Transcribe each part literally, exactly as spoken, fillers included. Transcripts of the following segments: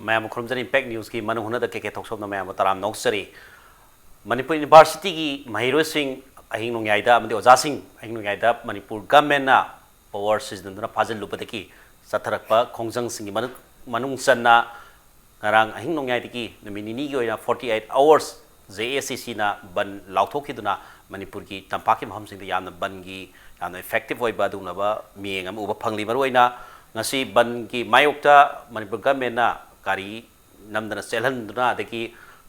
ꯃꯌꯥꯝꯕꯨ ꯈꯨꯔꯨꯝꯖꯔꯤ꯫ ꯏꯝꯄꯦꯛ ꯅ꯭ꯌꯨꯁꯀꯤ ꯃꯅꯨꯡ ꯍꯨꯠꯅꯗ ꯀꯦ ꯀꯦ ꯊꯣꯛꯆꯣꯝꯅ ꯃꯌꯥꯝꯕꯨ ꯇꯔꯥꯝꯅ ꯑꯣꯛꯆꯔꯤ꯫ ꯃꯅꯤꯄꯨꯔ ꯌꯨꯅꯤꯚꯔꯁꯤꯇꯤꯒꯤ ꯃꯍꯩꯔꯣꯏꯁꯤꯡ ꯑꯍꯤꯡ ꯅꯣꯡꯌꯥꯏꯗ ꯑꯃꯗꯤ ꯑꯣꯖꯥꯁꯤꯡ ꯑꯍꯤꯡ ꯅꯣꯡꯌꯥꯏꯗ ꯃꯅꯤꯄꯨꯔ ꯒꯚꯔꯟꯃꯦꯟꯅ ꯄꯋꯥꯔ ꯁꯤꯖꯤꯟꯅꯗꯨꯅ ꯐꯥꯖꯤꯜꯂꯨꯕꯗꯒꯤ ꯆꯠꯊꯔꯛꯄ ꯈꯣꯡꯖꯪꯁꯤꯡꯒꯤ ꯃꯅꯨꯡ-, ꯃꯅꯨꯡ ꯆꯟꯅ ꯉꯔꯥꯡ ꯑꯍꯤꯡ ꯅꯣꯡꯌꯥꯏꯗꯒꯤ ꯅꯨꯃꯤꯠ ꯅꯤꯅꯤꯒꯤ ꯑꯣꯏꯅ forty eight hours J A C C ꯅ ꯕꯟ ꯂꯥꯎꯊꯣꯛꯈꯤꯗꯨꯅ ꯃꯅꯤꯄꯨꯔꯒꯤ ꯇꯝꯄꯥꯛꯀꯤ ꯃꯐꯝꯁꯤꯡꯗ ꯌꯥꯝꯅ ꯕꯟꯒꯤ ꯌꯥꯝꯅ effective ꯑꯣꯏꯕ ꯑꯗꯨꯒꯨꯝꯂꯕ ꯃꯤꯠꯌꯦꯡ ꯑꯃ ꯎꯕ ꯐꯪꯂꯤ꯫ ꯃꯔꯨꯑꯣꯏꯅ ꯉꯁꯤ ꯕꯟꯒꯤ ꯃꯥꯌꯣꯛꯇ ꯃꯅꯤꯄꯨꯔ ꯒꯚꯔꯟꯃꯦꯟꯅ ꯒꯥꯔꯤ ꯅꯝꯗꯅ ꯆꯦꯜꯍꯟꯗꯨꯅ, ꯑꯗꯒꯤ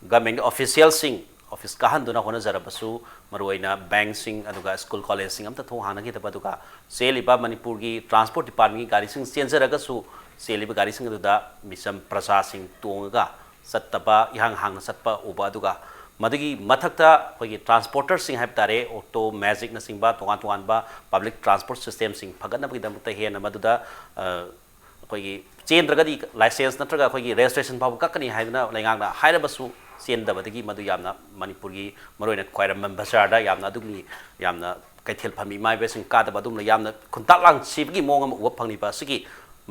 ꯒꯚꯔꯟꯃꯦꯟꯒꯤ ꯑꯣꯐꯤꯁꯤꯌꯦꯜꯁꯤꯡ ꯑꯣꯐꯤꯁ ꯀꯥꯍꯟꯗꯨꯅ ꯍꯣꯠꯅꯖꯔꯕꯁꯨ, ꯃꯔꯨꯑꯣꯏꯅ ꯕꯦꯡꯁꯤꯡ ꯑꯗꯨꯒ ꯁ꯭ꯀꯨꯜ ꯀꯣꯂꯦꯖꯁꯤꯡ ꯑꯝꯇ ꯊꯣꯡ ꯍꯥꯡꯅꯈꯤꯗꯕ, ꯑꯗꯨꯒ ꯆꯦꯜꯂꯤꯕ ꯃꯅꯤꯄꯨꯔꯒꯤ ꯇ꯭ꯔꯥꯟꯁꯄꯣꯔꯠ ꯗꯤꯄꯥꯔꯠꯃꯦꯟꯒꯤ ꯒꯥꯔꯤꯁꯤꯡ ꯆꯦꯟꯖꯔꯒꯁꯨ, ꯆꯦꯜꯂꯤꯕ ꯒꯥꯔꯤꯁꯤꯡ ꯑꯗꯨꯗ ꯃꯤꯆꯝ ꯄ꯭ꯔꯖꯥꯁꯤꯡ ꯇꯣꯡꯉꯒ ꯆꯠꯇꯕ, ꯏꯍꯥꯡ ꯍꯥꯡꯅ ꯆꯠꯄ ꯎꯕ, ꯑꯗꯨꯒ ꯃꯗꯨꯒꯤ ꯃꯊꯛꯇ ꯑꯩꯈꯣꯏꯒꯤ ꯇ꯭ꯔꯥꯟꯁꯄꯣꯔꯇꯔꯁꯤꯡ ꯍꯥꯏꯕ ꯇꯥꯔꯦ, ꯑꯣꯇꯣ, ꯃꯦꯖꯤꯛꯅꯆꯤꯡꯕ ꯇꯣꯉꯥꯟ ꯇꯣꯉꯥꯟꯕ ꯄꯕ꯭ꯂꯤꯛ ꯇ꯭ꯔꯥꯟꯁꯄꯣꯔꯠ ꯁꯤꯁꯇꯦꯝꯁꯤꯡ ꯐꯒꯠꯅꯕꯒꯤꯗꯃꯛꯇ ꯍꯦꯟꯅ ꯃꯗꯨꯗ, ꯑ, ꯑꯩꯈꯣꯏꯒꯤ ꯆꯦꯟꯗ꯭ꯔꯒꯗꯤ ꯂꯥꯏꯁꯦꯟꯁ ꯅꯠꯇ꯭ꯔꯒ ꯑꯩꯈꯣꯏꯒꯤ ꯔꯦꯖꯤꯁꯇ꯭ꯔꯦꯁꯟ ꯐꯥꯎꯕ ꯀꯛꯀꯅꯤ ꯍꯥꯏꯗꯨꯅ ꯂꯩꯉꯥꯛꯅ ꯍꯥꯏꯔꯕꯁꯨ ꯆꯦꯟꯗꯕꯗꯒꯤ ꯃꯗꯨ ꯌꯥꯝꯅ ꯃꯅꯤꯄꯨꯔꯒꯤ ꯃꯔꯨꯑꯣꯏꯅ ꯈ꯭ꯋꯥꯏꯔꯝꯕꯟ ꯕꯖꯥꯔꯗ ꯌꯥꯝꯅ ꯑꯗꯨꯒꯤ ꯌꯥꯝꯅ ꯀꯩꯊꯦꯜ ꯐꯝꯃꯤ ꯏꯃꯥ ꯏꯕꯦꯜꯁꯤꯡ ꯀꯥꯗꯕ ꯑꯗꯨꯒꯨꯝꯅ ꯌꯥꯝꯅ ꯈꯨꯟꯇꯥꯛ ꯂꯥꯡꯁꯤꯕꯒꯤ ꯃꯑꯣꯡ ꯑꯃ ꯎꯕ ꯐꯪꯂꯤꯕ ꯑꯁꯤꯒꯤ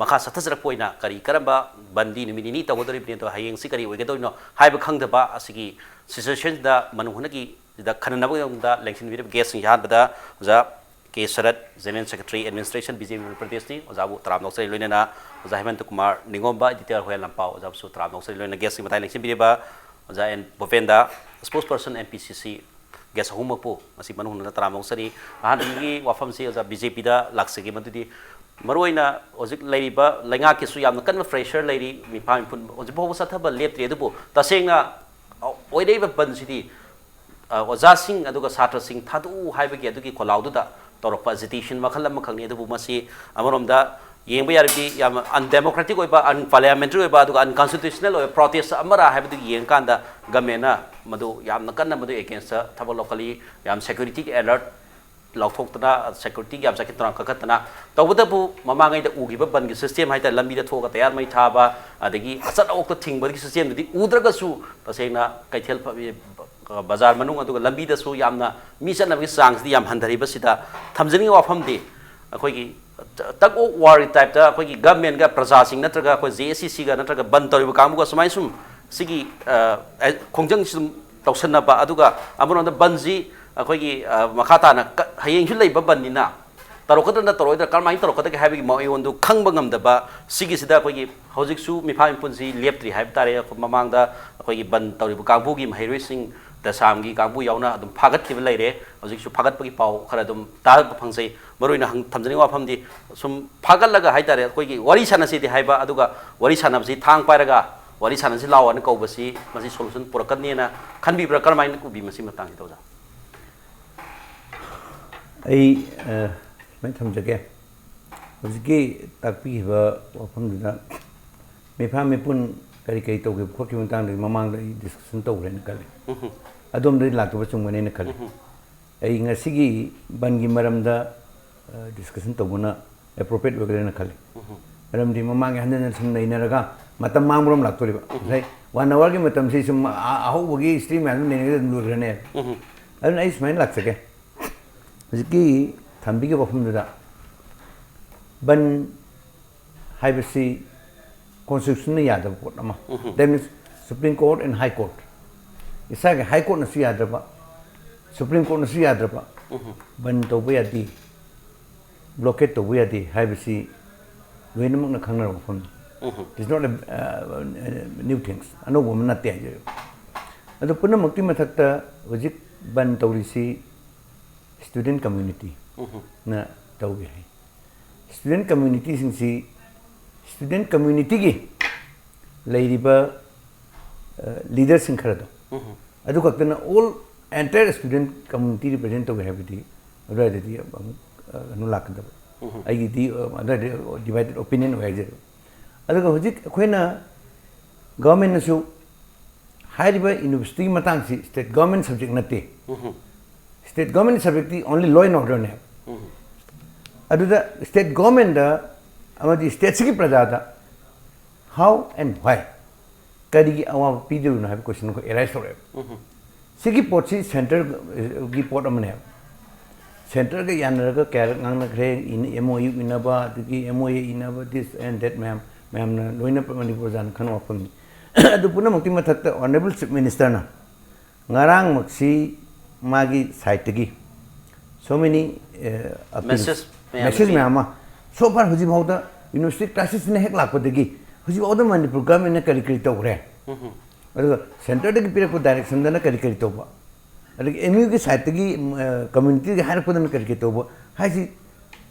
ꯃꯈꯥ ꯆꯠꯊꯖꯔꯛꯄ ꯑꯣꯏꯅ ꯀꯔꯤ ꯀꯔꯝꯕ ꯕꯟꯗꯤ ꯅꯨꯃꯤꯠ ꯅꯤꯅꯤ ꯇꯧꯒꯗꯧꯔꯤꯕꯅꯤ, ꯑꯗꯣ ꯍꯌꯦꯡꯁꯤ ꯀꯔꯤ ꯑꯣꯏꯒꯗꯧꯔꯤꯅꯣ ꯍꯥꯏꯕ ꯈꯪꯗꯕ ꯑꯁꯤꯒꯤ ꯁꯤꯆꯨꯋꯦꯁꯟꯁꯤꯗ ꯃꯅꯨꯡ ꯍꯨꯠꯅꯒꯤ ꯁꯤꯗ ꯈꯟꯅꯅꯕꯒꯤꯗꯃꯛꯇ ꯂꯦꯡꯁꯤꯟꯕꯤꯔꯤꯕ ꯒꯦꯁꯁꯤꯡ ꯑꯍꯥꯟꯕꯗ ꯑꯣꯖꯥ K Sarat, general secretary, administration, B J P Manipur ꯄ꯭ꯔꯗꯦꯁꯅꯤ꯫ ꯑꯣꯖꯥꯕꯨ ꯇꯔꯥꯝꯅ ꯑꯣꯛꯆꯔꯤ꯫ ꯂꯣꯏꯅꯅ ꯑꯣꯖꯥ ꯍꯦꯃꯟꯇ ꯀꯨꯃꯥꯔ ꯅꯤꯉꯣꯝꯕ, ꯏꯗꯤꯇꯔ ꯍꯣꯌꯦꯜ ꯂꯝꯄꯥꯎ, ꯑꯣꯖꯥꯕꯨꯁꯨ ꯇꯔꯥꯝꯅ ꯑꯣꯛꯆꯔꯤ꯫ ꯂꯣꯏꯅꯅ ꯒꯦꯁꯀꯤ ꯃꯇꯥꯏ ꯂꯦꯡꯁꯤꯟꯕꯤꯔꯤꯕ ꯑꯣꯖꯥ ꯑꯦꯟ ꯚꯨꯄꯦꯟꯗ, ꯁ꯭ꯄꯣꯛꯁ ꯄꯔꯁꯟ ꯑꯦꯝ ꯄꯤ ꯁꯤ ꯁꯤ, ꯒꯦꯁ ꯑꯍꯨꯝꯃꯛꯄꯨ ꯉꯁꯤ ꯃꯅꯨꯡ ꯍꯨꯠꯅ ꯇꯔꯥꯝꯅ ꯑꯣꯛꯆꯔꯤ꯫ ꯑꯍꯥꯟꯕꯒꯤ ꯋꯥꯐꯝꯁꯤ ꯑꯣꯖꯥ ꯕꯤ ꯖꯦ ꯄꯤꯗ ꯂꯥꯛꯆꯒꯦ꯫ ꯃꯗꯨꯗꯤ ꯃꯔꯨꯑꯣꯏꯅ ꯍꯧꯖꯤꯛ ꯂꯩꯔꯤꯕ ꯂꯩꯉꯥꯛꯀꯤꯁꯨ ꯌꯥꯝꯅ ꯀꯟꯕ ꯄ꯭ꯔꯦꯁꯔ ꯂꯩꯔꯤ, ꯃꯤꯐꯥ ꯃꯤꯄꯨꯟ ꯍꯧꯖꯤꯛ ꯐꯥꯎꯕ ꯆꯠꯊꯕ ꯂꯦꯞꯇ꯭ꯔꯤ꯫ ꯑꯗꯨꯕꯨ ꯇꯁꯦꯡꯅ ꯑꯣꯏꯔꯛꯏꯕ ꯕꯟꯁꯤꯗꯤ ꯑ, ꯑꯣꯖꯥꯁꯤꯡ ꯑꯗꯨꯒ ꯁꯥꯇ꯭ꯔꯁꯤꯡ ꯊꯥꯗꯣꯛꯎ ꯍꯥꯏꯕꯒꯤ ꯑꯗꯨꯒꯤ ꯈꯣꯜꯂꯥꯎꯗꯨꯗ ꯇꯧꯔꯛꯄ ꯑꯦꯖꯤꯇꯦꯁꯟ ꯃꯈꯜ ꯑꯃꯈꯛꯅꯤ꯫ ꯑꯗꯨꯕꯨ ꯃꯁꯤ ꯑꯃꯔꯣꯝꯗ ꯌꯦꯡꯕ ꯌꯥꯔꯕꯗꯤ ꯌꯥꯝꯅ ꯑꯟꯗꯦꯃꯣꯀ꯭ꯔꯦꯇꯤꯛ ꯑꯣꯏꯕ, ꯑꯟꯄꯥꯔꯂꯤꯌꯥꯃꯦꯟꯇꯔꯤ ꯑꯣꯏꯕ, ꯑꯗꯨꯒ ꯑꯟꯀꯟꯁꯇꯤꯇ꯭ꯌꯨꯁꯅꯦꯜ ꯑꯣꯏꯕ ꯄ꯭ꯔꯣꯇꯦꯁ ꯑꯃꯔꯥ ꯍꯥꯏꯕꯗꯨ ꯌꯦꯡꯀꯥꯟꯗ ꯒꯃꯦꯟꯅ ꯃꯗꯨ ꯌꯥꯝꯅ ꯀꯟꯅ ꯃꯗꯨ ꯑꯦꯒꯦꯟꯁꯇ ꯊꯕꯛ ꯂꯧꯈꯠꯂꯤ꯫ ꯌꯥꯝ ꯁꯦꯀ꯭ꯌꯨꯔꯤꯇꯤꯒꯤ ꯑꯦꯂꯔꯠ ꯂꯥꯎꯊꯣꯛꯇꯅ, ꯁꯦꯀ꯭ꯌꯨꯔꯤꯇꯤꯒꯤ ꯌꯥꯝ ꯆꯥꯎꯈꯠ ꯊꯧꯔꯥꯡ ꯀꯟꯈꯠꯇꯅ, ꯇꯧꯕꯇꯕꯨ ꯃꯃꯥꯡꯉꯩꯗ ꯎꯈꯤꯕ ꯕꯟꯒꯤ ꯁꯤꯁꯇꯦꯝ ꯍꯥꯏꯇꯥꯔꯦ, ꯂꯝꯕꯤꯗ ꯊꯣꯛꯑꯒ ꯇꯌꯥꯔ ꯃꯩ ꯊꯥꯕ, ꯑꯗꯒꯤ ꯑꯆꯠ ꯑꯋꯣꯛꯇ ꯊꯤꯡꯕꯒꯤ ꯁꯤꯁꯇꯦꯝꯗꯨꯗꯤ ꯎꯗ꯭ꯔꯒꯁꯨ, ꯇꯁꯦꯡꯅ ꯀꯩꯊꯦꯜ ꯐ-, ꯕꯖꯥꯔ ꯃꯅꯨꯡ ꯑꯗꯨꯒ ꯂꯝꯕꯤꯗꯁꯨ ꯌꯥꯝꯅ ꯃꯤ ꯆꯠꯅꯕꯒꯤ ꯆꯥꯡꯁꯤꯗꯤ ꯌꯥꯝ ꯍꯟꯊꯔꯤꯕꯁꯤꯗ ꯊꯝꯖꯅꯤꯡꯉꯤꯕ ꯋꯥꯐꯝꯗꯤ, ꯑꯩꯈꯣꯏꯒꯤ tug of warꯒꯤ typeꯇ ꯑꯩꯈꯣꯏꯒꯤ governmentꯒ ꯄ꯭ꯔꯖꯥꯁꯤꯡ ꯅꯠꯇ꯭ꯔꯒ ꯑꯩꯈꯣꯏ ꯖꯦ ꯑꯦꯁ ꯁꯤ ꯁꯤꯒ ꯅꯠꯇ꯭ꯔꯒ ꯕꯟ ꯇꯧꯔꯤꯕ ꯀꯥꯡꯕꯨꯒ ꯁꯨꯃꯥꯏꯅ ꯁꯨꯝ ꯁꯤꯒꯤ, ꯑ, ꯑꯦ, ꯈꯣꯡꯖꯪꯁꯤ ꯁꯨꯝ ꯇꯧꯁꯟꯅꯕ, ꯑꯗꯨꯒ ꯑꯃꯔꯣꯝꯗ ꯕꯟꯁꯤ ꯑꯩꯈꯣꯏꯒꯤ, ꯑ, ꯃꯈꯥ ꯇꯥꯅ ꯀ-, ꯍꯌꯦꯡꯁꯨ ꯂꯩꯕ ꯕꯟꯅꯤꯅ ꯇꯧꯔꯛꯀꯗ꯭ꯔꯥ ꯅꯠꯇ꯭ꯔꯣꯏꯗ꯭ꯔꯥ, ꯀꯔꯝꯍꯥꯏꯅ ꯇꯧꯔꯛꯀꯗꯒꯦ ꯍꯥꯏꯕꯒꯤ ꯃꯑꯣꯡꯗꯨ ꯈꯪꯕ ꯉꯝꯗꯕ, ꯁꯤꯒꯤꯁꯤꯗ ꯑꯩꯈꯣꯏꯒꯤ ꯍꯧꯖꯤꯛꯁꯨ ꯃꯤꯐꯥ ꯃꯤꯄꯨꯟꯁꯤ ꯂꯦꯞꯇ꯭ꯔꯤ ꯍꯥꯏꯕ ꯇꯥꯔꯦ꯫ ꯑꯩꯈꯣꯏ ꯃꯃꯥꯡꯗ ꯑꯩꯈꯣꯏꯒꯤ ꯕꯟ ꯇꯧꯔꯤꯕ ꯀꯥꯡꯕꯨꯒꯤ ꯃꯍꯩꯔꯣꯏꯁꯤꯡ ꯗꯁꯥꯝꯒꯤ ꯀꯥꯡꯕꯨ ꯌꯥꯎꯅ ꯑꯗꯨꯝ ꯐꯥꯒꯠꯈꯤꯕ ꯂꯩꯔꯦ꯫ ꯍꯧꯖꯤꯛꯁꯨ ꯐꯥꯒꯠꯄꯒꯤ ꯄꯥꯎ ꯈꯔ ꯑꯗꯨꯝ ꯇꯥꯕ ꯐꯪꯖꯩ꯫ ꯃꯔꯨꯑꯣꯏꯅ ꯍꯪ-, ꯊꯝꯖꯅꯤꯡꯕ ꯋꯥꯐꯝꯗꯤ, ꯁꯨꯝ ꯐꯥꯒꯠꯂꯒ ꯍꯥꯏꯇꯥꯔꯦ, ꯑꯩꯈꯣꯏꯒꯤ ꯋꯥꯔꯤ ꯁꯥꯟꯅꯁꯤꯗꯤ ꯍꯥꯏꯕ, ꯑꯗꯨꯒ ꯋꯥꯔꯤ ꯁꯥꯟꯅꯕꯁꯤ ꯊꯥꯡ ꯄꯥꯏꯔꯒ ꯋꯥꯔꯤ ꯁꯥꯟꯅꯁꯤ ꯂꯥꯛꯑꯣ ꯍꯥꯏꯅ ꯀꯧꯕꯁꯤ, ꯃꯁꯤ solution ꯄꯨꯔꯛꯀꯅꯤꯅ ꯈꯟꯕꯤꯕ꯭ꯔꯥ? ꯀꯔꯝꯍꯥꯏꯅ ꯎꯕꯤ ꯃꯁꯤ ꯃꯇꯥꯡꯁꯤꯗ, ꯑꯣꯖꯥ? ꯑꯩ, ꯑ, ꯁꯨꯃꯥꯏꯅ ꯊꯝꯖꯒꯦ꯫ ꯍꯧꯖꯤꯛꯀꯤ ꯇꯥꯛꯄꯤꯈꯤꯕ ꯋꯥꯐꯝꯗꯨꯗ ꯃꯤꯐꯥ ꯃꯤꯄꯨꯟ ꯀꯔꯤ ꯀꯔꯤ ꯇꯧꯈꯤꯕ ꯈꯣꯠꯈꯤꯕ ꯃꯇꯥꯡꯗ ꯃꯃꯥꯡꯗ ꯑꯩ discussion ꯇꯧꯈ꯭ꯔꯦꯅ ꯈꯜꯂꯤ꯫ ꯑꯗꯣꯝꯗꯒꯤ ꯂꯥꯛꯇꯕ ꯆꯨꯝꯒꯅꯦꯅ ꯈꯜꯂꯤ꯫ ꯑꯩ ꯉꯁꯤꯒꯤ ꯕꯟꯒꯤ ꯃꯔꯝꯗ, ꯑ, discussion ꯇꯧꯕꯅ appropriate ꯑꯣꯏꯒꯗ꯭ꯔꯥꯅ ꯈꯜꯂꯤ꯫ ꯃꯔꯝꯗꯤ ꯃꯃꯥꯡꯒꯤ ꯍꯟꯖꯤꯟ ꯍꯟꯖꯤꯟ ꯁꯨꯝ ꯅꯩꯅꯔꯒ ꯃꯇꯝ ꯃꯥꯡꯕꯔꯣꯝ ꯂꯥꯛꯇꯣꯔꯤꯕ꯫ ꯉꯁꯥꯏ one hourꯒꯤ ꯃꯇꯝꯁꯤ ꯁꯨꯝ ꯑ-, ꯑ-, ꯑꯍꯧꯕꯒꯤ stream ꯃꯌꯥꯝꯗꯨ ꯅꯩꯅꯔꯒ ꯑꯗꯨꯝ ꯂꯣꯏꯈ꯭ꯔꯅꯦꯕ꯫ ꯑꯗꯨꯅ ꯑꯩ ꯁꯨꯃꯥꯏꯅ ꯂꯥꯛꯆꯒꯦ꯫ ꯍꯧꯖꯤꯛꯀꯤ ꯊꯝꯕꯤꯈꯤꯕ ꯋꯥꯐꯝꯗꯨꯗ ꯕꯟ ꯍꯥꯏꯕꯁꯤ constitutionꯅ ꯌꯥꯗꯕ ꯄꯣꯠ ꯑꯃ꯫ That means Supreme Court and High Court, ꯏꯁꯥꯒꯤ High Courtꯅꯁꯨ ꯌꯥꯗ꯭ꯔꯕ, Supreme Courtꯅꯁꯨ ꯌꯥꯗ꯭ꯔꯕ, ꯕꯟ ꯇꯧꯕ ꯌꯥꯗꯦ, blockade ꯇꯧꯕ ꯌꯥꯗꯦ ꯍꯥꯏꯕꯁꯤ ꯂꯣꯏꯅꯃꯛꯅ ꯈꯪꯅꯔꯕ ꯋꯥꯐꯝꯅꯤ꯫ It's not a, uh, new things, ꯑꯅꯧꯕ ꯑꯃ ꯅꯠꯇꯦ ꯍꯥꯏꯖꯔꯤꯕ꯫ ꯑꯗꯨ ꯄꯨꯝꯅꯃꯛꯀꯤ ꯃꯊꯛꯇ ꯍꯧꯖꯤꯛ ꯕꯟ ꯇꯧꯔꯤꯁꯤ student communityꯅ ꯇꯧꯏ ꯍꯥꯏ꯫ Student communityꯁꯤꯡꯁꯤ, student communityꯒꯤ ꯂꯩꯔꯤꯕ, ꯑ, leaderꯁꯤꯡ ꯈꯔꯗꯣ, ꯑꯗꯨ ꯈꯛꯇꯅ all entire student community represent ꯇꯧꯒꯦ ꯍꯥꯏꯕꯗꯤ ꯑꯗꯨꯋꯥꯏꯗꯗꯤ ꯑꯃꯨꯛ, ꯑ, ꯀꯩꯅꯣ ꯂꯥꯛꯀꯗꯕ꯫ ꯑꯩꯒꯤꯗꯤ, ꯑ, ꯑꯗꯨꯋꯥꯏꯗ divided opinion ꯑꯣꯏ ꯍꯥꯏꯖꯔꯦ꯫ ꯑꯗꯨꯒ ꯍꯧꯖꯤꯛ ꯑꯩꯈꯣꯏꯅ governmentꯅꯁꯨ ꯍꯥꯏꯔꯤꯕ universityꯒꯤ ꯃꯇꯥꯡꯁꯤ state government subject ꯅꯠꯇꯦ꯫ State government subjectꯇꯤ only law and orderꯅꯦ꯫ ꯑꯗꯨꯗ state governmentꯗ ꯑꯃꯗꯤ stateꯁꯤꯒꯤ ꯄ꯭ꯔꯖꯥꯗ how and why, ꯀꯔꯤꯒꯤ ꯑꯋꯥꯕ ꯄꯤꯗꯧꯔꯤꯅꯣ ꯍꯥꯏꯕ question ꯑꯩꯈꯣꯏ arise ꯇꯧꯔꯛꯑꯦꯕ꯫ ꯁꯤꯒꯤ ꯄꯣꯠꯁꯤ centreꯒꯤ ꯄꯣꯠ ꯑꯃꯅꯦꯕ꯫ ꯁꯦꯟꯇꯔꯒ ꯌꯥꯅꯔꯒ ꯀꯌꯥꯔꯛ ꯉꯥꯡꯅꯈ꯭ꯔꯦ, ꯑꯦꯝ ꯑꯣ ꯌꯨ ꯏꯅꯕ, ꯑꯗꯒꯤ M O A ꯏꯅꯕ, this and that ꯃꯌꯥꯝ, ꯃꯌꯥꯝꯅ ꯂꯣꯏꯅ ꯃꯅꯤꯄꯨꯔ ꯄ꯭ꯔꯖꯥꯅ ꯈꯪꯕ ꯋꯥꯐꯝꯅꯤ꯫ ꯑꯗꯨ ꯄꯨꯝꯅꯃꯛꯀꯤ ꯃꯊꯛꯇ ꯑꯣꯅꯔꯦꯕꯜ ꯆꯤꯐ ꯃꯤꯅꯤꯁꯇꯔꯅ ꯉꯔꯥꯡꯃꯛꯁꯤ ꯃꯥꯒꯤ ꯁꯥꯏꯠꯇꯒꯤ so many, ꯑ, appeals, message ꯃꯌꯥꯝ ꯃꯦꯁꯦꯖ ꯄꯤ꯫ ꯃꯌꯥꯝ ꯑꯃ, so far ꯍꯧꯖꯤꯛꯐꯥꯎꯗ ꯌꯨꯅꯤꯚꯔꯁꯤꯇꯤ ꯀ꯭ꯔꯥꯏꯁꯤꯁꯁꯤꯅ ꯍꯦꯛ ꯂꯥꯛꯄꯗꯒꯤ ꯍꯧꯖꯤꯛꯐꯥꯎꯗ ꯃꯅꯤꯄꯨꯔ ꯒꯚꯔꯟꯃꯦꯟꯠꯅ ꯀꯔꯤ ꯀꯔꯤ ꯇꯧꯈ꯭ꯔꯦ, ꯑꯗꯨꯒ ꯁꯦꯟꯇꯔꯗꯒꯤ ꯄꯤꯔꯛꯄ ꯗꯥꯏꯔꯦꯛꯁꯟꯗꯅ ꯀꯔꯤ ꯀꯔꯤ ꯇꯧꯕ, ꯑꯗꯒꯤ ꯑꯦꯝ ꯌꯨꯒꯤ ꯁꯥꯏꯠꯇꯒꯤ, ꯑ, ꯀꯝꯃ꯭ꯌꯨꯅꯤꯇꯤꯗꯒꯤ ꯍꯥꯏꯔꯛꯄꯗꯅ ꯀꯔꯤ ꯀꯔꯤ ꯇꯧꯕ ꯍꯥꯏꯁꯤ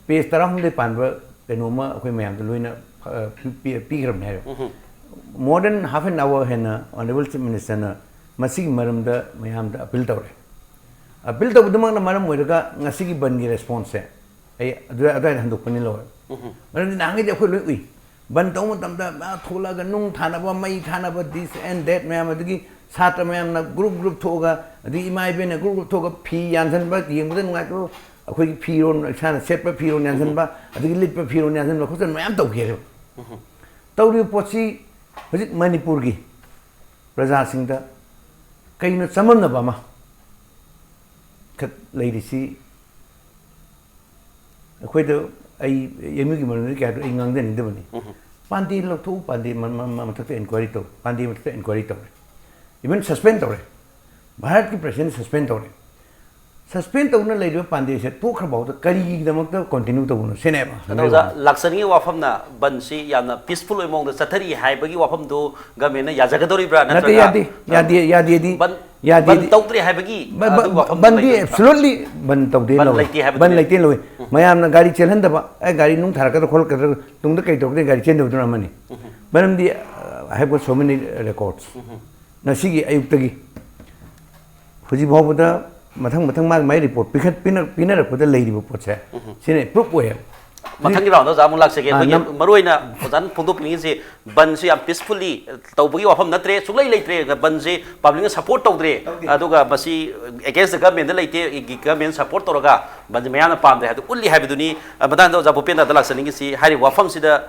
ꯄꯦꯖ ꯇꯔꯥꯍꯨꯝꯗꯣꯏ ꯄꯥꯟꯕ ꯀꯩꯅꯣꯝꯃ ꯑꯩꯈꯣꯏ ꯃꯌꯥꯝꯗ ꯂꯣꯏꯅ, ꯑ, ꯄꯤ-, ꯄꯤ-, ꯄꯤꯈ꯭ꯔꯕꯅꯦ ꯍꯥꯏꯕ꯫ More than half an hour ꯍꯦꯟꯅ ꯑꯣꯅꯔꯦꯕꯜ ꯆꯤꯐ ꯃꯤꯅꯤꯁꯇꯔꯅ ꯃꯁꯤꯒꯤ ꯃꯔꯝꯗ ꯃꯌꯥꯝꯗ ꯑꯄꯤꯜ ꯇꯧꯔꯦ꯫ ꯑꯄꯤꯜ ꯇꯧꯕꯗꯨꯃꯛꯅ ꯃꯔꯝ ꯑꯣꯏꯔꯒ ꯉꯁꯤꯒꯤ ꯕꯟꯒꯤ ꯔꯦꯁꯄꯣꯟꯁꯁꯦ ꯑꯩ ꯑꯗꯨ-, ꯑꯗꯨꯋꯥꯏꯗ ꯍꯟꯗꯣꯛꯄꯅꯤ ꯂꯧꯔꯦ꯫ ꯃꯔꯝꯗꯤ ꯅꯍꯥꯟꯈꯩꯗꯤ ꯑꯩꯈꯣꯏ ꯂꯣꯏ ꯎꯏ, ꯕꯟ ꯇꯧꯕ ꯃꯇꯝꯗ ꯃꯥ ꯊꯣꯛꯂꯛꯑꯒ ꯅꯨꯡ ꯊꯥꯅꯕ, ꯃꯩ ꯊꯥꯅꯕ, ꯗꯤꯁ ꯑꯦꯟ ꯗꯦꯠ ꯃꯌꯥꯝ, ꯑꯗꯒꯤ ꯁꯥꯇ꯭ꯔ ꯃꯌꯥꯝꯅ ꯒ꯭ꯔꯨꯞ ꯒ꯭ꯔꯨꯞ ꯊꯣꯛꯑꯒ, ꯑꯗꯒꯤ ꯏꯃꯥ ꯏꯕꯦꯟꯅ ꯒ꯭ꯔꯨꯞ ꯒ꯭ꯔꯨꯞ ꯊꯣꯛꯑꯒ ꯐꯤ ꯌꯥꯟꯁꯤꯟꯕ, ꯌꯦꯡꯕꯗ ꯅꯨꯡꯉꯥꯏꯇꯕ, ꯑꯩꯈꯣꯏꯒꯤ ꯐꯤꯔꯣꯟ, ꯏꯁꯥꯅ ꯁꯦꯠꯄ ꯐꯤꯔꯣꯟ ꯌꯥꯟꯁꯤꯟꯕ, ꯑꯗꯒꯤ ꯂꯤꯠꯄ ꯐꯤꯔꯣꯟ ꯌꯥꯟꯁꯤꯟꯕ ꯈꯣꯠꯆꯟꯕ ꯃꯌꯥꯝ ꯇꯧꯈꯤꯑꯕ꯫ ꯇꯧꯔꯤꯕ ꯄꯣꯠꯁꯤ ꯍꯧꯖꯤꯛ ꯃꯅꯤꯄꯨꯔꯒꯤ ꯄ꯭ꯔꯖꯥꯁꯤꯡꯗ ꯀꯩꯅꯣ ꯆꯃꯝꯅꯕ ꯑꯃ ꯈꯛ ꯂꯩꯔꯤꯁꯤ꯫ ꯑꯩꯈꯣꯏꯗ, ꯑꯩ ꯑꯦꯝ ꯌꯨꯒꯤ ꯃꯔꯝꯗ ꯀꯌꯥꯗꯣ ꯑꯩ ꯉꯥꯡꯖꯅꯤꯡꯗꯕꯅꯤ꯫ ꯄꯥꯟꯗꯦ ꯂꯧꯊꯣꯛꯎ, ꯄꯥꯟꯗꯦ ꯃ-, ꯃ-, ꯃ-, ꯃꯊꯛꯇ ꯏꯟꯀ꯭ꯋꯥꯏꯔꯤ ꯇꯧ, ꯄꯥꯟꯗꯦ ꯃꯊꯛꯇ ꯏꯟꯀ꯭ꯋꯥꯏꯔꯤ ꯇꯧꯔꯦ, ꯏꯚꯟ ꯁꯁꯄꯦꯟ ꯇꯧꯔꯦ, ꯚꯥꯔꯠꯀꯤ ꯄ꯭ꯔꯦꯁꯤꯗꯦꯟ ꯁꯁꯄꯦꯟ ꯇꯧꯔꯦ꯫ ꯁꯁꯄꯦꯟ ꯇꯧꯗꯨꯅ ꯂꯩꯔꯤꯕ ꯄꯥꯟꯗꯦꯁꯦ ꯇꯣꯛꯈ꯭ꯔ ꯐꯥꯎꯗ ꯀꯔꯤꯒꯤꯗꯃꯛꯇ ꯀꯣꯟꯇꯤꯅ꯭ꯌꯨ ꯇꯧꯕꯅꯣ ꯁꯤꯅꯦꯕ ꯑꯗꯣ ꯑꯣꯖꯥ, ꯂꯥꯛꯆꯅꯤꯡꯉꯤ ꯋꯥꯐꯝꯅ ꯕꯟꯁꯤ ꯌꯥꯝꯅ ꯄꯤꯁꯐꯨꯜ ꯑꯣꯏꯕ ꯃꯑꯣꯡꯗ ꯆꯠꯊꯔꯤ ꯍꯥꯏꯕꯒꯤ ꯋꯥꯐꯝꯗꯨ ꯒꯃꯦꯟꯅ ꯌꯥꯖꯒꯗꯧꯔꯤꯕ꯭ꯔꯥ? ꯅꯠꯇꯦ, ꯅꯠꯇ꯭ꯔꯒ, ꯌꯥꯗꯦ, ꯑ, ꯌꯥꯗꯦ, ꯌꯥꯗꯦꯗꯤ, ꯕꯟ, ꯌꯥꯗꯦꯗꯤ꯫ ꯕꯟ ꯇꯧꯗ꯭ꯔꯦ ꯍꯥꯏꯕꯒꯤ ꯕ-, ꯕ-, ꯑꯗꯨꯒꯤ ꯋꯥꯐꯝꯗꯨ ꯕꯟꯗꯤ ꯂꯩꯕ ꯅꯠꯇ꯭ꯔꯥ? ꯑꯦꯕꯁꯣꯂꯨꯠꯂꯤ ꯕꯟ ꯇꯧꯗꯦ ꯕꯟ ꯂꯧꯋꯦ꯫ ꯂꯩꯇꯦ ꯍꯥꯏꯕꯗꯨꯅꯦ꯫ ꯕꯟ ꯂꯩꯇꯦ ꯂꯧꯋꯦ꯫ ꯃꯌꯥꯝꯅ ꯒꯥꯔꯤ ꯆꯦꯜꯍꯟꯗꯕ, ꯑꯦ, ꯒꯥꯔꯤ ꯅꯨꯡ ꯊꯥꯔꯛꯀꯗ꯭ꯔꯥ ꯈꯣꯠꯂꯛꯀꯗ꯭ꯔꯥ, ꯇꯨꯡꯗ ꯀꯩ ꯇꯧꯔꯛꯀꯅꯤ, ꯒꯥꯔꯤ ꯆꯦꯟꯗꯕꯗꯨꯅ ꯑꯃꯅꯤ꯫ ꯃꯔꯝꯗꯤ, ꯑ, I have got so many records꯫ ꯉꯁꯤꯒꯤ ꯑꯌꯨꯛꯇꯒꯤ ꯍꯧꯖꯤꯛ ꯐꯥꯎꯕꯗ ꯃꯊꯪ ꯃꯊꯪ ꯃꯥꯒꯤ ꯃꯥꯒꯤ ꯔꯤꯄꯣꯔꯠ ꯄꯤꯈꯠ-, ꯄꯤꯅ-, ꯄꯤꯅꯔꯛꯄꯗ ꯂꯩꯔꯤꯕ ꯄꯣꯠꯁꯦ, ꯁꯤꯅ ꯄ꯭ꯔꯨꯞ ꯑꯣꯏꯌꯦꯕ꯫ ꯃꯊꯪꯒꯤ ꯔꯥꯎꯟꯗ ꯑꯣꯖꯥ ꯑꯃꯨꯛ ꯂꯥꯛꯆꯒꯦ꯫ ꯑꯥ, ꯑꯩꯈꯣꯏꯒꯤ ꯅꯝ-, ꯃꯔꯨꯑꯣꯏꯅ ꯑꯣꯖꯥꯅ ꯐꯣꯡꯗꯣꯛꯄꯤꯅꯤꯡꯉꯤꯁꯤ, ꯕꯟꯁꯤ ꯌꯥꯝ peacefully ꯇꯧꯕꯒꯤ ꯋꯥꯐꯝ ꯅꯠꯇ꯭ꯔꯦ, ꯁꯨꯡꯂꯩ ꯂꯩꯇ꯭ꯔꯦ, ꯕꯟꯁꯤ ꯄꯕ꯭ꯂꯤꯛꯅ ꯁꯞꯄꯣꯔꯠ ꯇꯧꯗ꯭ꯔꯦ, ꯇꯧꯗꯦ꯫ ꯑꯗꯨꯒ ꯃꯁꯤ against the government ꯂꯩꯇꯦ, ꯒꯚꯔꯟꯃꯦꯟ ꯁꯞꯄꯣꯔꯠ ꯇꯧꯔꯒ ꯕꯟꯁꯤ ꯃꯌꯥꯝꯅ ꯄꯥꯝꯗ꯭ꯔꯦ ꯍꯥꯏꯕꯗꯨ ꯎꯠꯂꯤ ꯍꯥꯏꯕꯗꯨꯅꯤ꯫ ꯃꯇꯥꯡꯗ ꯑꯣꯖꯥ ꯚꯨꯄꯦꯟꯗ꯭ꯔꯗ ꯂꯥꯛꯆꯅꯤꯡꯉꯤꯁꯤ, ꯍꯥꯏꯔꯤꯕ ꯋꯥꯐꯝꯁꯤꯗ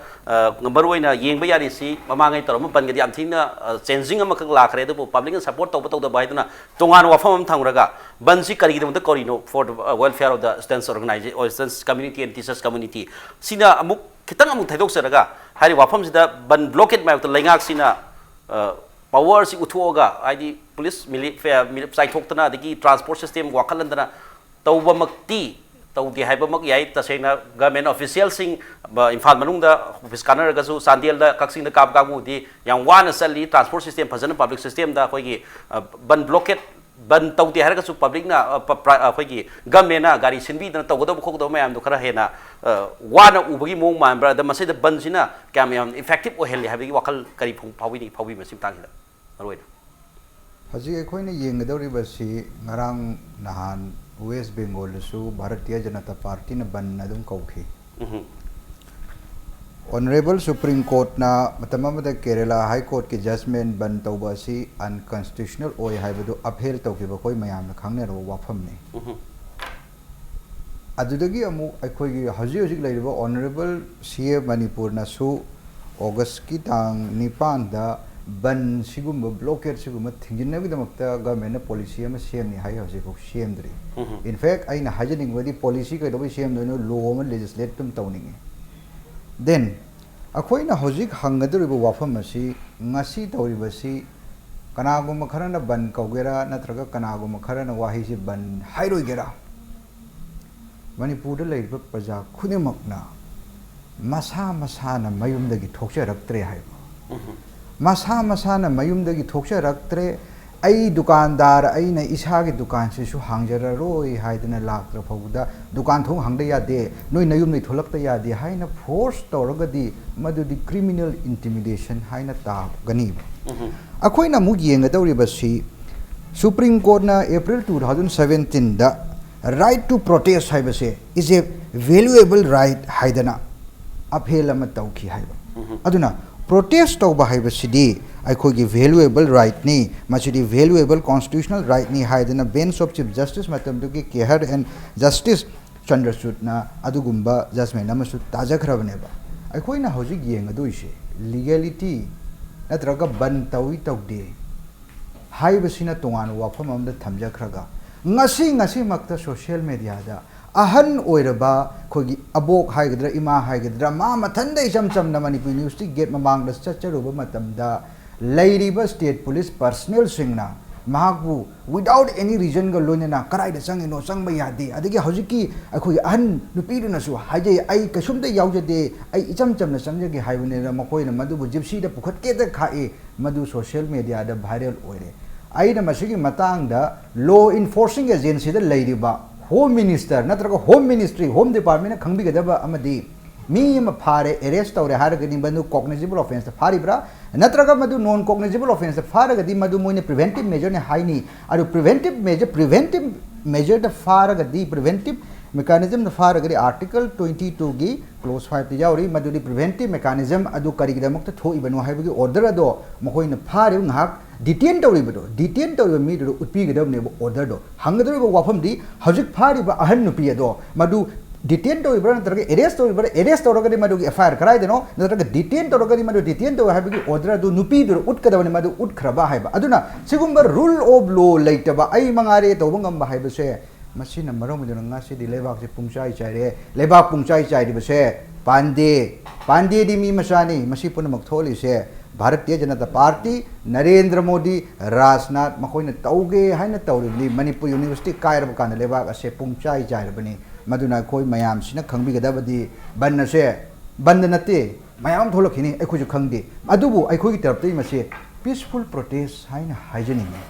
ꯃꯔꯨꯑꯣꯏꯅ ꯌꯦꯡꯕ ꯌꯥꯔꯤꯁꯤ, ꯃꯃꯥꯡꯉꯩ ꯇꯧꯔꯝꯕ ꯕꯟꯒꯗꯤ ꯌꯥꯝ ꯊꯤꯅ ꯆꯦꯟꯖꯤꯡ ꯑꯃꯈꯛ ꯂꯥꯛꯈ꯭ꯔꯦ, ꯑꯗꯨꯕꯨ ꯄꯕ꯭ꯂꯤꯛꯅ ꯁꯞꯄꯣꯔꯠ ꯇꯧꯕ ꯇꯧꯗꯕ ꯍꯥꯏꯗꯨꯅ ꯇꯣꯉꯥꯟꯕ ꯋꯥꯐꯝ ꯑꯃ ꯊꯝꯈ꯭ꯔꯒ, ꯕꯟꯁꯤ ꯀꯔꯤꯒꯤꯗꯃꯛꯇ ꯀꯧꯔꯤꯅꯣ? For the welfare of the students organization, students community and teachers community꯫ ꯁꯤꯅ ꯑꯃꯨꯛ ꯈꯤꯇꯪ ꯑꯃꯨꯛ ꯊꯩꯗꯣꯛꯆꯔꯒ, ꯍꯥꯏꯔꯤꯕ ꯋꯥꯐꯝꯁꯤꯗ ꯕꯟ ꯕ꯭ꯂꯣꯀꯦꯠ ꯃꯥꯌꯣꯛꯇ ꯂꯩꯉꯥꯛꯁꯤꯅ ꯄꯋꯔꯁꯤ ꯎꯠꯊꯣꯛꯑꯒ, ꯍꯥꯏꯗꯤ ꯄꯨꯂꯤꯁ ꯃꯤꯂꯤ ꯆꯥꯏꯊꯣꯛꯇꯅ, ꯑꯗꯒꯤ ꯇ꯭ꯔꯥꯟꯁꯄꯣꯔꯠ ꯁꯤꯁꯇꯦꯝ ꯋꯥꯈꯜꯍꯟꯗꯅ ꯇꯧꯕꯃꯛꯇꯤ ꯇꯧꯗꯦ ꯍꯥꯏꯕꯃꯛ ꯌꯥꯏ꯫ ꯇꯁꯦꯡꯅ ꯒꯚꯔꯟꯃꯦꯟ ꯑꯣꯐꯤꯁꯤꯌꯦꯜꯁꯤꯡ ꯏꯝꯐꯥꯜ ꯃꯅꯨꯡꯗ ꯑꯣꯐꯤꯁ ꯀꯥꯟꯅꯔꯒꯁꯨ, ꯆꯥꯟꯗꯦꯜꯗ, ꯀꯛꯆꯤꯡꯗ ꯀꯥꯕ ꯀꯥꯡꯕꯨꯗꯤ ꯌꯥꯝ ꯋꯥꯅ ꯆꯠꯂꯤ꯫ ꯇ꯭ꯔꯥꯟꯁꯄꯣꯔꯠ ꯁꯤꯁꯇꯦꯝ ꯐꯖꯅ, ꯄꯕ꯭ꯂꯤꯛ ꯁꯤꯁꯇꯦꯝꯗ ꯑꯩꯈꯣꯏꯒꯤ ꯕꯟ ꯕ꯭ꯂꯣꯀꯦꯠ, ꯕꯟ ꯇꯧꯗꯦ ꯍꯥꯏꯔꯒꯁꯨ ꯄꯕ꯭ꯂꯤꯛꯅ, ꯑꯩꯈꯣꯏꯒꯤ ꯒꯚꯔꯟꯃꯦꯟꯅ ꯒꯥꯔꯤ ꯁꯤꯟꯕꯤꯗꯅ ꯇꯧꯒꯗꯧꯕ ꯈꯣꯠꯀꯗꯧꯕ ꯃꯌꯥꯝꯗꯣ ꯈꯔ ꯍꯦꯟꯅ ꯋꯥꯅ ꯎꯕꯒꯤ ꯃꯑꯣꯡ ꯃꯥꯟꯕ꯭ꯔꯥ? ꯑꯗ ꯃꯁꯤꯗ ꯕꯟꯁꯤꯅ ꯀꯌꯥꯝ ꯌꯥꯝ ꯏꯐꯦꯛꯇꯤꯞ ꯑꯣꯏꯍꯜꯂꯤ ꯍꯥꯏꯕꯒꯤ ꯋꯥꯈꯜ ꯀꯔꯤ ꯐꯥꯎꯕꯤꯅꯤ, ꯐꯥꯎꯕꯤ ꯃꯁꯤ ꯃꯇꯥꯡꯁꯤꯗ ꯃꯔꯨꯑꯣꯏꯅ? ꯍꯧꯖꯤꯛ ꯑꯩꯈꯣꯏꯅ ꯌꯦꯡꯒꯗꯧꯔꯤꯕꯁꯤ, ꯉꯔꯥꯡ ꯅꯍꯥꯟ ꯋꯦꯁ ꯕꯦꯡꯒꯣꯜꯗꯁꯨ ꯚꯥꯔꯇꯤꯌ ꯖꯅꯇꯥ ꯄꯥꯔꯇꯤꯅ ꯕꯟ ꯑꯗꯨꯝ ꯀꯧꯈꯤ꯫ ꯎꯝꯍꯨꯝ꯫ ꯑꯣꯅꯔꯦꯕꯜ ꯁꯨꯄ꯭ꯔꯤꯝ ꯀꯣꯔꯠꯅ ꯃꯇꯝ ꯑꯃꯗ ꯀꯦꯔꯦꯂꯥ ꯍꯥꯏ ꯀꯣꯔꯠꯀꯤ ꯖꯖꯃꯦꯟ ꯕꯟ ꯇꯧꯕ ꯑꯁꯤ ꯑꯟꯀꯟꯁꯇꯤꯇ꯭ꯌꯨꯁꯅꯦꯜ ꯑꯣꯏ ꯍꯥꯏꯕꯗꯨ ꯑꯞꯍꯦꯜ ꯇꯧꯈꯤꯕ ꯑꯩꯈꯣꯏ ꯃꯌꯥꯝꯅ ꯈꯪꯅꯔꯕ ꯋꯥꯐꯝꯅꯤ꯫ ꯎꯝꯍꯨꯝ꯫ ꯑꯗꯨꯗꯒꯤ ꯑꯃꯨꯛ ꯑꯩꯈꯣꯏꯒꯤ ꯍꯧꯖꯤꯛ ꯍꯧꯖꯤꯛ ꯂꯩꯔꯤꯕ ꯑꯣꯅꯔꯦꯕꯜ ꯁꯤ ꯑꯦ ꯃꯅꯤꯄꯨꯔꯅꯁꯨ ꯑꯣꯒꯁꯀꯤ ꯇꯥꯡ ꯅꯤꯄꯥꯟꯗ ꯕꯟ ꯁꯤꯒꯨꯝꯕ, ꯕ꯭ꯂꯣꯀꯦꯠ ꯁꯤꯒꯨꯝꯕ ꯊꯤꯡꯖꯤꯟꯅꯕꯒꯤꯗꯃꯛꯇ ꯒꯚꯔꯟꯃꯦꯟꯠꯅ ꯄꯣꯂꯤꯁꯤ ꯑꯃ ꯁꯦꯝꯅꯤ ꯍꯥꯏ, ꯍꯧꯖꯤꯛꯐꯥꯎ ꯁꯦꯝꯗ꯭ꯔꯤ꯫ ꯎꯝꯍꯨꯝ꯫ ꯏꯟꯐꯦꯛ ꯑꯩꯅ ꯍꯥꯏꯖꯅꯤꯡꯕꯗꯤ ꯄꯣꯂꯤꯁꯤ ꯀꯩꯗꯧꯕꯩ ꯁꯦꯝꯗꯣꯏꯅꯣ, ꯂꯣ ꯑꯃ ꯂꯦꯖꯤꯁꯂꯦꯠ ꯑꯗꯨꯝ ꯇꯧꯅꯤꯡꯉꯤ꯫ ꯗꯦꯟ ꯑꯩꯈꯣꯏꯅ ꯍꯧꯖꯤꯛ ꯍꯪꯒꯗꯧꯔꯤꯕ ꯋꯥꯐꯝ ꯑꯁꯤ, ꯉꯁꯤ ꯇꯧꯔꯤꯕꯁꯤ ꯀꯅꯥꯒꯨꯝꯕ ꯈꯔꯅ ꯕꯟ ꯀꯧꯒꯦꯔꯥ ꯅꯠꯇ꯭ꯔꯒ ꯀꯅꯥꯒꯨꯝꯕ ꯈꯔꯅ ꯋꯥꯍꯩꯁꯤ ꯕꯟ ꯍꯥꯏꯔꯣꯏꯒꯦꯔꯥ, ꯃꯅꯤꯄꯨꯔꯗ ꯂꯩꯔꯤꯕ ꯄ꯭ꯔꯖꯥ ꯈꯨꯗꯤꯡꯃꯛꯅ ꯃꯁꯥ ꯃꯁꯥꯅ ꯃꯌꯨꯝꯗꯒꯤ ꯊꯣꯛꯆꯔꯛꯇ꯭ꯔꯦ ꯍꯥꯏꯕ꯫ ꯃꯁꯥ ꯃꯁꯥꯅ ꯃꯌꯨꯝꯗꯒꯤ ꯊꯣꯛꯆꯔꯛꯇ꯭ꯔꯦ, ꯑꯩ ꯗꯨꯀꯥꯟꯗꯥꯔ, ꯑꯩꯅ ꯏꯁꯥꯒꯤ ꯗꯨꯀꯥꯟꯁꯤꯁꯨ ꯍꯥꯡꯖꯔꯔꯣꯏ ꯍꯥꯏꯗꯅ ꯂꯥꯛꯇ꯭ꯔ ꯐꯥꯎꯕꯗ ꯗꯨꯀꯥꯟ ꯊꯣꯡ ꯍꯥꯡꯗ ꯌꯥꯗꯦ, ꯅꯣꯏ ꯅꯌꯨꯝꯗꯒꯤ ꯊꯣꯛꯂꯛꯇ ꯌꯥꯗꯦ ꯍꯥꯏꯅ ꯐꯣꯔꯁ ꯇꯧꯔꯒꯗꯤ ꯃꯗꯨꯗꯤ ꯀ꯭ꯔꯤꯃꯤꯅꯦꯜ ꯏꯟꯇꯤꯃꯤꯗꯦꯁꯟ ꯍꯥꯏꯅ ꯇꯥꯒꯅꯤꯕ꯫ ꯑꯩꯈꯣꯏꯅ ꯑꯃꯨꯛ ꯌꯦꯡꯒꯗꯧꯔꯤꯕꯁꯤ, ꯁꯨꯄ꯭ꯔꯤꯝ ꯀꯣꯔꯠꯅ ꯑꯦꯄ꯭ꯔꯤꯜ ꯇꯨ ꯊꯥꯎꯖꯟ ꯁꯕꯦꯟꯇꯤꯟꯗ right to protest ꯍꯥꯏꯕꯁꯦ is a valuable right ꯍꯥꯏꯗꯅ ꯑꯐꯦꯜ ꯑꯃ ꯇꯧꯈꯤ ꯍꯥꯏꯕ꯫ ꯑꯗꯨꯅ protest ꯇꯧꯕ ꯍꯥꯏꯕꯁꯤꯗꯤ ꯑꯩꯈꯣꯏꯒꯤ valuable rightꯅꯤ, ꯃꯁꯤꯗꯤ valuable constitutional rightꯅꯤ ꯍꯥꯏꯗꯅ bench of chief justice ꯃꯇꯝꯗꯨꯒꯤ ꯀꯦꯍꯔ and justice ꯆꯟꯗ꯭ꯔꯆꯨꯗꯅ ꯑꯗꯨꯒꯨꯝꯕ judgment ꯑꯃꯁꯨ ꯇꯥꯖꯈ꯭ꯔꯕꯅꯦꯕ꯫ ꯑꯩꯈꯣꯏꯅ ꯍꯧꯖꯤꯛ ꯌꯦꯡꯒꯗꯣꯏꯁꯦ legality ꯅꯠꯇ꯭ꯔꯒ ꯕꯟ ꯇꯧꯏ ꯇꯧꯗꯦ ꯍꯥꯏꯕꯁꯤꯅ ꯇꯣꯉꯥꯟꯕ ꯋꯥꯐꯝ ꯑꯃꯗ ꯊꯝꯖꯈ꯭ꯔꯒ, ꯉꯁꯤ ꯉꯁꯤꯃꯛꯇ social mediaꯗ ꯑꯍꯟ ꯑꯣꯏꯔꯕ ꯑꯩꯈꯣꯏꯒꯤ ꯑꯕꯣꯛ ꯍꯥꯏꯒꯗ꯭ꯔꯥ, ꯏꯃꯥ ꯍꯥꯏꯒꯗ꯭ꯔꯥ, ꯃꯥ ꯃꯊꯟꯗ ꯏꯆꯝ ꯆꯝꯅ ꯃꯅꯤꯄꯨꯔ university gate ꯃꯃꯥꯡꯗ ꯆꯠꯆꯔꯨꯕ ꯃꯇꯝꯗ, ꯂꯩꯔꯤꯕ state police personnelꯁꯤꯡꯅ ꯃꯍꯥꯛꯄꯨ without any reasonꯒ ꯂꯣꯏꯅꯅ ꯀꯗꯥꯏꯗ ꯆꯪꯉꯤꯅꯣ, ꯆꯪꯕ ꯌꯥꯗꯦ, ꯑꯗꯒꯤ ꯍꯧꯖꯤꯛꯀꯤ ꯑꯩꯈꯣꯏꯒꯤ ꯑꯍꯟ ꯅꯨꯄꯤꯗꯨꯅꯁꯨ ꯍꯥꯏꯖꯩ, "ꯑꯩ ꯀꯩꯁꯨꯝꯇ ꯌꯥꯎꯖꯗꯦ, ꯑꯩ ꯏꯆꯝ ꯆꯝꯅ ꯆꯪꯖꯒꯦ" ꯍꯥꯏꯕꯅꯤꯅ ꯃꯈꯣꯏꯅ ꯃꯗꯨꯕꯨ gypsyꯗ ꯄꯨꯈꯠꯀꯦꯗ ꯈꯥꯛꯏ꯫ ꯃꯗꯨ social mediaꯗ viral ꯑꯣꯏꯔꯦ꯫ ꯑꯩꯅ ꯃꯁꯤꯒꯤ ꯃꯇꯥꯡꯗ law enforcing agencyꯗ ꯂꯩꯔꯤꯕ Home Minister ꯅꯠꯇ꯭ꯔꯒ Home Ministry, Home Departmentꯅ ꯈꯪꯕꯤꯒꯗꯕ ꯑꯃꯗꯤ, ꯃꯤ ꯑꯃ ꯐꯥꯔꯦ, arrest ꯇꯧꯔꯦ ꯍꯥꯏꯔꯒꯗꯤ ꯃꯗꯨ cognizable offenceꯇ ꯐꯥꯔꯤꯕ꯭ꯔꯥ, ꯅꯠꯇ꯭ꯔꯒ ꯃꯗꯨ non cognizable offenceꯇ ꯐꯥꯔꯒꯗꯤ ꯃꯗꯨ ꯃꯣꯏꯅ preventive measureꯅꯤ ꯍꯥꯏꯅꯤ꯫ ꯑꯗꯨ preventive measure, preventive measureꯗ ꯐꯥꯔꯒꯗꯤ, preventive mechanismꯗ ꯐꯥꯔꯒꯗꯤ article twenty twoꯒꯤ clause fiveꯇ ꯌꯥꯎꯔꯤ, ꯃꯗꯨꯗꯤ preventive mechanism ꯑꯗꯨ ꯀꯔꯤꯒꯤꯗꯃꯛꯇ ꯊꯣꯛꯏꯕꯅꯣ ꯍꯥꯏꯕꯒꯤ order ꯑꯗꯣ ꯃꯈꯣꯏꯅ ꯐꯥꯔꯤꯕ ꯉꯥꯏꯍꯥꯛ detain ꯇꯧꯔꯤꯕꯗꯣ, detain ꯇꯧꯔꯤꯕ ꯃꯤꯗꯨꯗ ꯎꯠꯄꯤꯒꯗꯕꯅꯦꯕ orderꯗꯣ꯫ ꯍꯪꯒꯗꯧꯔꯤꯕ ꯋꯥꯐꯝꯗꯤ, ꯍꯧꯖꯤꯛ ꯐꯥꯔꯤꯕ ꯑꯍꯟ ꯅꯨꯄꯤ ꯑꯗꯣ ꯃꯗꯨ detain ꯇꯧꯔꯤꯕ꯭ꯔꯥ ꯅꯠꯇ꯭ꯔꯒ arrest ꯇꯧꯔꯤꯕ꯭ꯔꯥ? Arrest ꯇꯧꯔꯒꯗꯤ ꯃꯗꯨꯒꯤ FIR ꯀꯗꯥꯏꯗꯅꯣ? ꯅꯠꯇ꯭ꯔꯒ detain ꯇꯧꯔꯒꯗꯤ ꯃꯗꯨ detain ꯇꯧꯋꯦ ꯍꯥꯏꯕꯒꯤ order ꯑꯗꯨ ꯅꯨꯄꯤꯗꯨꯗ ꯎꯠꯀꯗꯕꯅꯤ, ꯃꯗꯨ ꯎꯠꯈ꯭ꯔꯕ ꯍꯥꯏꯕ꯫ ꯑꯗꯨꯅ ꯁꯤꯒꯨꯝꯕ rule of law ꯂꯩꯇꯕ, ꯑꯩ ꯃꯉꯥꯏꯔꯦ ꯇꯧꯕ ꯉꯝꯕ ꯍꯥꯏꯕꯁꯦ, ꯃꯁꯤꯅ ꯃꯔꯝ ꯑꯣꯏꯗꯨꯅ ꯉꯁꯤꯗꯤ ꯂꯩꯕꯥꯛꯁꯦ ꯄꯨꯡꯆꯥꯏ ꯆꯥꯏꯔꯦ꯫ ꯂꯩꯕꯥꯛ ꯄꯨꯡꯆꯥꯏ ꯆꯥꯏꯔꯤꯕꯁꯦ ꯄꯥꯟꯗꯦ, ꯄꯥꯟꯗꯦꯗꯤ ꯃꯤ ꯃꯆꯥꯅꯤ꯫ ꯃꯁꯤ ꯄꯨꯝꯅꯃꯛ ꯊꯣꯛꯍꯜꯂꯤꯁꯦ ꯚꯥꯔꯇꯤꯌ ꯖꯅꯇꯥ ꯄꯥꯔꯇꯤ, ꯅꯔꯦꯟꯗ꯭ꯔ ꯃꯣꯗꯤ, ꯔꯥꯖꯅꯥꯊ, ꯃꯈꯣꯏꯅ ꯇꯧꯒꯦ ꯍꯥꯏꯅ ꯇꯧꯔꯤꯕꯅꯤ꯫ ꯃꯅꯤꯄꯨꯔ university ꯀꯥꯏꯔꯕ ꯀꯥꯟꯗ ꯂꯩꯕꯥꯛ ꯑꯁꯦ ꯄꯨꯡꯆꯥꯏ ꯆꯥꯏꯔꯕꯅꯤ꯫ ꯃꯗꯨꯅ ꯑꯩꯈꯣꯏ ꯃꯌꯥꯝꯁꯤꯅ ꯈꯪꯕꯤꯒꯗꯕꯗꯤ ꯕꯟ ꯑꯁꯦ ꯕꯟꯗ ꯅꯠꯇꯦ, ꯃꯌꯥꯝ ꯑꯃ ꯊꯣꯛꯂꯛꯈꯤꯅꯤ, ꯑꯩꯈꯣꯏꯁꯨ ꯈꯪꯗꯦ꯫ ꯑꯗꯨꯕꯨ ꯑꯩꯈꯣꯏꯒꯤ ꯇꯔꯞꯇꯒꯤ ꯃꯁꯤ peaceful protest ꯍꯥꯏꯅ ꯍꯥꯏꯖꯅꯤꯡꯉꯤ꯫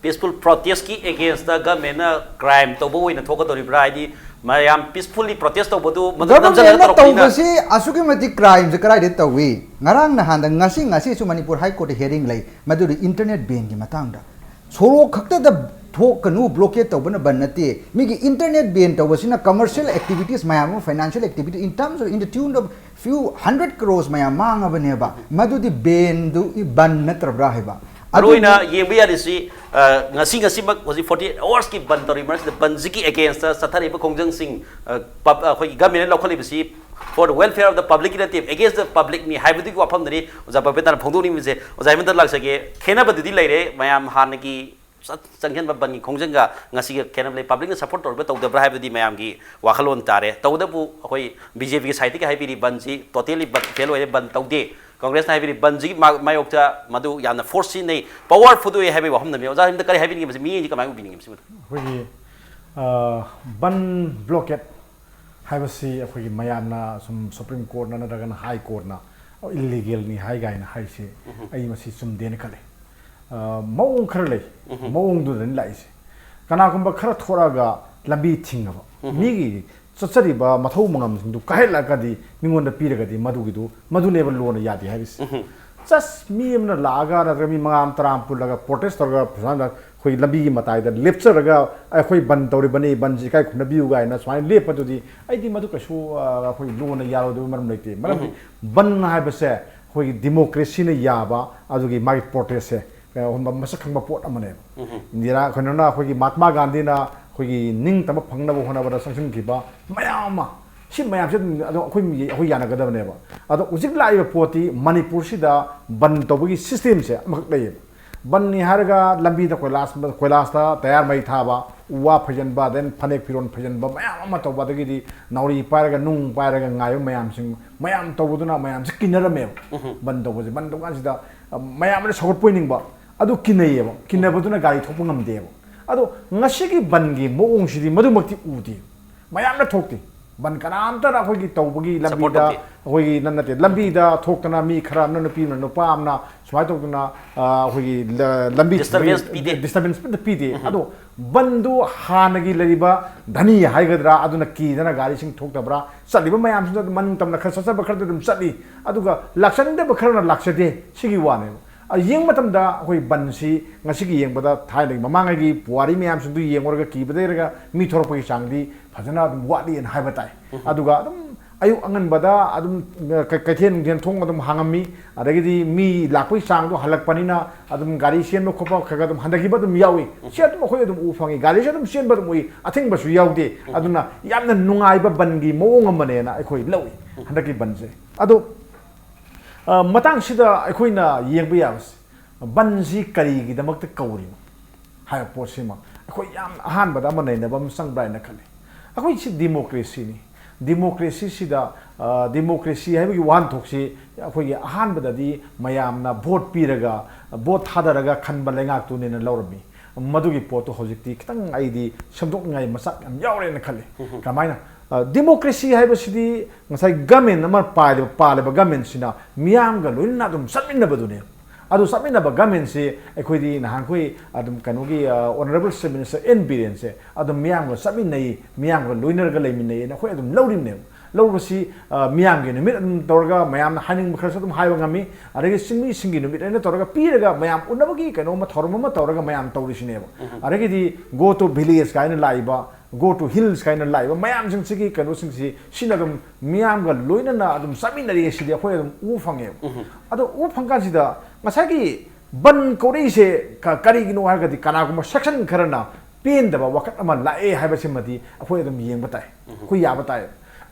Peaceful protestꯀꯤ againstꯇ governmentꯅ crime ꯇꯧꯕ ꯑꯣꯏꯅ ꯊꯣꯛꯀꯗꯧꯔꯤꯕ꯭ꯔꯥ? ꯍꯥꯏꯗꯤ ꯃꯌꯥꯝ peacefully protest ꯇꯧꯕꯗꯨ ꯃꯗꯨ ꯅꯝꯁꯤꯜꯂꯒ Governmentꯅ ꯇꯧꯔꯛꯄꯅꯤꯅ꯫ ꯇꯧꯕꯁꯤ ꯑꯁꯨꯛꯀꯤ ꯃꯇꯤꯛ crimeꯁꯦ ꯀꯗꯥꯏꯗ ꯇꯧꯏ? ꯉꯔꯥꯡ ꯅꯍꯥꯟꯗ, ꯉꯁꯤ, ꯉꯁꯤꯁꯨ ꯃꯅꯤꯄꯨꯔ High Courtꯇ hearing ꯂꯩ, ꯃꯗꯨꯗꯤ internet banꯒꯤ ꯃꯇꯥꯡꯗ꯫ ꯁꯣꯔꯣꯛ ꯈꯛꯇꯗ ꯊꯣꯛꯀꯅꯨ, blockade ꯇꯧꯕꯅ ꯕꯟ ꯅꯠꯇꯦ꯫ ꯃꯤꯒꯤ internet ban ꯇꯧꯕꯁꯤꯅ commercial activities ꯃꯌꯥꯝ ꯑꯃ, financial activity in terms of, in the tune of few hundred crores ꯃꯌꯥꯝ ꯃꯥꯡꯉꯕꯅꯦꯕ꯫ ꯃꯗꯨꯗꯤ ban ꯗꯨ ꯕꯟ ꯅꯠꯇ꯭ꯔꯕ꯭ꯔꯥ ꯍꯥꯏꯕ꯫ ꯃꯔꯨꯑꯣꯏꯅ ꯑꯗꯨꯕꯨ ꯌꯦꯡꯕ ꯌꯥꯔꯤꯁꯤ, ꯑ, ꯉꯁꯤ, ꯉꯁꯤꯃꯛ ꯍꯧꯖꯤꯛ forty eight hours ꯀꯤ ꯕꯟ ꯇꯧꯔꯤ ꯃꯔꯛꯁꯤꯗ ꯕꯟꯁꯤꯒꯤ against ꯇ ꯆꯠꯊꯔꯤꯕ ꯈꯣꯡꯖꯪꯁꯤꯡ, ꯑ, ꯄꯕ-, ꯑꯩꯈꯣꯏꯒꯤ government ꯅ ꯂꯧꯈꯠꯂꯤꯕꯁꯤ for the welfare of the public ꯀꯤ ꯅꯠꯇꯦ, against the public ꯅꯤ ꯍꯥꯏꯕꯗꯨꯒꯤ ꯋꯥꯐꯝꯗꯅꯤ ꯑꯣꯖꯥ ꯕꯕꯤꯇꯥꯅ ꯐꯣꯡꯗꯣꯛꯅꯤꯡꯕꯁꯦ꯫ ꯑꯣꯖꯥ ꯍꯦꯃꯟꯇ ꯂꯥꯛꯆꯒꯦ꯫ ꯈꯦꯠꯅꯕꯗꯨꯗꯤ ꯂꯩꯔꯦ, ꯃꯌꯥꯝ ꯍꯥꯟꯅꯒꯤ ꯆꯠ-, ꯆꯪꯁꯤꯟꯕ ꯕꯟꯒꯤ ꯈꯣꯡꯖꯪꯒ ꯉꯁꯤꯒ ꯈꯦꯠꯅꯕ ꯂꯩ꯫ Public ꯅ support ꯇꯧꯔꯤꯕ꯭ꯔꯥ ꯇꯧꯗꯕ꯭ꯔꯥ ꯍꯥꯏꯕꯗꯤ ꯃꯌꯥꯝꯒꯤ ꯋꯥꯈꯜꯂꯣꯟ ꯇꯥꯔꯦ꯫ ꯇꯧꯕꯇꯕꯨ ꯑꯩꯈꯣꯏ B J P ꯒꯤ side ꯇꯒꯤ ꯍꯥꯏꯕꯤꯔꯤ ꯕꯟꯁꯤ totally ꯕꯟ fail ꯑꯣꯏꯔꯦ, ꯕꯟ ꯇꯧꯗꯦ꯫ Congress ꯅ ꯍꯥꯏꯕꯤꯔꯤ ꯕꯟꯁꯤꯒꯤ ꯃꯥ-, ꯃꯥꯌꯣꯛꯇ ꯃꯗꯨ ꯌꯥꯝꯅ force ꯁꯤꯖꯤꯟꯅꯩ, power ꯐꯨꯗꯣꯛꯑꯦ ꯍꯥꯏꯕꯒꯤ ꯋꯥꯐꯝꯗꯅꯤ꯫ ꯑꯣꯖꯥ ꯍꯦꯃꯟꯇ ꯀꯔꯤ ꯍꯥꯏꯕꯤꯅꯤꯡꯉꯤ ꯃꯁꯤ? ꯃꯤꯠꯌꯦꯡꯁꯤ ꯀꯃꯥꯏꯅ ꯎꯕꯤꯅꯤꯡꯉꯤ ꯃꯁꯤꯃ? ꯑꯩꯈꯣꯏꯒꯤ, ꯑ, ꯕꯟ blockade ꯍꯥꯏꯕꯁꯤ ꯑꯩꯈꯣꯏꯒꯤ ꯃꯌꯥꯝꯅ ꯁꯨꯝ Supreme Court ꯅ ꯅꯠꯇ꯭ꯔꯒꯅ High Court ꯅ illegal ꯅꯤ ꯍꯥꯏ ꯀꯥꯏꯅ ꯍꯥꯏꯁꯤ, ꯎꯝ꯫ ꯑꯩ ꯃꯁꯤ ꯆꯨꯝꯗꯦꯅ ꯈꯜꯂꯤ꯫ ꯑ, ꯃꯑꯣꯡ ꯈꯔ ꯂꯩ, ꯎꯝ꯫ ꯃꯑꯣꯡꯗꯨꯗꯅꯤ ꯂꯥꯛꯏꯁꯦ꯫ ꯀꯅꯥꯒꯨꯝꯕ ꯈꯔ ꯊꯣꯔꯛꯑꯒ ꯂꯝꯕꯤ ꯊꯤꯡꯉꯕ, ꯎꯝ꯫ ꯃꯤꯒꯤ ꯆꯠꯆꯔꯤꯕ ꯃꯊꯧ ꯃꯉꯝꯁꯤꯡꯗꯨ ꯀꯥꯏꯍꯜꯂꯛꯑꯒꯗꯤ, ꯃꯤꯉꯣꯟꯗ ꯄꯤꯔꯒꯗꯤ, ꯃꯗꯨꯒꯤꯗꯨ, ꯃꯗꯨꯅꯦꯕ law ꯅ ꯌꯥꯗꯦ ꯍꯥꯏꯔꯤꯁꯦ꯫ ꯎꯝ꯫ Just ꯃꯤ ꯑꯃꯅ ꯂꯥꯛꯑꯒ ꯅꯠꯇ꯭ꯔꯒ ꯃꯤ ꯃꯉꯥ ꯑꯃ, ꯇꯔꯥ ꯑꯃ ꯄꯨꯜꯂꯒ protest ꯇꯧꯔꯒ ꯁꯨꯃꯥꯏꯅ ꯑꯩꯈꯣꯏ ꯂꯝꯕꯤꯒꯤ ꯃꯇꯥꯏꯗ ꯂꯦꯞꯆꯔꯒ, "ꯑꯩꯈꯣꯏ ꯕꯟ ꯇꯧꯔꯤꯕꯅꯤ, ꯕꯟꯁꯤ ꯏꯀꯥꯏ ꯈꯨꯝꯅꯕꯤꯌꯨ" ꯀꯥꯏꯅ ꯁꯨꯃꯥꯏꯅ ꯂꯦꯞꯄꯗꯨꯗꯤ ꯑꯩꯗꯤ ꯃꯗꯨ ꯀꯩꯁꯨ, ꯑ, ꯑꯩꯈꯣꯏ law ꯅ ꯌꯥꯔꯣꯏꯗꯕ ꯃꯔꯝ ꯂꯩꯇꯦ꯫ ꯃꯔꯝꯗꯤ ꯎꯝ꯫ ꯕꯟ ꯍꯥꯏꯕꯁꯦ ꯑꯩꯈꯣꯏꯒꯤ democracy ꯅ ꯌꯥꯕ ꯑꯗꯨꯒꯤ ꯃꯥꯒꯤ protest ꯁꯦ, ꯑ, ꯃꯁꯛ ꯈꯪꯕ ꯄꯣꯠ ꯑꯃꯅꯦꯕ꯫ ꯎꯝ꯫ ꯏꯟꯗꯤꯔꯥ, ꯀꯩꯅꯣꯅ, ꯑꯩꯈꯣꯏꯒꯤ ꯃꯍꯥꯠꯃꯥ ꯒꯥꯟꯙꯤꯅ ꯑꯩꯈꯣꯏꯒꯤ ꯅꯤꯡꯇꯝꯕ ꯐꯪꯅꯕ ꯍꯣꯠꯅꯕꯗ ꯆꯪꯁꯤꯟꯈꯤꯕ ꯃꯌꯥꯝ ꯑꯃ, ꯁꯤ ꯃꯌꯥꯝꯁꯦ ꯑꯗꯨꯝ, ꯑꯗꯨꯝ ꯑꯩꯈꯣꯏ ꯃꯤ-, ꯑꯩꯈꯣꯏ ꯌꯥꯅꯒꯗꯕꯅꯦꯕ꯫ ꯑꯗꯣ ꯍꯧꯖꯤꯛ ꯂꯥꯛꯏꯕ ꯄꯣꯠꯇꯤ ꯃꯅꯤꯄꯨꯔꯁꯤꯗ ꯕꯟ ꯇꯧꯕꯒꯤ system ꯁꯦ ꯑꯃꯈꯛ ꯂꯩꯌꯦꯕ꯫ ꯕꯟꯅꯤ ꯍꯥꯏꯔꯒ ꯂꯝꯕꯤꯗ ꯀꯣꯏꯂꯥꯁ, ꯀꯣꯏꯂꯥꯁꯇ ꯇꯌꯥꯔ ꯃꯩ ꯊꯥꯕ, ꯎ ꯋꯥ ꯐꯩꯖꯟꯕ, then ꯐꯅꯦꯛ ꯐꯤꯔꯣꯟ ꯐꯩꯖꯟꯕ ꯃꯌꯥꯝ ꯑꯃ ꯇꯧꯕ, ꯑꯗꯒꯤꯗꯤ ꯅꯥꯎꯔꯤ ꯄꯥꯏꯔꯒ, ꯅꯨꯡ ꯄꯥꯏꯔꯒ ꯉꯥꯏꯕ ꯃꯌꯥꯝꯁꯤꯡ, ꯃꯌꯥꯝ ꯇꯧꯕꯗꯨꯅ ꯃꯌꯥꯝꯁꯦ ꯀꯤꯅꯔꯝꯃꯦꯕ꯫ ꯎꯝ꯫ ꯕꯟ ꯇꯧꯕꯁꯦ, ꯕꯟ ꯇꯧꯀꯥꯟꯁꯤꯗ, ꯑ, ꯃꯌꯥꯝ ꯑꯃꯅ ꯁꯧꯒꯠꯄ ꯑꯣꯏꯅꯤꯡꯕ, ꯑꯗꯨ ꯀꯤꯅꯩꯌꯦꯕ꯫ ꯀꯤꯅꯕꯗꯨꯅ ꯒꯥꯔꯤ ꯊꯣꯛꯄ ꯉꯝꯗꯦꯕ꯫ ꯑꯗꯣ ꯉꯁꯤꯒꯤ ꯕꯟꯒꯤ ꯃꯑꯣꯡꯁꯤꯗꯤ ꯃꯗꯨꯃꯛꯇꯤ ꯎꯗꯦ꯫ ꯃꯌꯥꯝꯅ ꯊꯣꯛꯇꯦ꯫ ꯕꯟ ꯀꯅꯥꯝꯇꯅ ꯑꯩꯈꯣꯏꯒꯤ ꯇꯧꯕꯒꯤ support ꯂꯝꯕꯤꯗ, ꯇꯧꯗꯦ꯫ ꯑꯩꯈꯣꯏꯒꯤ ꯅ-, ꯅꯠꯇꯦ, ꯂꯝꯕꯤꯗ ꯊꯣꯛꯇꯅ ꯃꯤ ꯈꯔ ꯑꯃꯅ, ꯅꯨꯄꯤ ꯑꯃꯅ, ꯅꯨꯄꯥ ꯑꯃꯅ ꯁꯨꯃꯥꯏꯅ ꯇꯧꯗꯅ, ꯑ, ꯑꯩꯈꯣꯏꯒꯤ ꯂ-, ꯂꯝꯕꯤ disturbance ꯄꯤꯗꯦ꯫ Disturbance ꯑꯝꯇ ꯄꯤꯗꯦ꯫ ꯎꯝ꯫ ꯑꯗꯣ ꯕꯟꯗꯨ ꯍꯥꯟꯅꯒꯤ ꯂꯩꯔꯤꯕ ꯙꯅꯤ ꯍꯥꯏꯒꯗ꯭ꯔꯥ, ꯑꯗꯨꯅ ꯀꯤꯗꯅ ꯒꯥꯔꯤꯁꯤꯡ ꯊꯣꯛꯇꯕ꯭ꯔꯥ, ꯆꯠꯂꯤꯕ ꯃꯌꯥꯝꯁꯤꯡꯗꯣ ꯑꯗꯨꯝ ꯃꯅꯤꯡ ꯇꯝꯅ ꯈꯔ ꯆꯠꯆꯕ ꯈꯔꯗꯤ ꯑꯗꯨꯝ ꯆꯠꯂꯤ, ꯑꯗꯨꯒ ꯂꯥꯛꯆꯅꯤꯡꯗꯕ ꯈꯔꯅ ꯂꯥꯛꯆꯗꯦ, ꯁꯤꯒꯤ ꯋꯥꯅꯦꯕ꯫ ꯑ, ꯌꯦꯡꯕ ꯃꯇꯝꯗ ꯑꯩꯈꯣꯏ ꯕꯟꯁꯤ ꯉꯁꯤꯒꯤ ꯌꯦꯡꯕꯗ ꯊꯥꯏꯅꯒꯤ ꯃꯃꯥꯡꯉꯩꯒꯤ ꯄꯨꯋꯥꯔꯤ ꯃꯌꯥꯝꯁꯤꯡꯗꯨ ꯌꯦꯡꯉꯨꯔꯒ ꯀꯤꯕꯗ ꯂꯩꯔꯒ ꯃꯤ ꯊꯣꯔꯛꯄꯒꯤ ꯆꯥꯡꯗꯤ ꯐꯖꯅ ꯑꯗꯨꯝ ꯋꯥꯠꯂꯤꯅ ꯍꯥꯏꯕ ꯇꯥꯏ꯫ ꯑꯗꯨꯒ ꯑꯗꯨꯝ ꯑꯌꯨꯛ ꯑꯉꯟꯕꯗ ꯑꯗꯨꯝ, ꯑ, ꯀꯩ-, ꯀꯩꯊꯦꯜ ꯅꯨꯡꯊꯦꯜ ꯊꯣꯡ ꯑꯗꯨꯝ ꯍꯥꯡꯉꯝꯃꯤ꯫ ꯑꯗꯒꯤꯗꯤ ꯃꯤ ꯂꯥꯛꯄꯒꯤ ꯆꯥꯡꯗꯣ ꯍꯜꯂꯛꯄꯅꯤꯅ ꯑꯗꯨꯝ ꯒꯥꯔꯤ ꯆꯦꯟꯕ ꯈꯣꯠꯄ ꯈꯔ ꯈꯔ ꯑꯗꯨꯝ ꯍꯟꯊꯈꯤꯕ ꯑꯗꯨꯝ ꯌꯥꯎꯏ꯫ ꯁꯤ ꯑꯗꯨꯝ ꯑꯩꯈꯣꯏ ꯑꯗꯨꯝ ꯎ ꯐꯪꯉꯤ, ꯒꯥꯔꯤꯁꯨ ꯑꯗꯨꯝ ꯆꯦꯟꯕ ꯑꯗꯨꯝ ꯎꯏ, ꯑꯊꯤꯡꯕꯁꯨ ꯌꯥꯎꯗꯦ꯫ ꯑꯗꯨꯅ ꯌꯥꯝꯅ ꯅꯨꯡꯉꯥꯏꯕ ꯕꯟꯒꯤ ꯃꯑꯣꯡ ꯑꯃꯅꯦꯅ ꯑꯩꯈꯣꯏ ꯂꯧꯏ ꯍꯟꯗꯛꯀꯤ ꯕꯟꯁꯦ꯫ ꯑꯗꯣ, ꯑ, ꯃꯇꯥꯡꯁꯤꯗ ꯑꯩꯈꯣꯏꯅ ꯌꯦꯡꯕ ꯌꯥꯕꯁꯦ, ꯕꯟꯁꯤ ꯀꯔꯤꯒꯤꯗꯃꯛꯇ ꯀꯧꯔꯤꯅꯣ ꯍꯥꯏꯕ ꯄꯣꯠꯁꯤꯃ ꯑꯩꯈꯣꯏ ꯌꯥꯝ ꯑꯍꯥꯟꯕꯗ ꯑꯃ ꯅꯩꯅꯕ ꯑꯃ ꯆꯪꯕ꯭ꯔꯥ ꯍꯥꯏꯅ ꯈꯜꯂꯤ꯫ ꯑꯩꯈꯣꯏꯁꯤ ꯗꯤꯃꯣꯀ꯭ꯔꯦꯁꯤꯅꯤ꯫ ꯗꯤꯃꯣꯀ꯭ꯔꯦꯁꯤꯁꯤꯗ, ꯑ, ꯗꯤꯃꯣꯀ꯭ꯔꯦꯁꯤ ꯍꯥꯏꯕꯒꯤ ꯋꯥꯍꯟꯊꯣꯛꯁꯤ ꯑꯩꯈꯣꯏꯒꯤ ꯑꯍꯥꯟꯕꯗꯗꯤ ꯃꯌꯥꯝꯅ ꯚꯣꯠ ꯄꯤꯔꯒ, ꯚꯣꯠ ꯊꯥꯗꯔꯒ ꯈꯟꯕ ꯂꯩꯉꯥꯛꯇꯨꯅꯦꯅ ꯂꯧꯔꯝꯃꯤ꯫ ꯃꯗꯨꯒꯤ ꯄꯣꯠꯇꯨ ꯍꯧꯖꯤꯛꯇꯤ ꯈꯤꯇꯪ ꯑꯩꯗꯤ ꯁꯦꯝꯗꯣꯛꯅꯤꯡꯉꯥꯏ ꯃꯆꯥꯛ ꯌꯥꯝ ꯌꯥꯎꯔꯦꯅ ꯈꯜꯂꯤ꯫ ꯀꯃꯥꯏꯅ? ꯑ, ꯗꯤꯃꯣꯀ꯭ꯔꯦꯁꯤ ꯍꯥꯏꯕꯁꯤꯗꯤ ꯉꯁꯥꯏ ꯒꯃꯦꯟ ꯑꯃ ꯄꯥꯜꯂꯤꯕ, ꯄꯥꯜꯂꯤꯕ ꯒꯃꯦꯟꯁꯤꯅ ꯃꯤꯌꯥꯝꯒ ꯂꯣꯏꯅꯅ ꯑꯗꯨꯝ ꯆꯠꯃꯤꯟꯅꯕꯗꯨꯅꯦ꯫ ꯑꯗꯨ ꯆꯠꯃꯤꯟꯅꯕ ꯒꯃꯦꯟꯁꯤ ꯑꯩꯈꯣꯏꯗꯤ ꯅꯍꯥꯟꯈꯣꯏ ꯑꯗꯨꯝ ꯀꯩꯅꯣꯒꯤ, ꯑ, Honourable Chief Minister N. ꯕꯤꯔꯦꯟꯁꯦ ꯑꯗꯨꯝ ꯃꯤꯌꯥꯝꯒ ꯆꯠꯃꯤꯟꯅꯩ, ꯃꯤꯌꯥꯝꯒ ꯂꯣꯏꯅꯔꯒ ꯂꯩꯃꯤꯟꯅꯩꯅ ꯑꯩꯈꯣꯏ ꯑꯗꯨꯝ ꯂꯧꯔꯤꯕꯅꯦꯕ꯫ ꯂꯧꯕꯁꯤ, ꯑ, ꯃꯤꯌꯥꯝꯒꯤ ꯅꯨꯃꯤꯠ ꯑꯗꯨꯝ ꯇꯧꯔꯒ ꯃꯌꯥꯝꯅ ꯍꯥꯏꯅꯤꯡꯕ ꯈꯔꯁꯨ ꯑꯗꯨꯝ ꯍꯥꯏꯕ ꯉꯝꯃꯤ꯫ ꯑꯗꯒꯤ ꯆꯤꯡꯃꯤꯁꯤꯡꯒꯤ ꯅꯨꯃꯤꯠ ꯍꯥꯏꯅ ꯇꯧꯔꯒ ꯄꯤꯔꯒ ꯃꯌꯥꯝ ꯎꯅꯕꯒꯤ ꯀꯩꯅꯣꯝꯃ, ꯊꯧꯔꯝ ꯑꯃ ꯇꯧꯔꯒ ꯃꯌꯥꯝ ꯇꯧꯔꯤꯁꯤꯅꯦꯕ꯫ ꯑꯗꯒꯤꯗꯤ go to village ꯀꯥꯏꯅ ꯂꯥꯛꯏꯕ, go to hills ꯀꯥꯏꯅ ꯂꯥꯛꯏꯕ ꯃꯌꯥꯝꯁꯤꯡꯁꯤꯒꯤ ꯀꯩꯅꯣꯁꯤꯡꯁꯤ ꯁꯤꯅ ꯑꯗꯨꯝ ꯃꯤꯌꯥꯝꯒ ꯂꯣꯏꯅꯅ ꯑꯗꯨꯝ ꯆꯠꯃꯤꯟꯅꯔꯤ꯫ ꯁꯤꯗꯤ ꯑꯩꯈꯣꯏ ꯑꯗꯨꯝ ꯎꯕ ꯐꯪꯉꯦꯕ꯫ ꯑꯗꯣ ꯎꯕ ꯐꯪꯀꯥꯟꯁꯤꯗ ꯉꯁꯥꯏꯒꯤ ꯕꯟ ꯀꯧꯔꯛꯏꯁꯦ ꯀ-, ꯀꯔꯤꯒꯤꯅꯣ ꯍꯥꯏꯔꯒꯗꯤ ꯀꯅꯥꯒꯨꯝꯕ section ꯈꯔꯅ ꯄꯦꯟꯗꯕ ꯋꯥꯈꯜ ꯑꯃ ꯂꯥꯛꯑꯦ ꯍꯥꯏꯕꯁꯤꯃꯗꯤ ꯑꯩꯈꯣꯏ ꯑꯗꯨꯝ ꯌꯦꯡꯕ ꯇꯥꯏ, ꯑꯩꯈꯣꯏ ꯌꯥꯕ ꯇꯥꯏ꯫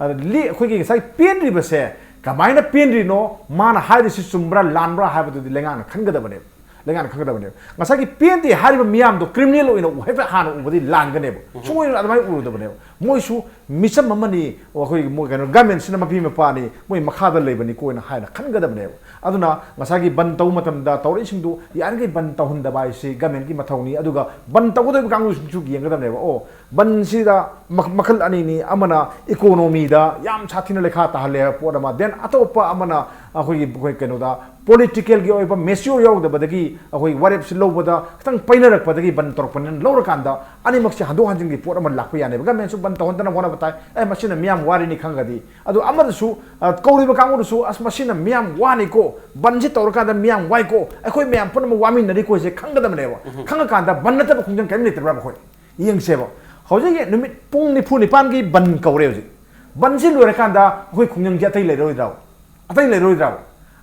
ꯑꯗ ꯂꯤ-, ꯑꯩꯈꯣꯏꯒꯤ ꯉꯁꯥꯏ ꯄꯦꯟꯗ꯭ꯔꯤꯕꯁꯦ ꯀꯃꯥꯏꯅ ꯄꯦꯟꯗ꯭ꯔꯤꯅꯣ, ꯃꯥꯅ ꯍꯥꯏꯔꯤꯁꯤ ꯆꯨꯝꯕ꯭ꯔꯥ ꯂꯥꯟꯕ꯭ꯔꯥ ꯍꯥꯏꯕꯗꯨꯗꯤ ꯂꯩꯉꯥꯛꯅ ꯈꯟꯒꯗꯕꯅꯦꯕ, ꯂꯩꯉꯥꯛꯅ ꯈꯟꯒꯗꯕꯅꯦꯕ꯫ ꯉꯁꯥꯏꯒꯤ ꯄꯦꯟꯗꯦ ꯍꯥꯏꯔꯤꯕ ꯃꯤꯌꯥꯝꯗꯣ criminal ꯑꯣꯏꯅ ꯎ-, ꯍꯦꯛꯇ ꯍꯥꯟꯅ ꯎꯕꯗꯤ ꯂꯥꯟꯒꯅꯦꯕ꯫ ꯁꯨꯡꯑꯣꯏ ꯑꯗꯨꯃꯥꯏꯅ ꯎꯔꯣꯏꯗꯕꯅꯦꯕ꯫ ꯃꯣꯏꯁꯨ ꯃꯤꯆꯝ ꯑꯃꯅꯤ, ꯑꯩꯈꯣꯏ ꯃꯣꯏ ꯀꯩꯅꯣ government ꯁꯤꯅ ꯃꯄꯤ ꯃꯄꯥꯅꯤ, ꯃꯣꯏ ꯃꯈꯥꯗ ꯂꯩꯕꯅꯤꯀꯣ ꯍꯥꯏꯅ ꯈꯟꯒꯗꯕꯅꯦꯕ꯫ ꯑꯗꯨꯅ ꯉꯁꯥꯏꯒꯤ ꯕꯟ ꯇꯧꯕ ꯃꯇꯝꯗ ꯇꯧꯔꯛꯏꯁꯤꯡꯗꯨ ꯌꯥꯔꯤꯈꯩ ꯕꯟ ꯇꯧꯍꯟꯗꯕ ꯍꯥꯏꯁꯤ government ꯀꯤ ꯃꯊꯧꯅꯤ꯫ ꯑꯗꯨꯒ ꯕꯟ ꯇꯧꯒꯗꯧꯔꯤꯕ ꯀꯥꯡꯕꯨꯁꯤꯡꯁꯨ ꯌꯦꯡꯒꯗꯕꯅꯦꯕ꯫ ꯑꯣ, ꯕꯟꯁꯤꯗ ꯃꯈ-, ꯃꯈꯜ ꯑꯅꯤꯅꯤ, ꯑꯃꯅ economy ꯗ ꯌꯥꯝ ꯁꯥꯊꯤꯅ ꯂꯩꯈꯥ ꯇꯥꯍꯜꯂꯦ ꯍꯥꯏꯕ ꯄꯣꯠ ꯑꯃ, then ꯑꯇꯣꯞꯄ ꯑꯃꯅ ꯑꯩꯈꯣꯏꯒꯤ, ꯑꯩꯈꯣꯏ ꯀꯩꯅꯣꯗ political ꯒꯤ ꯑꯣꯏꯕ mature ꯌꯥꯎꯗꯕꯗꯒꯤ ꯑꯩꯈꯣꯏ ꯋꯥꯔꯦꯞꯁꯤ ꯂꯧꯕꯗ ꯈꯤꯇꯪ ꯄꯩꯅꯔꯛꯄꯗꯒꯤ ꯕꯟ ꯇꯧꯔꯛꯄꯅꯤꯅ ꯂꯧꯔꯀꯥꯟꯗ ꯑꯅꯤꯃꯛꯁꯦ ꯍꯟꯗꯣꯛ ꯍꯟꯖꯤꯟꯒꯤ ꯄꯣꯠ ꯑꯃ ꯂꯥꯛꯄ ꯌꯥꯅꯦꯕ꯫ Government ꯁꯨ ꯇꯧꯍꯟꯗꯅꯕ ꯍꯣꯠꯅꯕ ꯇꯥꯏ꯫ ꯑꯦ, ꯃꯁꯤꯅ ꯃꯤꯌꯥꯝ ꯋꯥꯔꯤꯅꯤ ꯈꯪꯒꯗꯤ, ꯑꯗꯨ ꯑꯃꯗꯁꯨ, ꯑ, ꯀꯧꯔꯤꯕ ꯀꯥꯡꯕꯨꯗꯁꯨ, "ꯑꯁ, ꯃꯁꯤꯅ ꯃꯤꯌꯥꯝ ꯋꯥꯅꯤꯀꯣ, ꯕꯟꯁꯤ ꯇꯧꯔꯀꯥꯟꯗ ꯃꯤꯌꯥꯝ ꯋꯥꯏꯀꯣ, ꯑꯩꯈꯣꯏ ꯃꯌꯥꯝ ꯄꯨꯝꯅꯃꯛ ꯋꯥꯃꯤꯟꯅꯔꯤꯀꯣ" ꯍꯥꯏꯁꯦ ꯈꯪꯒꯗꯕꯅꯦꯕ꯫ ꯈꯪꯉꯀꯥꯟꯗ ꯕꯟ ꯅꯠꯇꯕ ꯈꯣꯡꯖꯪ ꯀꯔꯤꯝ ꯂꯩꯇꯕ꯭ꯔꯥ ꯑꯩꯈꯣꯏ? ꯌꯦꯡꯁꯦꯕ꯫ ꯍꯧꯖꯤꯛꯀꯤ ꯅꯨꯃꯤꯠ ꯄꯨꯡ ꯅꯤꯐꯨ ꯅꯤꯄꯥꯟꯒꯤ ꯕꯟ ꯀꯧꯔꯦ ꯍꯧꯖꯤꯛ꯫ ꯕꯟꯁꯤ ꯂꯣꯏꯔꯀꯥꯟꯗ ꯑꯩꯈꯣꯏ ꯈꯣꯡꯖꯪꯁꯤ ꯑꯇꯩ ꯂꯩꯔꯣꯏꯗ꯭ꯔꯥ? ꯑꯇꯩ ꯂꯩꯔꯣꯏꯗ꯭ꯔꯥ?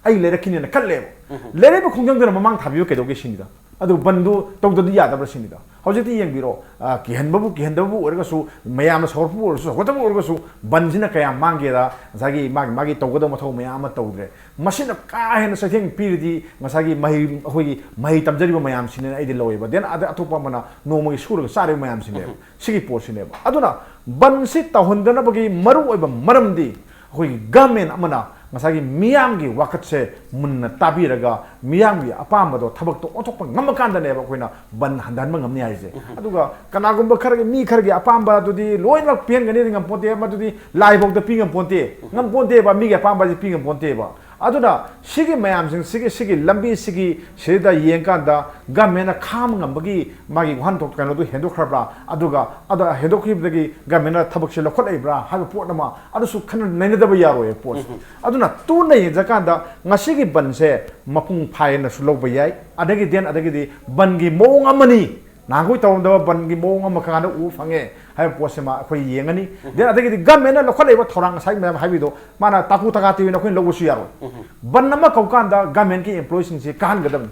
ꯑꯩ ꯂꯩꯔꯛꯈꯤꯅꯦꯅ ꯈꯜꯂꯦꯕ꯫ ꯂꯩꯔꯛꯏꯕ ꯈꯣꯡꯖꯪꯗꯨꯅ ꯃꯃꯥꯡ ꯊꯥꯕꯤꯕ ꯀꯩꯗꯧꯒꯦ ꯁꯤꯅꯤꯗ꯫ ꯑꯗꯨ ꯕꯟꯗꯨ ꯇꯧꯗꯗꯤ ꯌꯥꯗꯕ꯭ꯔꯥ ꯁꯤꯅꯤꯗ꯫ ꯍꯧꯖꯤꯛꯇꯤ ꯌꯦꯡꯕꯤꯔꯣ, ꯑ, ꯀꯤꯍꯟꯕꯕꯨ ꯀꯤꯍꯟꯗꯕꯕꯨ ꯑꯣꯏꯔꯒꯁꯨ, ꯃꯌꯥꯝꯅ ꯁꯧꯒꯠꯄꯕꯨ ꯑꯣꯏꯔꯁꯨ, ꯁꯧꯒꯠꯇꯕꯕꯨ ꯑꯣꯏꯔꯒꯁꯨ, ꯕꯟꯁꯤꯅ ꯀꯌꯥꯝ ꯃꯥꯡꯒꯦꯗ ꯉꯁꯥꯏꯒꯤ ꯃꯥꯒꯤ, ꯃꯥꯒꯤ ꯇꯧꯒꯗꯕ ꯃꯊꯧ ꯃꯌꯥꯝ ꯑꯃ ꯇꯧꯗ꯭ꯔꯦ꯫ ꯃꯁꯤꯅ ꯀꯥ ꯍꯦꯟꯅ ꯆꯩꯊꯦꯡ ꯄꯤꯔꯗꯤ ꯉꯁꯥꯏꯒꯤ ꯃꯍꯩ, ꯑꯩꯈꯣꯏꯒꯤ ꯃꯍꯩ ꯇꯝꯖꯔꯤꯕ ꯃꯌꯥꯝꯁꯤꯅ ꯑꯩꯗꯤ ꯂꯧꯋꯦꯕ꯫ Then ꯑꯗ ꯑꯇꯣꯞꯄ ꯑꯃꯅ ꯅꯣꯡꯃꯒꯤ ꯁꯨꯔꯒ ꯆꯥꯔꯤꯕ ꯃꯌꯥꯝꯁꯤꯅꯦꯕ꯫ ꯁꯤꯒꯤ ꯄꯣꯠꯁꯤꯅꯦꯕ꯫ ꯑꯗꯨꯅ ꯕꯟꯁꯤ ꯇꯧꯍꯟꯗꯅꯕꯒꯤ ꯃꯔꯨꯑꯣꯏꯕ ꯃꯔꯝꯗꯤ ꯑꯩꯈꯣꯏꯒꯤ government ꯑꯃꯅ ꯉꯁꯥꯏꯒꯤ ꯃꯤꯌꯥꯝꯒꯤ ꯋꯥꯀꯠꯁꯦ ꯃꯨꯟꯅ ꯇꯥꯕꯤꯔꯒ ꯃꯤꯌꯥꯝꯒꯤ ꯑꯄꯥꯝꯕꯗꯣ ꯊꯕꯛꯇꯣ ꯑꯣꯟꯊꯣꯛꯄ ꯉꯝꯃꯀꯥꯟꯗꯅꯦꯕ ꯑꯩꯈꯣꯏꯅ ꯕꯟ ꯍꯟꯊꯍꯟꯕ ꯉꯝꯅꯤ ꯍꯥꯏꯁꯦ꯫ ꯑꯗꯨꯒ ꯀꯅꯥꯒꯨꯝꯕ ꯈꯔꯒꯤ, ꯃꯤ ꯈꯔꯒꯤ ꯑꯄꯥꯝꯕ ꯑꯗꯨꯗꯤ ꯂꯣꯏꯅꯃꯛ ꯄꯦꯟꯒꯅꯤꯗꯤ ꯉꯝꯄꯣꯟꯇꯦ, ꯃꯗꯨꯗꯤ ꯂꯥꯏꯐꯥꯎꯗ ꯄꯤ ꯉꯝꯄꯣꯟꯇꯦ, ꯉꯝꯄꯣꯟꯇꯦꯕ, ꯃꯤꯒꯤ ꯑꯄꯥꯝꯕꯁꯤ ꯄꯤ ꯉꯝꯄꯣꯟꯇꯦꯕ꯫ ꯑꯗꯨꯅ ꯁꯤꯒꯤ ꯃꯌꯥꯝꯁꯤꯡ, ꯁꯤꯒꯤ, ꯁꯤꯒꯤ ꯂꯝꯕꯤꯁꯤꯒꯤ ꯁꯤꯗ ꯌꯦꯡꯀꯥꯟꯗ government ꯅ ꯈꯥꯝꯕ ꯉꯝꯕꯒꯤ ꯃꯥꯒꯤ ꯋꯥꯍꯟꯊꯣꯛ ꯀꯩꯅꯣꯗꯨ ꯍꯦꯟꯗꯣꯛꯈ꯭ꯔꯕ꯭ꯔꯥ? ꯑꯗꯨꯒ ꯑꯗ ꯍꯦꯟꯗꯣꯛꯈꯤꯕꯗꯒꯤ government ꯅ ꯊꯕꯛꯁꯦ ꯂꯧꯈꯠꯂꯛꯏꯕ꯭ꯔꯥ ꯍꯥꯏꯕ ꯄꯣꯠ ꯑꯃ, ꯑꯗꯨꯁꯨ ꯈꯟꯅ ꯅꯩꯅꯗꯕ ꯌꯥꯔꯣꯏ ꯄꯣꯠꯁꯦ꯫ ꯑꯗꯨꯅ ꯇꯨꯅ ꯌꯦꯡꯖꯀꯥꯟꯗ ꯉꯁꯤꯒꯤ ꯕꯟꯁꯦ ꯃꯄꯨꯡ ꯐꯥꯏꯅꯁꯨ ꯂꯧꯕ ꯌꯥꯏ꯫ ꯑꯗꯒꯤ then ꯑꯗꯒꯤꯗꯤ ꯕꯟꯒꯤ ꯃꯑꯣꯡ ꯑꯃꯅꯤ, ꯅꯍꯥꯟꯈꯣꯏ ꯇꯧꯔꯝꯗꯕ ꯕꯟꯒꯤ ꯃꯑꯣꯡ ꯑꯃ ꯀꯥꯟꯗ ꯎꯕ ꯐꯪꯉꯦ ꯍꯥꯏꯕ ꯄꯣꯠꯁꯤꯃ ꯑꯩꯈꯣꯏ ꯌꯦꯡꯉꯅꯤ꯫ Then ꯑꯗꯒꯤꯗꯤ government ꯅ ꯂꯧꯈꯠꯂꯛꯏꯕ ꯊꯧꯔꯥꯡ ꯉꯁꯥꯏ ꯃꯌꯥꯝ ꯍꯥꯏꯕꯤꯗꯣ ꯃꯥꯅ ꯇꯥꯀꯨ ꯇꯀꯥ ꯇꯤꯋꯤꯅ ꯑꯩꯈꯣꯏꯅ ꯂꯧꯕꯁꯨ ꯌꯥꯔꯣꯏ꯫ ꯕꯟ ꯑꯃ ꯀꯧꯀꯥꯟꯗ government ꯀꯤ employee ꯁꯤꯡꯁꯤ ꯀꯥꯍꯟꯒꯗꯕꯅꯤ꯫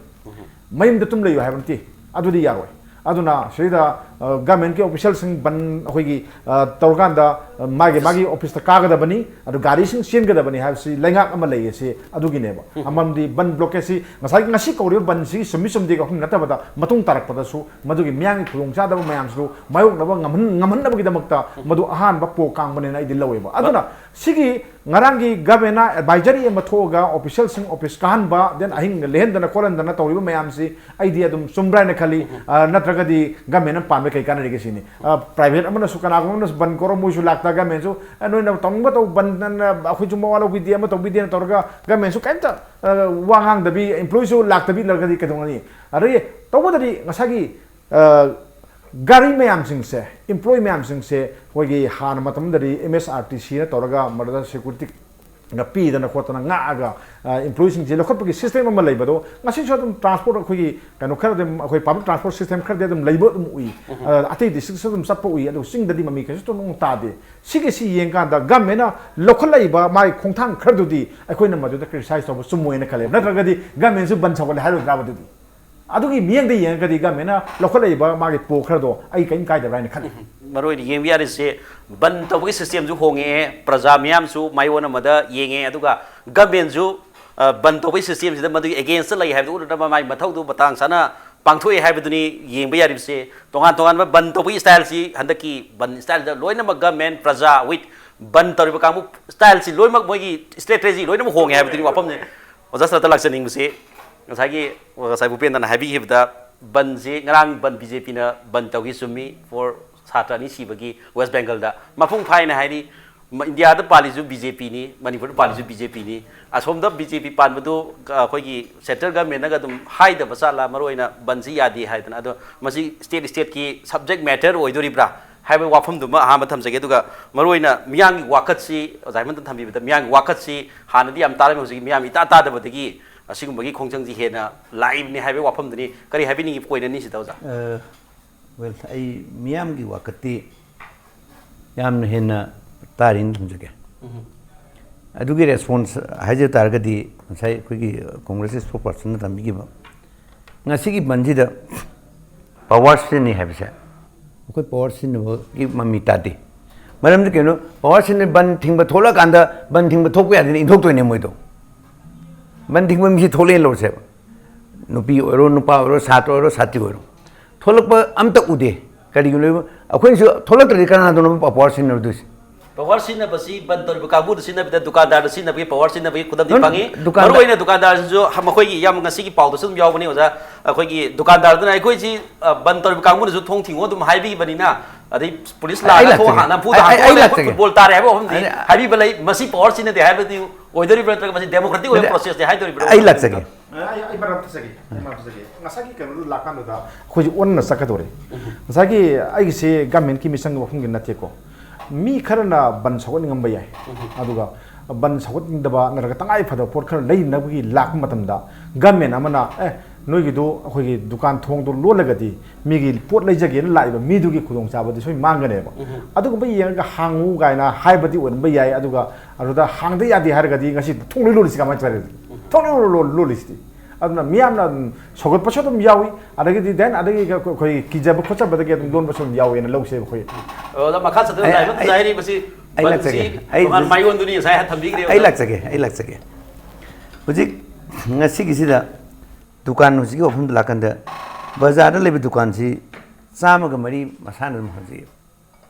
ꯃꯌꯨꯝꯗ ꯇꯨꯝ ꯂꯩꯌꯨ ꯍꯥꯏꯕ ꯅꯠꯇꯦ, ꯑꯗꯨꯗꯤ ꯌꯥꯔꯣꯏ꯫ ꯑꯗꯨꯅ ꯁꯤꯗ, ꯑ, government ꯀꯤ official ꯁꯤꯡ ꯕꯟ ꯑꯩꯈꯣꯏꯒꯤ, ꯑ, ꯇꯧꯔꯀꯥꯟꯗ, ꯑ, ꯃꯥꯒꯤ, ꯃꯥꯒꯤ office ꯇ ꯀꯥꯒꯗꯕꯅꯤ, ꯑꯗꯨ ꯒꯥꯔꯤꯁꯤꯡ ꯆꯦꯟꯒꯗꯕꯅꯤ ꯍꯥꯏꯕꯁꯤ ꯂꯩꯉꯥꯛ ꯑꯃ ꯂꯩ ꯑꯁꯤ ꯑꯗꯨꯒꯤꯅꯦꯕ꯫ ꯑꯃꯝꯗꯤ ꯕꯟ blockade ꯁꯤ ꯉꯁꯥꯏꯒꯤ ꯉꯁꯤ ꯀꯧꯔꯤꯕ ꯕꯟ ꯁꯤꯒꯤ ꯆꯨꯝꯃꯤ ꯆꯨꯝꯗꯦꯒꯤ ꯑꯍꯨꯝ ꯅꯠꯇꯕꯗ ꯃꯇꯨꯡ ꯇꯥꯔꯛꯄꯗꯁꯨ ꯃꯗꯨꯒꯤ ꯃꯤꯌꯥꯝꯒꯤ ꯈꯨꯗꯣꯡꯆꯥꯗꯕ ꯃꯌꯥꯝꯁꯤꯁꯨ ꯃꯥꯌꯣꯛꯅꯕ ꯉꯝꯍꯟ-, ꯉꯝꯍꯟꯅꯕꯒꯤꯗꯃꯛꯇ ꯃꯗꯨ ꯑꯍꯥꯟꯕ ꯄꯣꯛ ꯀꯥꯡꯕꯅꯦꯅ ꯑꯩꯗꯤ ꯂꯧꯋꯦꯕ꯫ ꯑꯗꯨꯅ ꯁꯤꯒꯤ ꯉꯔꯥꯡꯒꯤ government ꯅ advisory ꯑꯃ ꯊꯣꯛꯑꯒ official ꯁꯤꯡ office ꯀꯥꯍꯟꯕ, then ꯑꯍꯤꯡ ꯂꯦꯛꯍꯟꯗꯅ ꯈꯣꯠꯍꯟꯗꯅ ꯇꯧꯔꯤꯕ ꯃꯌꯥꯝꯁꯤ ꯑꯩꯗꯤ ꯑꯗꯨꯝ ꯆꯨꯝꯕ꯭ꯔꯥ ꯍꯥꯏꯅ ꯈꯜꯂꯤ꯫ ꯑ, ꯅꯠꯇ꯭ꯔꯒꯗꯤ government ꯑꯃ ꯄꯥꯟꯕ ꯀꯩ ꯀꯥꯟꯅꯔꯤꯒꯦ ꯁꯤꯅꯤ꯫ ꯑ, private ꯑꯃꯅꯁꯨ ꯀꯅꯥꯒꯨꯝꯕ ꯑꯃꯅꯁꯨ ꯕꯟ ꯀꯧꯔꯣ, ꯃꯣꯏꯁꯨ ꯂꯥꯛꯇ, government ꯁꯨ, "ꯑ, ꯅꯣꯏꯅ ꯇꯧꯅꯤꯡꯕ ꯇꯧ, ꯕꯟ, ꯑ, ꯑꯩꯈꯣꯏꯁꯨ ꯃꯋꯥ ꯂꯧꯕꯤꯗꯦ, ꯑꯃ ꯇꯧꯕꯤꯗꯦꯅ" ꯇꯧꯔꯒ government ꯁꯨ ꯀꯩꯝꯇ, ꯑ, ꯋꯥ ꯉꯥꯡꯗꯕꯤ, employee ꯁꯨ ꯂꯥꯛꯇꯕꯤ ꯂꯩꯔꯒꯗꯤ ꯀꯩꯗꯧꯅꯤ? ꯑꯗꯒꯤ ꯇꯧꯕꯗꯗꯤ ꯉꯁꯥꯏꯒꯤ, ꯑ, ꯒꯥꯔꯤ ꯃꯌꯥꯝꯁꯤꯡꯁꯦ, ꯏꯝꯄ꯭ꯂꯣꯌꯤ ꯃꯌꯥꯝꯁꯤꯡꯁꯦ, ꯑꯩꯈꯣꯏꯒꯤ ꯍꯥꯟꯅ ꯃꯇꯝꯗꯗꯤ ꯑꯦꯝ ꯑꯦꯁ ꯑꯥꯔ ꯇꯤ ꯁꯤꯅ ꯇꯧꯔꯒ ꯃꯗꯨꯗ ꯁꯦꯀ꯭ꯌꯨꯔꯤꯇꯤꯒ ꯄꯤꯗꯅ ꯈꯣꯠꯇꯅ ꯉꯥꯛꯑꯒ, ꯑ, ꯏꯝꯄ꯭ꯂꯣꯌꯤꯁꯤꯡꯁꯦ ꯂꯧꯈꯠꯄꯒꯤ ꯁꯤꯁꯇꯦꯝ ꯑꯃ ꯂꯩꯕꯗꯣ ꯉꯁꯤꯁꯨ ꯑꯗꯨꯝ ꯇ꯭ꯔꯥꯟꯁꯄꯣꯔꯠ, ꯑꯩꯈꯣꯏꯒꯤ ꯀꯩꯅꯣ ꯈꯔ ꯑꯗꯨꯝ, ꯑꯩꯈꯣꯏ ꯄꯕ꯭ꯂꯤꯛ ꯇ꯭ꯔꯥꯟꯁꯄꯣꯔꯠ ꯁꯤꯁꯇꯦꯝ ꯈꯔꯗꯤ ꯑꯗꯨꯝ ꯂꯩꯕ ꯑꯗꯨꯝ ꯎꯏ꯫ ꯑ, ꯑꯇꯩ ꯗꯤꯁꯇ꯭ꯔꯤꯛꯇꯁꯨ ꯑꯗꯨꯝ ꯆꯠꯄ ꯎꯏ, ꯑꯗꯨ ꯆꯤꯡꯗꯗꯤ ꯃꯃꯤ ꯀꯩꯁꯨ ꯇꯣꯡ ꯇꯥꯗꯦ꯫ ꯁꯤꯒꯤꯁꯤ ꯌꯦꯡꯀꯥꯟꯗ ꯒꯃꯦꯟꯅ ꯂꯧꯈꯠꯂꯛꯏꯕ ꯃꯥꯒꯤ ꯈꯣꯡꯊꯥꯡ ꯈꯔꯗꯨꯗꯤ ꯑꯩꯈꯣꯏꯅ ꯃꯗꯨꯗ ꯀ꯭ꯔꯤꯇꯤꯁꯥꯏꯖ ꯇꯧꯕ ꯆꯨꯝꯃꯣꯏꯅ ꯈꯜꯂꯦꯕ꯫ ꯅꯠꯇ꯭ꯔꯒꯗꯤ ꯒꯃꯦꯟꯁꯨ ꯕꯟ ꯁꯧꯒꯠꯂꯦ ꯍꯥꯏꯔꯣꯏꯗ꯭ꯔꯥꯕ ꯑꯗꯨꯗꯤ? ꯑꯗꯨꯒꯤ ꯃꯤꯠꯌꯦꯡꯗ ꯌꯦꯡꯉꯒꯗꯤ ꯒꯃꯦꯟꯅ ꯂꯧꯈꯠꯂꯛꯏꯕ ꯃꯥꯒꯤ ꯄꯣ ꯈꯔꯗꯣ ꯑꯩ ꯀꯔꯤꯝ ꯀꯥꯏꯗꯕ꯭ꯔꯥ ꯍꯥꯏꯅ ꯈꯜꯂꯤ꯫ ꯃꯔꯨ ꯑꯣꯏꯅ ꯌꯦꯡꯕ ꯌꯥꯔꯤꯁꯦ, ꯕꯟ ꯇꯧꯕꯒꯤ ꯁꯤꯁꯇꯦꯝꯁꯨ ꯍꯣꯡꯉꯛꯑꯦ, ꯄ꯭ꯔꯖꯥ ꯃꯤꯌꯥꯝꯁꯨ ꯃꯥꯏꯑꯣꯟ ꯑꯃꯗ ꯌꯦꯡꯉꯦ, ꯑꯗꯨꯒ ꯒꯃꯦꯟꯁꯨ, ꯑ, ꯕꯟ ꯇꯧꯕꯒꯤ ꯁꯤꯁꯇꯦꯝꯁꯤꯗ ꯃꯗꯨꯒꯤ ꯑꯦꯒꯦꯟꯁꯇ ꯂꯩ ꯍꯥꯏꯕꯗꯨ ꯎꯠꯅꯅꯕ ꯃꯥꯒꯤ ꯃꯊꯧꯗꯨ ꯃꯇꯥꯡ ꯆꯥꯅ ꯄꯥꯡꯊꯣꯛꯑꯦ ꯍꯥꯏꯕꯗꯨꯅꯤ ꯌꯦꯡꯕ ꯌꯥꯔꯤꯕꯁꯦ꯫ ꯇꯣꯉꯥꯟ ꯇꯣꯉꯥꯟꯕ ꯕꯟ ꯇꯧꯕꯒꯤ ꯁ꯭ꯇꯥꯏꯜꯁꯤ, ꯍꯟꯗꯛꯀꯤ ꯕꯟ ꯁ꯭ꯇꯥꯏꯜꯗ ꯂꯣꯏꯅꯃꯛ ꯒꯃꯦꯟ, ꯄ꯭ꯔꯖꯥ, ꯋꯤꯠ ꯕꯟ ꯇꯧꯔꯤꯕ ꯀꯥꯡꯕꯨ ꯁ꯭ꯇꯥꯏꯜꯁꯤ ꯂꯣꯏꯅꯃꯛ ꯃꯣꯏꯒꯤ ꯁ꯭ꯇ꯭ꯔꯦꯇꯦꯖꯤ ꯂꯣꯏꯅꯃꯛ ꯍꯣꯡꯉꯦ ꯍꯥꯏꯕꯗꯨꯅꯤ ꯋꯥꯐꯝꯅꯤ꯫ ꯑꯣꯖꯥ ꯁꯅꯥꯇꯣꯟ ꯂꯥꯛꯆꯅꯤꯡꯕꯁꯤ ꯉꯁꯥꯏꯒꯤ, ꯉꯁꯥꯏ ꯚꯨꯄꯦꯟꯗ꯭ꯔꯅ ꯍꯥꯏꯕꯤꯈꯤꯕꯗ ꯕꯟꯁꯤ, ꯉꯔꯥꯡ ꯕꯟ ꯕꯤ ꯖꯦ ꯄꯤꯅ ꯕꯟ ꯇꯧꯈꯤ, ꯆꯨꯝꯃꯤ, ꯐꯣꯔ ꯁꯥꯇ꯭ꯔ ꯑꯅꯤ ꯁꯤꯕꯒꯤ ꯋꯦꯁ ꯕꯦꯡꯒꯜꯗ꯫ ꯃꯄꯨꯡ ꯐꯥꯏꯅ ꯍꯥꯏꯔꯤ, ꯃ-, ꯏꯟꯗꯤꯌꯥꯗ ꯄꯥꯜꯂꯤꯁꯨ ꯕꯤ ꯖꯦ ꯄꯤꯅꯤ, ꯃꯅꯤꯄꯨꯔꯗ ꯄꯥꯜꯂꯤꯁꯨ ꯕꯤ ꯖꯦ ꯄꯤꯅꯤ꯫ ꯑꯁꯣꯝꯗ ꯕꯤ ꯖꯦ ꯄꯤ ꯄꯥꯟꯕꯗꯨ, ꯑ, ꯑꯩꯈꯣꯏꯒꯤ ꯁꯦꯟꯇ꯭ꯔꯦꯜ ꯒꯃꯦꯟꯅꯒ ꯑꯗꯨꯝ ꯍꯥꯏꯗꯕ ꯖꯥꯠꯂ, ꯃꯔꯨꯑꯣꯏꯅ ꯕꯟꯁꯤ ꯌꯥꯗꯦ ꯍꯥꯏꯗꯅ꯫ ꯑꯗꯣ ꯃꯁꯤ ꯁ꯭ꯇꯦꯠ ꯁ꯭ꯇꯦꯠꯀꯤ ꯁꯕꯖꯦꯛ ꯃꯦꯇꯔ ꯑꯣꯏꯗꯣꯔꯤꯕ꯭ꯔꯥ ꯍꯥꯏꯕ ꯋꯥꯐꯝꯗꯨꯃ ꯑꯍꯥꯟꯕ ꯊꯝꯖꯒꯦ꯫ ꯑꯗꯨꯒ ꯃꯔꯨꯑꯣꯏꯅ ꯃꯤꯌꯥꯝꯒꯤ ꯋꯥꯀꯠꯁꯤ, ꯑꯣꯖꯥ ꯍꯦꯃꯟꯇꯅ ꯊꯝꯕꯤꯕꯗ, ꯃꯤꯌꯥꯝꯒꯤ ꯋꯥꯀꯠꯁꯤ ꯍꯥꯟꯅꯗꯤ ꯌꯥꯝ ꯇꯥꯔꯝꯃꯤ, ꯍꯧꯖꯤꯛ ꯃꯤꯌꯥꯝ ꯏꯇꯥ ꯇꯥꯗꯕꯗꯒꯤ ꯑꯁꯤꯒꯨꯝꯕꯒꯤ ꯈꯣꯡꯖꯪꯁꯤ ꯍꯦꯟꯅ ꯂꯥꯛꯏꯕꯅꯤ ꯍꯥꯏꯕꯒꯤ ꯋꯥꯐꯝꯗꯨꯅꯤ꯫ ꯀꯔꯤ ꯍꯥꯏꯕꯤꯅꯤꯡꯉꯤ ꯄꯣꯏꯟ ꯑꯅꯤꯁꯤꯗ, ꯑꯣꯖꯥ? ꯑ, well, ꯑꯩ ꯃꯤꯌꯥꯝꯒꯤ ꯋꯥꯀꯠꯇꯤ ꯌꯥꯝꯅ ꯍꯦꯟꯅ ꯇꯥꯔꯤꯅ ꯊꯝꯖꯒꯦ꯫ ꯎꯝ꯫ ꯑꯗꯨꯒꯤ ꯔꯦꯁꯄꯣꯟꯁ ꯍꯥꯏꯖ ꯇꯥꯔꯒꯗꯤ, ꯉꯁꯥꯏ ꯑꯩꯈꯣꯏꯒꯤ ꯀꯣꯡꯒ꯭ꯔꯦꯁꯀꯤ ꯁ꯭ꯄꯣꯛꯁ ꯄꯥꯔꯁꯟꯅ ꯊꯝꯕꯤꯈꯤꯕ, ꯉꯁꯤꯒꯤ ꯕꯟꯁꯤꯗ ꯄꯋꯥꯔ ꯁꯤꯖꯤꯟꯅꯩ ꯍꯥꯏꯕꯁꯦ ꯑꯩꯈꯣꯏ ꯄꯋꯥꯔ ꯁꯤꯖꯤꯟꯅꯕꯒꯤ ꯃꯃꯤ ꯇꯥꯗꯦ꯫ ꯃꯔꯝꯗꯤ ꯀꯩꯅꯣ? ꯄꯋꯥꯔ ꯁꯤꯖꯤꯟꯅ-, ꯕꯟ ꯊꯤꯡꯕ ꯊꯣꯛꯂꯛꯑꯀꯥꯟꯗ ꯕꯟ ꯊꯤꯡꯕ ꯊꯣꯛꯄ ꯌꯥꯗꯦꯅ ꯏꯟꯊꯣꯛꯇꯣꯏꯅꯦ ꯃꯣꯏꯗꯣ꯫ ꯕꯟ ꯊꯤꯡꯕ ꯃꯤꯁꯤ ꯊꯣꯛꯂꯛꯑꯦꯅ ꯂꯧꯔꯁꯦꯕ, ꯅꯨꯄꯤ ꯑꯣꯏꯔꯣ, ꯅꯨꯄꯥ ꯑꯣꯏꯔꯣ, ꯁꯥꯇ꯭ꯔ ꯑꯣꯏꯔꯣ, ꯁꯥꯇ꯭ꯔꯤ ꯑꯣꯏꯔꯣ, ꯊꯣꯛꯂꯛꯄ ꯑꯝꯇ ꯎꯗꯦ꯫ ꯀꯔꯤꯒꯤꯅꯣ? ꯑꯩꯈꯣꯏꯅꯁꯨ ꯊꯣꯛꯂꯛꯇ꯭ꯔꯗꯤ ꯀꯅꯥꯗꯅꯣ ꯄꯋꯥꯔ ꯁꯤꯖꯤꯟꯅꯔꯨꯗꯣꯏꯁꯦ? ꯄꯋꯥꯔ ꯁꯤꯖꯤꯟꯅꯕꯁꯤ ꯕꯟ ꯇꯧꯔꯤꯕ ꯀꯥꯡꯕꯨꯗ ꯁꯤꯖꯤꯟꯅꯕꯗ, ꯗꯨꯀꯥꯟꯗꯥꯔꯗ ꯁꯤꯖꯤꯟꯅꯕꯒꯤ ꯄꯋꯥꯔ ꯁꯤꯖꯤꯟꯅꯕꯒꯤ ꯈꯨꯗꯝꯗꯤ ꯅꯪ ꯐꯪꯉꯤ꯫ ꯗꯨꯀꯥꯟꯗꯥꯔ ꯃꯔꯨꯑꯣꯏꯅ ꯗꯨꯀꯥꯟꯗꯥꯔꯁꯤꯁꯨ ꯍ-, ꯃꯈꯣꯏꯒꯤ ꯌꯥꯝ ꯉꯁꯤꯒꯤ ꯄꯥꯎꯗꯁꯨ ꯑꯗꯨꯝ ꯌꯥꯎꯕꯅꯤ, ꯑꯣꯖꯥ꯫ ꯑꯩꯈꯣꯏꯒꯤ ꯗꯨꯀꯥꯟꯗꯥꯔꯗꯨꯅ ꯑꯩꯈꯣꯏꯁꯤ, ꯑ, ꯕꯟ ꯇꯧꯔꯤꯕ ꯀꯥꯡꯕꯨꯅꯁꯨ ꯊꯣꯡ ꯊꯤꯡꯉꯣ ꯑꯗꯨꯝ ꯍꯥꯏꯕꯤꯕꯅꯤꯅ, ꯑꯗꯩ ꯄꯨꯂꯤꯁ ꯑꯩ ꯂꯥꯛꯑꯒ ꯊꯣꯡ ꯂꯥꯛꯆꯒꯦ꯫ ꯍꯥꯡ-, ꯅꯝꯐꯨꯗ ꯑꯩ, ꯑꯩ ꯍꯥꯡꯗꯣꯛꯑꯒ ꯑꯩꯈꯣꯏ ꯂꯥꯛꯆꯒꯦ꯫ ꯐꯨꯠꯕꯣꯜ ꯇꯥꯔꯦ ꯍꯥꯏꯕ ꯋꯥꯐꯝꯗꯤ ꯑꯩ, ꯍꯥꯏꯕꯤꯕ ꯂꯩ꯫ ꯃꯁꯤ ꯄꯋꯥꯔ ꯁꯤꯖꯤꯟꯅꯗꯦ ꯍꯥꯏꯕꯗꯤ ꯑꯣꯏꯗꯣꯔꯤꯕ꯭ꯔꯥ, ꯅꯠꯇ꯭ꯔꯒ ꯃꯁꯤ ꯗꯦꯃꯣꯀ꯭ꯔꯦꯇꯤꯛ ꯑꯣꯏꯕ ꯅꯠꯇꯦ, ꯄ꯭ꯔꯣꯁꯦꯁꯅꯤ ꯍꯥꯏꯗꯣꯔꯤꯕ꯭ꯔꯥ? ꯑꯩ ꯂꯥꯛꯆꯒꯦ꯫ ꯑꯩ ꯑꯩ ꯃꯔꯝ ꯊꯠꯆꯒꯦ ꯑꯩ ꯃꯔꯝ ꯊꯠꯆꯒꯦ ꯉꯁꯥꯏꯒꯤ ꯀꯩꯅꯣꯗꯨ ꯂꯥꯛꯀꯥꯟꯗꯨꯗ ꯑꯩꯈꯣꯏꯁꯨ ꯑꯣꯟꯅ ꯆꯠꯀꯗꯧꯔꯦ꯫ ꯉꯁꯥꯏꯒꯤ ꯑꯩꯒꯤꯁꯦ ꯒꯃꯦꯟꯀꯤ ꯃꯤꯁꯟꯒꯤ ꯋꯥꯐꯝꯒꯤ ꯅꯠꯇꯦꯀꯣ꯫ ꯃꯤ ꯈꯔꯅ ꯕꯟ ꯁꯧꯒꯠꯅꯤꯡꯉꯝꯕ ꯌꯥꯏ꯫ ꯑꯗꯨꯒ ꯕꯟ ꯁꯧꯒꯠꯅꯤꯡꯗꯕ ꯅꯠꯇ꯭ꯔꯒ ꯇꯉꯥꯏ ꯐꯗꯕ ꯄꯣꯠ ꯈꯔ ꯂꯩꯅꯕꯒꯤ ꯂꯥꯛꯄ ꯃꯇꯝꯗ ꯒꯃꯦꯟ ꯑꯃꯅ ꯑꯦ ꯅꯣꯏꯒꯤꯗꯨ ꯑꯩꯈꯣꯏꯒꯤ ꯗꯨꯀꯥꯟ ꯊꯣꯡꯗꯣ ꯂꯣꯜꯂꯒꯗꯤ ꯃꯤꯒꯤ ꯄꯣꯠ ꯂꯩꯖꯒꯦꯅ ꯂꯥꯛꯏꯕ ꯃꯤꯗꯨꯒꯤ ꯈꯨꯗꯣꯡꯆꯥꯕꯗꯤ ꯁꯣꯏ ꯃꯥꯡꯒꯅꯦꯕ꯫ ꯑꯗꯨꯒꯨꯝꯕ ꯌꯦꯡꯉꯒ ꯍꯥꯡꯉꯨ ꯀꯥꯏꯅ ꯍꯥꯏꯕꯗꯤ ꯑꯣꯏꯔꯝꯕ ꯌꯥꯏ꯫ ꯑꯗꯨꯒ ꯑꯗꯨꯗ ꯍꯥꯡꯗ ꯌꯥꯗꯦ ꯍꯥꯏꯔꯒꯗꯤ ꯉꯁꯤ ꯊꯣꯡ ꯂꯣꯏ ꯂꯣꯜꯂꯤꯁꯤ ꯀꯃꯥꯏꯅ ꯇꯧꯔꯦ? ꯊꯣꯡ ꯂꯣꯏ ꯂꯣꯜ- ꯂꯣꯜꯂꯤꯁꯤꯗꯤ꯫ ꯑꯗꯨꯅ ꯃꯤꯌꯥꯝꯅ ꯑꯗꯨꯝ ꯁꯧꯒꯠꯄꯁꯨ ꯑꯗꯨꯝ ꯌꯥꯎꯏ꯫ ꯑꯗꯒꯤꯗꯤ then ꯑꯗꯒꯤ ꯑꯩꯈꯣꯏ ꯀꯤꯖꯕ ꯈꯣꯠꯆꯕꯗꯒꯤ ꯑꯗꯨꯝ ꯂꯣꯟꯕꯁꯨ ꯑꯗꯨꯝ ꯌꯥꯎꯋꯦꯅ ꯂꯧꯁꯦꯕ ꯑꯩꯈꯣꯏ꯫ ꯑꯣ, ꯑꯗꯣ ꯃꯈꯥ ꯆꯠꯊꯅ ꯑꯩ- ꯂꯥꯏꯕꯛ ꯑꯩ- ꯐꯖ ꯍꯥꯏꯔꯤꯕꯁꯤ ꯑꯩ ꯕꯟꯁꯤ ꯂꯥꯛꯆꯒꯦ꯫ ꯑꯩ ꯇꯣꯉꯥꯟ ꯍꯧꯖꯤꯛ- ꯃꯥꯏꯌꯣꯟꯗꯨꯅꯤ ꯉꯁꯥꯏ ꯊꯝꯕꯤꯈ꯭ꯔꯦ꯫ ꯑꯩ ꯂꯥꯛꯆꯒꯦ꯫ ꯑꯩ ꯂꯥꯛꯆꯒꯦ꯫ ꯍꯧꯖꯤꯛ ꯉꯁꯤꯒꯤꯁꯤꯗ ꯗꯨꯀꯥꯟ ꯍꯧꯖꯤꯛꯀꯤ ꯋꯥꯐꯝꯗ ꯂꯥꯛꯀꯥꯟꯗ ꯕꯖꯥꯔꯗ ꯂꯩꯕ ꯗꯨꯀꯥꯟꯁꯤ ꯆꯥꯝꯃꯒ ꯃꯔꯤ ꯃꯁꯥꯅ ꯑꯗꯨꯝ ꯍꯥꯡꯖꯩꯌꯦꯕ꯫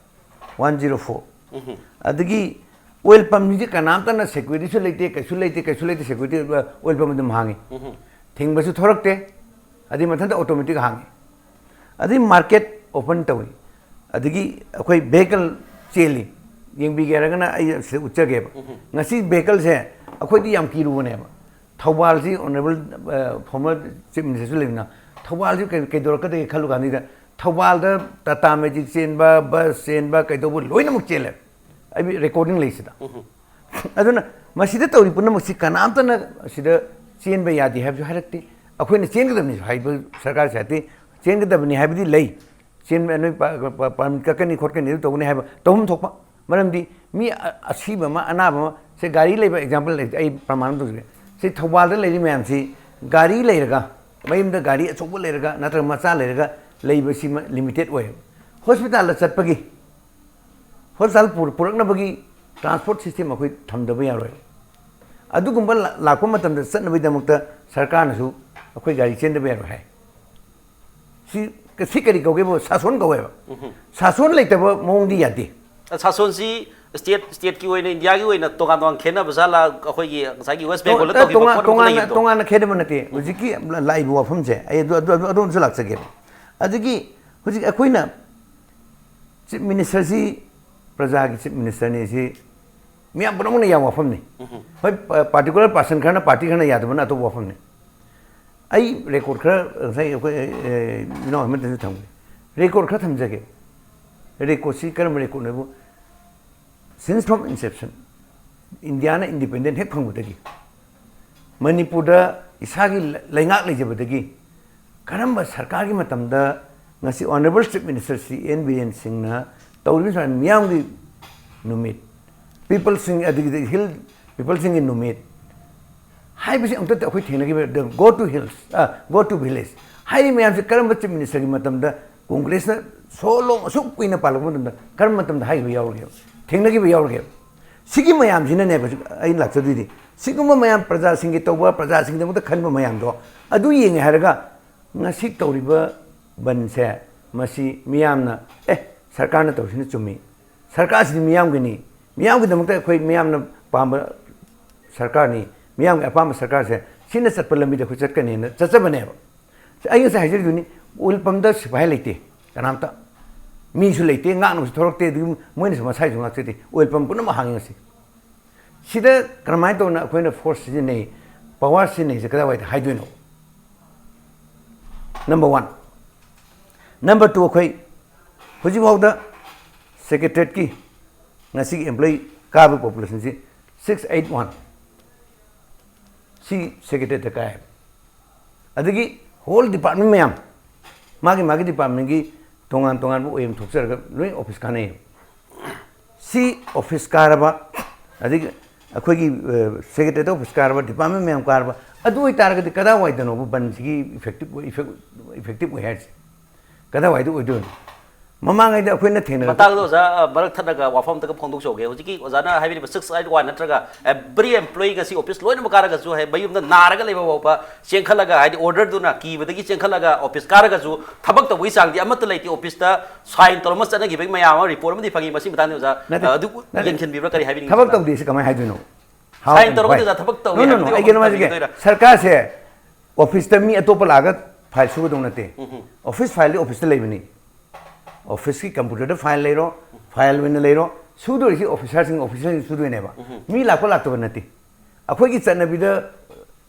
One zero four. ꯑꯗꯒꯤ ꯑꯣꯏꯜ ꯄꯝꯁꯤꯡꯁꯦ ꯀꯅꯥꯝꯇꯅ ꯁꯦꯀ꯭ꯌꯨꯔꯤꯇꯤꯁꯨ ꯂꯩꯇꯦ, ꯀꯩꯁꯨ ꯂꯩꯇꯦ, ꯀꯩꯁꯨ ꯂꯩꯇꯦ, ꯁꯦꯀ꯭ꯌꯨꯔꯤꯇꯤ ꯑꯣꯏꯜ ꯄꯝ ꯑꯗꯨꯝ ꯍꯥꯡꯉꯤ꯫ ꯊꯤꯡꯕꯁꯨ ꯊꯣꯔꯛꯇꯦ꯫ ꯑꯗꯩ ꯃꯊꯟꯇ ꯑꯣꯇꯣꯃꯦꯇꯤꯛ ꯍꯥꯡꯉꯤ꯫ ꯑꯗꯩ ꯃꯥꯔꯀꯦꯠ ꯑꯣꯄꯟ ꯇꯧꯏ꯫ ꯑꯗꯒꯤ ꯑꯩꯈꯣꯏ ꯚꯦꯍꯤꯀꯜ ꯆꯦꯜꯂꯤ꯫ ꯌꯦꯡꯕꯤꯒꯦ ꯍꯥꯏꯔꯒꯅ ꯑꯩ ꯁꯤꯗ ꯎꯠꯆꯒꯦꯕ꯫ ꯉꯁꯤ ꯚꯦꯍꯤꯀꯜꯁꯦ ꯑꯩꯈꯣꯏꯗꯤ ꯌꯥꯝ ꯀꯤꯔꯨꯕꯅꯦꯕ꯫ ꯊꯧꯕꯥꯜꯁꯤ ꯑꯣꯅꯔꯦꯕꯜ ꯐꯣꯔꯃꯔ ꯆꯤꯐ ꯃꯤꯅꯤꯁꯇꯔꯁꯨ ꯂꯩꯕꯅ ꯊꯧꯕꯥꯜꯁꯤ ꯀꯩ- ꯀꯩꯗꯧꯔꯛꯀꯗꯒꯦ ꯈꯜꯂꯨ ꯀꯥꯟꯁꯤꯗ ꯊꯧꯕꯥꯜꯗ ꯇꯥꯇꯥ ꯃꯦꯖꯤꯛ ꯆꯦꯟꯕ, ꯕꯁ ꯆꯦꯟꯕ, ꯀꯩꯗꯧꯕ ꯂꯣꯏꯅꯃꯛ ꯆꯦꯜꯂꯦ꯫ ꯑꯩ ꯔꯦꯀꯣꯔꯗꯤꯡ ꯂꯩꯁꯤꯗ꯫ ꯑꯗꯨꯅ ꯃꯁꯤꯗ ꯇꯧꯔꯤ ꯄꯨꯝꯅꯃꯛꯁꯤ ꯀꯅꯥꯝꯇꯅ ꯁꯤꯗ ꯆꯦꯟꯕ ꯌꯥꯗꯦ ꯍꯥꯏꯕꯁꯨ ꯍꯥꯏꯔꯛꯇꯦ꯫ ꯑꯩꯈꯣꯏꯅ ꯆꯦꯟꯒꯗꯕꯅꯤ ꯍꯥꯏꯕ ꯁꯔꯀꯥꯔꯁꯦ ꯍꯥꯏꯗꯤ ꯆꯦꯟꯒꯗꯕꯅꯤ ꯍꯥꯏꯕꯗꯤ ꯂꯩ꯫ ꯆꯦꯟꯕ ꯅꯣꯏ ꯄ- ꯄ- ꯄ- ꯄꯥꯔꯃꯤꯠ ꯀꯛꯀꯅꯤ ꯈꯣꯠꯀꯅꯤ ꯑꯗꯨ ꯇꯧꯒꯅꯤ ꯍꯥꯏꯕ ꯇꯧꯐꯝ ꯊꯣꯛꯄ꯫ ꯃꯔꯝꯗꯤ ꯃꯤ ꯑ- ꯑꯁꯤꯕ ꯑꯃ ꯑꯅꯥꯕ ꯑꯃ ꯁꯦ ꯒꯥꯔꯤ ꯂꯩꯕ ꯑꯦꯛꯖꯥꯝꯄꯜ ꯑꯩ ꯄ꯭ꯔꯃꯥꯟ ꯑꯃ ꯇꯧꯖꯒꯦ꯫ ꯁꯤ ꯊꯧꯕꯥꯜꯗ ꯂꯩꯔꯤ ꯃꯌꯥꯝꯁꯤ ꯒꯥꯔꯤ ꯂꯩꯔꯒ ꯃꯌꯨꯝꯗ ꯒꯥꯔꯤ ꯑꯆꯧꯕ ꯂꯩꯔꯒ ꯅꯠꯇ꯭ꯔꯒ ꯃꯆꯥ ꯂꯩꯔꯒ ꯂꯩꯕꯁꯤꯃ ꯂꯤꯃꯤꯇꯦꯠ ꯑꯣꯏꯌꯦꯕ꯫ ꯍꯣꯁꯄꯤꯇꯥꯜꯗ ꯆꯠꯄꯒꯤ ꯍꯣꯁꯄꯤꯇꯥꯜ ꯄꯨꯔꯛꯅꯕꯒꯤ ꯇ꯭ꯔꯥꯟꯁꯄꯣꯔꯠ ꯁꯤꯁꯇꯦꯝ ꯑꯩꯈꯣꯏ ꯊꯝꯗꯕ ꯌꯥꯔꯣꯏ꯫ ꯑꯗꯨꯒꯨꯝꯕ ꯂꯥꯛꯄ ꯃꯇꯝꯗ ꯆꯠꯅꯕꯒꯤꯗꯃꯛꯇ ꯁꯔꯀꯥꯔꯅꯁꯨ ꯑꯩꯈꯣꯏ ꯒꯥꯔꯤ ꯆꯦꯟꯗꯕ ꯌꯥꯔꯣꯏ ꯍꯥꯏ꯫ ꯁꯤ ꯁꯤ ꯀꯔꯤ ꯀꯧꯒꯦꯕꯨ ꯁꯥꯁꯣꯟ ꯀꯧꯋꯦꯕ꯫ ꯁꯥꯁꯣꯟ ꯂꯩꯇꯕ ꯃꯑꯣꯡꯗꯤ ꯌꯥꯗꯦ꯫ ꯁꯥꯁꯣꯟꯁꯤ ꯁ꯭ꯇꯦꯠ ꯁ꯭ꯇꯦꯠꯀꯤ ꯑꯣꯏꯅ ꯏꯟꯗꯤꯌꯥꯒꯤ ꯑꯣꯏꯅ ꯇꯣꯉꯥꯟ ꯇꯣꯉꯥꯟ ꯈꯦꯠꯅꯕ ꯖꯥꯠꯂ? ꯑꯩꯈꯣꯏꯒꯤ ꯉꯁꯥꯏꯒꯤ ꯋꯦꯁ ꯕꯦꯡꯒꯣꯜꯗ ꯇꯧꯈꯤꯕ ꯇꯣꯉꯥꯟ- ꯄꯣꯠ ꯑꯃꯈꯛ ꯇꯣꯉꯥꯟꯅ ꯂꯩꯈꯤꯕꯗꯣ? ꯇꯣꯉꯥꯟꯅ ꯈꯦꯠꯅꯕ ꯅꯠꯇꯦ꯫ ꯍꯧꯖꯤꯛꯀꯤ ꯂꯥꯛꯏꯕ ꯋꯥꯐꯝꯁꯦ ꯑꯩ ꯑꯗꯨ ꯑꯗꯨ ꯑꯗꯨ- ꯑꯗꯣꯝꯁꯨ ꯂꯥꯛꯆꯒꯦꯕ꯫ ꯑꯗꯒꯤ ꯍꯧꯖꯤꯛ ꯑꯩꯈꯣꯏꯅ ꯆꯤꯐ ꯃꯤꯅꯤꯁꯇꯔꯁꯤ ꯄ꯭ꯔꯖꯥꯒꯤ ꯆꯤꯐ ꯃꯤꯅꯤꯁꯇꯔꯅꯤ ꯁꯤ ꯃꯤꯌꯥꯝ ꯄꯨꯝꯅꯃꯛꯅ ꯌꯥꯕ ꯋꯥꯐꯝꯅꯤ꯫ ꯍꯣꯏ, ꯄꯥꯔꯇꯤꯀꯨꯂꯔ ꯄꯥꯔꯁꯟ ꯈꯔꯅ ꯄꯥꯔꯇꯤ ꯈꯔꯅ ꯌꯥꯗꯕꯅ ꯑꯇꯣꯞꯄ ꯋꯥꯐꯝꯅꯤ꯫ ꯑꯩ ꯔꯦꯀꯣꯔꯠ ꯈꯔ ꯉꯁꯥꯏ ꯑꯩꯈꯣꯏ ꯏꯅꯥꯎ ꯑꯃꯗꯁꯨ ꯊꯝꯒꯦ꯫ ꯔꯦꯀꯣꯔꯠ ꯈꯔ ꯊꯝꯖꯒꯦ꯫ ꯔꯦꯀꯣꯔꯠꯁꯤ ꯀꯔꯝꯕ ꯔꯦꯀꯣꯔꯠꯅꯣꯕꯨ, since from inception, Indian independent ꯍꯦꯛ ꯐꯪꯕꯗꯒꯤ, ꯃꯅꯤꯄꯨꯔꯗ ꯏꯁꯥꯒꯤ ꯂꯩꯉꯥꯛ ꯂꯩꯖꯕꯗꯒꯤ, ꯀꯔꯝꯕ ꯁꯔꯀꯥꯔꯒꯤ ꯃꯇꯝꯗ ꯉꯁꯤ honourable chief minister Shri N Biren ꯁꯤꯡꯅ ꯇꯧꯔꯤꯕ ꯁꯨꯃꯥꯏꯅ ꯃꯤꯌꯥꯝꯒꯤ ꯅꯨꯃꯤꯠ, ꯄꯤꯄꯜꯁꯤꯡ, ꯑꯗꯒꯤꯗꯤ ꯍꯤꯜ ꯄꯤꯄꯜꯁꯤꯡꯒꯤ ꯅꯨꯃꯤꯠ ꯍꯥꯏꯕꯁꯤ ꯑꯃꯨꯛꯇ ꯑꯩꯈꯣꯏ ꯊꯦꯡꯅꯈꯤꯕ, the go to hills, go to village ꯍꯥꯏꯔꯤꯕ ꯃꯌꯥꯝꯁꯤ ꯀꯔꯝꯕ ꯆꯤꯐ ꯃꯤꯅꯤꯁꯇꯔꯒꯤ ꯃꯇꯝꯗ, ꯀꯣꯡꯒ꯭ꯔꯦꯁꯅ so long ꯑꯁꯨꯛ ꯀꯨꯏꯅ ꯄꯥꯜꯂꯛꯄ ꯃꯇꯝꯗ ꯀꯔꯝꯕ ꯃꯇꯝꯗ ꯍꯥꯏꯈꯤꯕ ꯌꯥꯎꯔꯒꯦꯕ, ꯊꯦꯡꯅꯈꯤꯕ ꯌꯥꯎꯔꯒꯦꯕ? ꯁꯤꯒꯤ ꯃꯌꯥꯝꯁꯤꯅꯅꯦꯕ ꯑꯩꯅ ꯂꯥꯛꯆꯗꯣꯏꯗꯤ꯫ ꯁꯤꯒꯨꯝꯕ ꯃꯌꯥꯝ ꯄ꯭ꯔꯖꯥꯁꯤꯡꯒꯤ ꯇꯧꯕ, ꯄ꯭ꯔꯖꯥꯁꯤꯡꯒꯤꯗꯃꯛꯇ ꯈꯟꯕ ꯃꯌꯥꯝꯗꯣ ꯑꯗꯨ ꯌꯦꯡꯉꯦ ꯍꯥꯏꯔꯒ ꯉꯁꯤ ꯇꯧꯔꯤꯕ ꯕꯟꯁꯦ, ꯃꯁꯤ ꯃꯤꯌꯥꯝꯅ, "ꯑꯦ, ꯁꯔꯀꯥꯔꯅ ꯇꯧꯔꯤꯁꯤꯅ ꯆꯨꯝꯃꯤ, ꯁꯔꯀꯥꯔꯁꯤꯗꯤ ꯃꯤꯌꯥꯝꯒꯤꯅꯤ, ꯃꯤꯌꯥꯝꯒꯤꯗꯃꯛꯇ ꯑꯩꯈꯣꯏ ꯃꯤꯌꯥꯝꯅ ꯄꯥꯝꯕ ꯁꯔꯀꯥꯔꯅꯤ, ꯃꯤꯌꯥꯝꯒꯤ ꯑꯄꯥꯝꯕ ꯁꯔꯀꯥꯔꯁꯦ, ꯁꯤꯅ ꯆꯠꯄ ꯂꯝꯕꯤꯗ ꯑꯩꯈꯣꯏ ꯆꯠꯀꯅꯤꯅ ꯆꯠꯆꯕꯅꯦꯕ"꯫ ꯑꯩ ꯉꯁꯥꯏ ꯍꯥꯏꯖꯔꯤꯗꯨꯅꯤ, ꯑꯣꯏꯜ ꯄꯝꯗ ꯁꯤꯐꯥꯏ ꯂꯩꯇꯦ ꯀꯅꯥꯝꯇ, ꯃꯤꯁꯨ ꯂꯩꯇꯦ, ꯉꯥꯛꯅꯕꯁꯨ ꯊꯣꯛꯂꯛꯇꯦ, ꯑꯗꯨꯝ ꯃꯣꯏꯅꯁꯨ ꯃꯁꯥꯏꯁꯨ ꯉꯥꯛꯆꯗꯦ꯫ ꯑꯣꯏꯜ ꯄꯝ ꯄꯨꯝꯅꯃꯛ ꯍꯥꯡꯉꯤ ꯉꯁꯤ꯫ ꯁꯤꯗ ꯀꯔꯝꯍꯥꯏꯅ ꯇꯧꯅ ꯑꯩꯈꯣꯏꯅ ꯐꯣꯔꯁ ꯁꯤꯖꯤꯟꯅꯩ, ꯄꯋꯥꯔ ꯁꯤꯖꯤꯟꯅꯩꯁꯦ ꯀꯗꯥꯏꯋꯥꯏꯗ ꯍꯥꯏꯗꯣꯏꯅꯣ? Number one. ꯅꯝꯕꯔ ꯇꯨ, ꯑꯩꯈꯣꯏ ꯍꯧꯖꯤꯛꯐꯥꯎꯗ ꯁꯦꯀ꯭ꯔꯦꯇꯔꯤꯌꯦꯠꯀꯤ ꯉꯁꯤꯒꯤ ꯑꯦꯝꯄ꯭ꯂꯣꯌꯤ ꯀꯥꯕ ꯄꯣꯄꯨꯂꯦꯁꯟꯁꯤ ꯁꯤꯛꯁ ꯑꯩꯠ ꯋꯥꯟ꯫ ꯁꯤ ꯁꯦꯀ꯭ꯔꯦꯇꯔꯤꯌꯦꯠꯇ ꯀꯥꯏ꯫ ꯑꯗꯒꯤ ꯍꯣꯜ ꯗꯤꯄꯥꯔꯠꯃꯦꯟ ꯃꯌꯥꯝ, ꯃꯥꯒꯤ ꯃꯥꯒꯤ ꯗꯤꯄꯥꯔꯠꯃꯦꯟꯒꯤ ꯇꯣꯉꯥꯟ ꯇꯣꯉꯥꯟꯕ ꯑꯣꯏ ꯑꯃ ꯊꯣꯛꯆꯔꯒ ꯂꯣꯏ ꯑꯣꯐꯤꯁ ꯀꯥꯟꯅꯩꯌꯦꯕ꯫ ꯁꯤ ꯑꯣꯐꯤꯁ ꯀꯥꯔꯕ, ꯑꯗꯒꯤ ꯑꯩꯈꯣꯏꯒꯤ ꯁꯦꯀ꯭ꯔꯦꯇꯔꯤꯌꯦꯠ ꯑꯣꯐꯤꯁ ꯀꯥꯔꯕ, ꯗꯤꯄꯥꯔꯠꯃꯦꯟ ꯃꯌꯥꯝ ꯀꯥꯔꯕ, ꯑꯗꯨ ꯑꯣꯏꯇꯥꯔꯒꯗꯤ ꯀꯗꯥꯏꯋꯥꯏꯗꯅꯣꯕ ꯕꯟꯁꯤꯒꯤ ꯏꯐꯦꯛꯇꯤꯞ ꯑꯣꯏ, ꯏꯐꯦꯛ-, ꯏꯐꯦꯛꯇꯤꯞ ꯑꯣꯏ ꯍꯥꯏꯔꯤꯁꯦ? ꯀꯗꯥꯏꯋꯥꯏꯗ ꯑꯣꯏꯗꯣꯏꯅꯣ? ꯃꯃꯥꯡꯉꯩꯗ ꯑꯩꯈꯣꯏꯅ ꯊꯦꯡꯅꯔꯛꯄ ꯃꯇꯥꯡꯗ ꯑꯣꯖꯥ, ꯑ, ꯃꯔꯛ ꯊꯠꯂꯒ ꯋꯥꯐꯝ ꯑꯝꯇꯒ ꯐꯣꯡꯗꯣꯛꯆꯍꯧꯒꯦ꯫ ꯍꯧꯖꯤꯛꯀꯤ ꯑꯣꯖꯥꯅ ꯍꯥꯏꯕꯤꯔꯤꯕ ꯁꯤꯛꯁ ꯑꯩꯠ ꯋꯥꯟ ꯅꯠꯇ꯭ꯔꯒ every employee ꯉꯁꯤ ꯑꯣꯐꯤꯁ ꯂꯣꯏꯅꯃꯛ ꯀꯥꯔꯒꯁꯨ, ꯍꯥꯏ, ꯃꯌꯨꯝꯗ ꯅꯥꯔꯒ ꯂꯩꯕ ꯐꯥꯎꯕ ꯆꯦꯟꯈꯠꯂꯒ, ꯍꯥꯏꯗꯤ ꯑꯣꯔꯗꯔꯗꯨꯅ ꯀꯤꯕꯗꯒꯤ ꯆꯦꯟꯈꯠꯂꯒ ꯑꯣꯐꯤꯁ ꯀꯥꯔꯒꯁꯨ ꯊꯕꯛ ꯇꯧꯕꯒꯤ ꯆꯥꯡꯗꯤ ꯑꯃꯠꯇ ꯂꯩꯇꯦ꯫ ꯑꯣꯐꯤꯁꯇ ꯁꯥꯏꯟ ꯇꯧꯔꯝꯃ ꯆꯠꯅꯈꯤꯕꯒꯤ ꯃꯌꯥꯝ ꯑꯃ ꯔꯤꯄꯣꯔꯠ ꯑꯃꯗꯤ ꯐꯪꯉꯤ꯫ ꯃꯁꯤ ꯃꯇꯥꯡꯗ ꯑꯣꯖꯥ, ꯅꯠꯇꯦ, ꯑ, ꯑꯗꯨ ꯅꯠꯇꯦ꯫ ꯌꯦꯡꯁꯤꯟꯕꯤꯕ꯭ꯔꯥ, ꯀꯔꯤ ꯍꯥꯏꯕꯤꯅꯤꯡꯉꯤ ꯊꯕꯛ ꯃꯇꯥꯡꯗ? ꯇꯧꯗꯦꯁꯤ ꯀꯃꯥꯏꯅ ꯍꯥꯏꯗꯣꯏꯅꯣ? How ꯁꯥꯏꯟ and ꯇꯧꯔꯒ why? ꯑꯣꯖꯥ ꯊꯕꯛ ꯇꯧꯏ No, no, no, ꯍꯥꯏꯕꯗꯨꯒꯤ ꯑꯩ ꯀꯩꯅꯣ ꯋꯥꯐꯝ ꯍꯥꯏꯖꯒꯦ꯫ ꯇꯝꯕꯤꯒꯗꯣꯏꯔꯥ? ꯁꯔꯀꯥꯔꯁꯦ ꯑꯣꯐꯤꯁꯇ ꯃꯤ ꯑꯇꯣꯞꯄ ꯂꯥꯛꯑꯒ ꯐꯥꯏꯜ ꯁꯨꯒꯗꯧ ꯅꯠꯇꯦ꯫ ꯎꯝ ꯍꯝ꯫ ꯑꯣꯐꯤꯁ ꯐꯥꯏꯜꯗꯤ ꯑꯣꯐꯤꯁꯇ ꯂꯩꯕꯅꯤ꯫ ꯑꯣꯐꯤꯁꯀꯤ ꯀꯝꯄ꯭ꯌꯨꯇꯔꯗ ꯐꯥꯏꯜ ꯂꯩꯔꯣ, ꯐꯥꯏꯜ ꯑꯣꯏꯅ ꯂꯩꯔꯣ, ꯁꯨꯗꯣꯏꯁꯤ ꯑꯣꯐꯤꯁꯥꯔꯁꯤꯡ, ꯑꯣꯐꯤꯁꯥꯔꯁꯤꯡ ꯁꯨꯗꯣꯏꯅꯦꯕ꯫ ꯎꯝ ꯍꯝ꯫ ꯃꯤ ꯂꯥꯛꯄ ꯂꯥꯛꯇꯕ ꯅꯠꯇꯦ꯫ ꯑꯩꯈꯣꯏꯒꯤ ꯆꯠꯅꯕꯤꯗ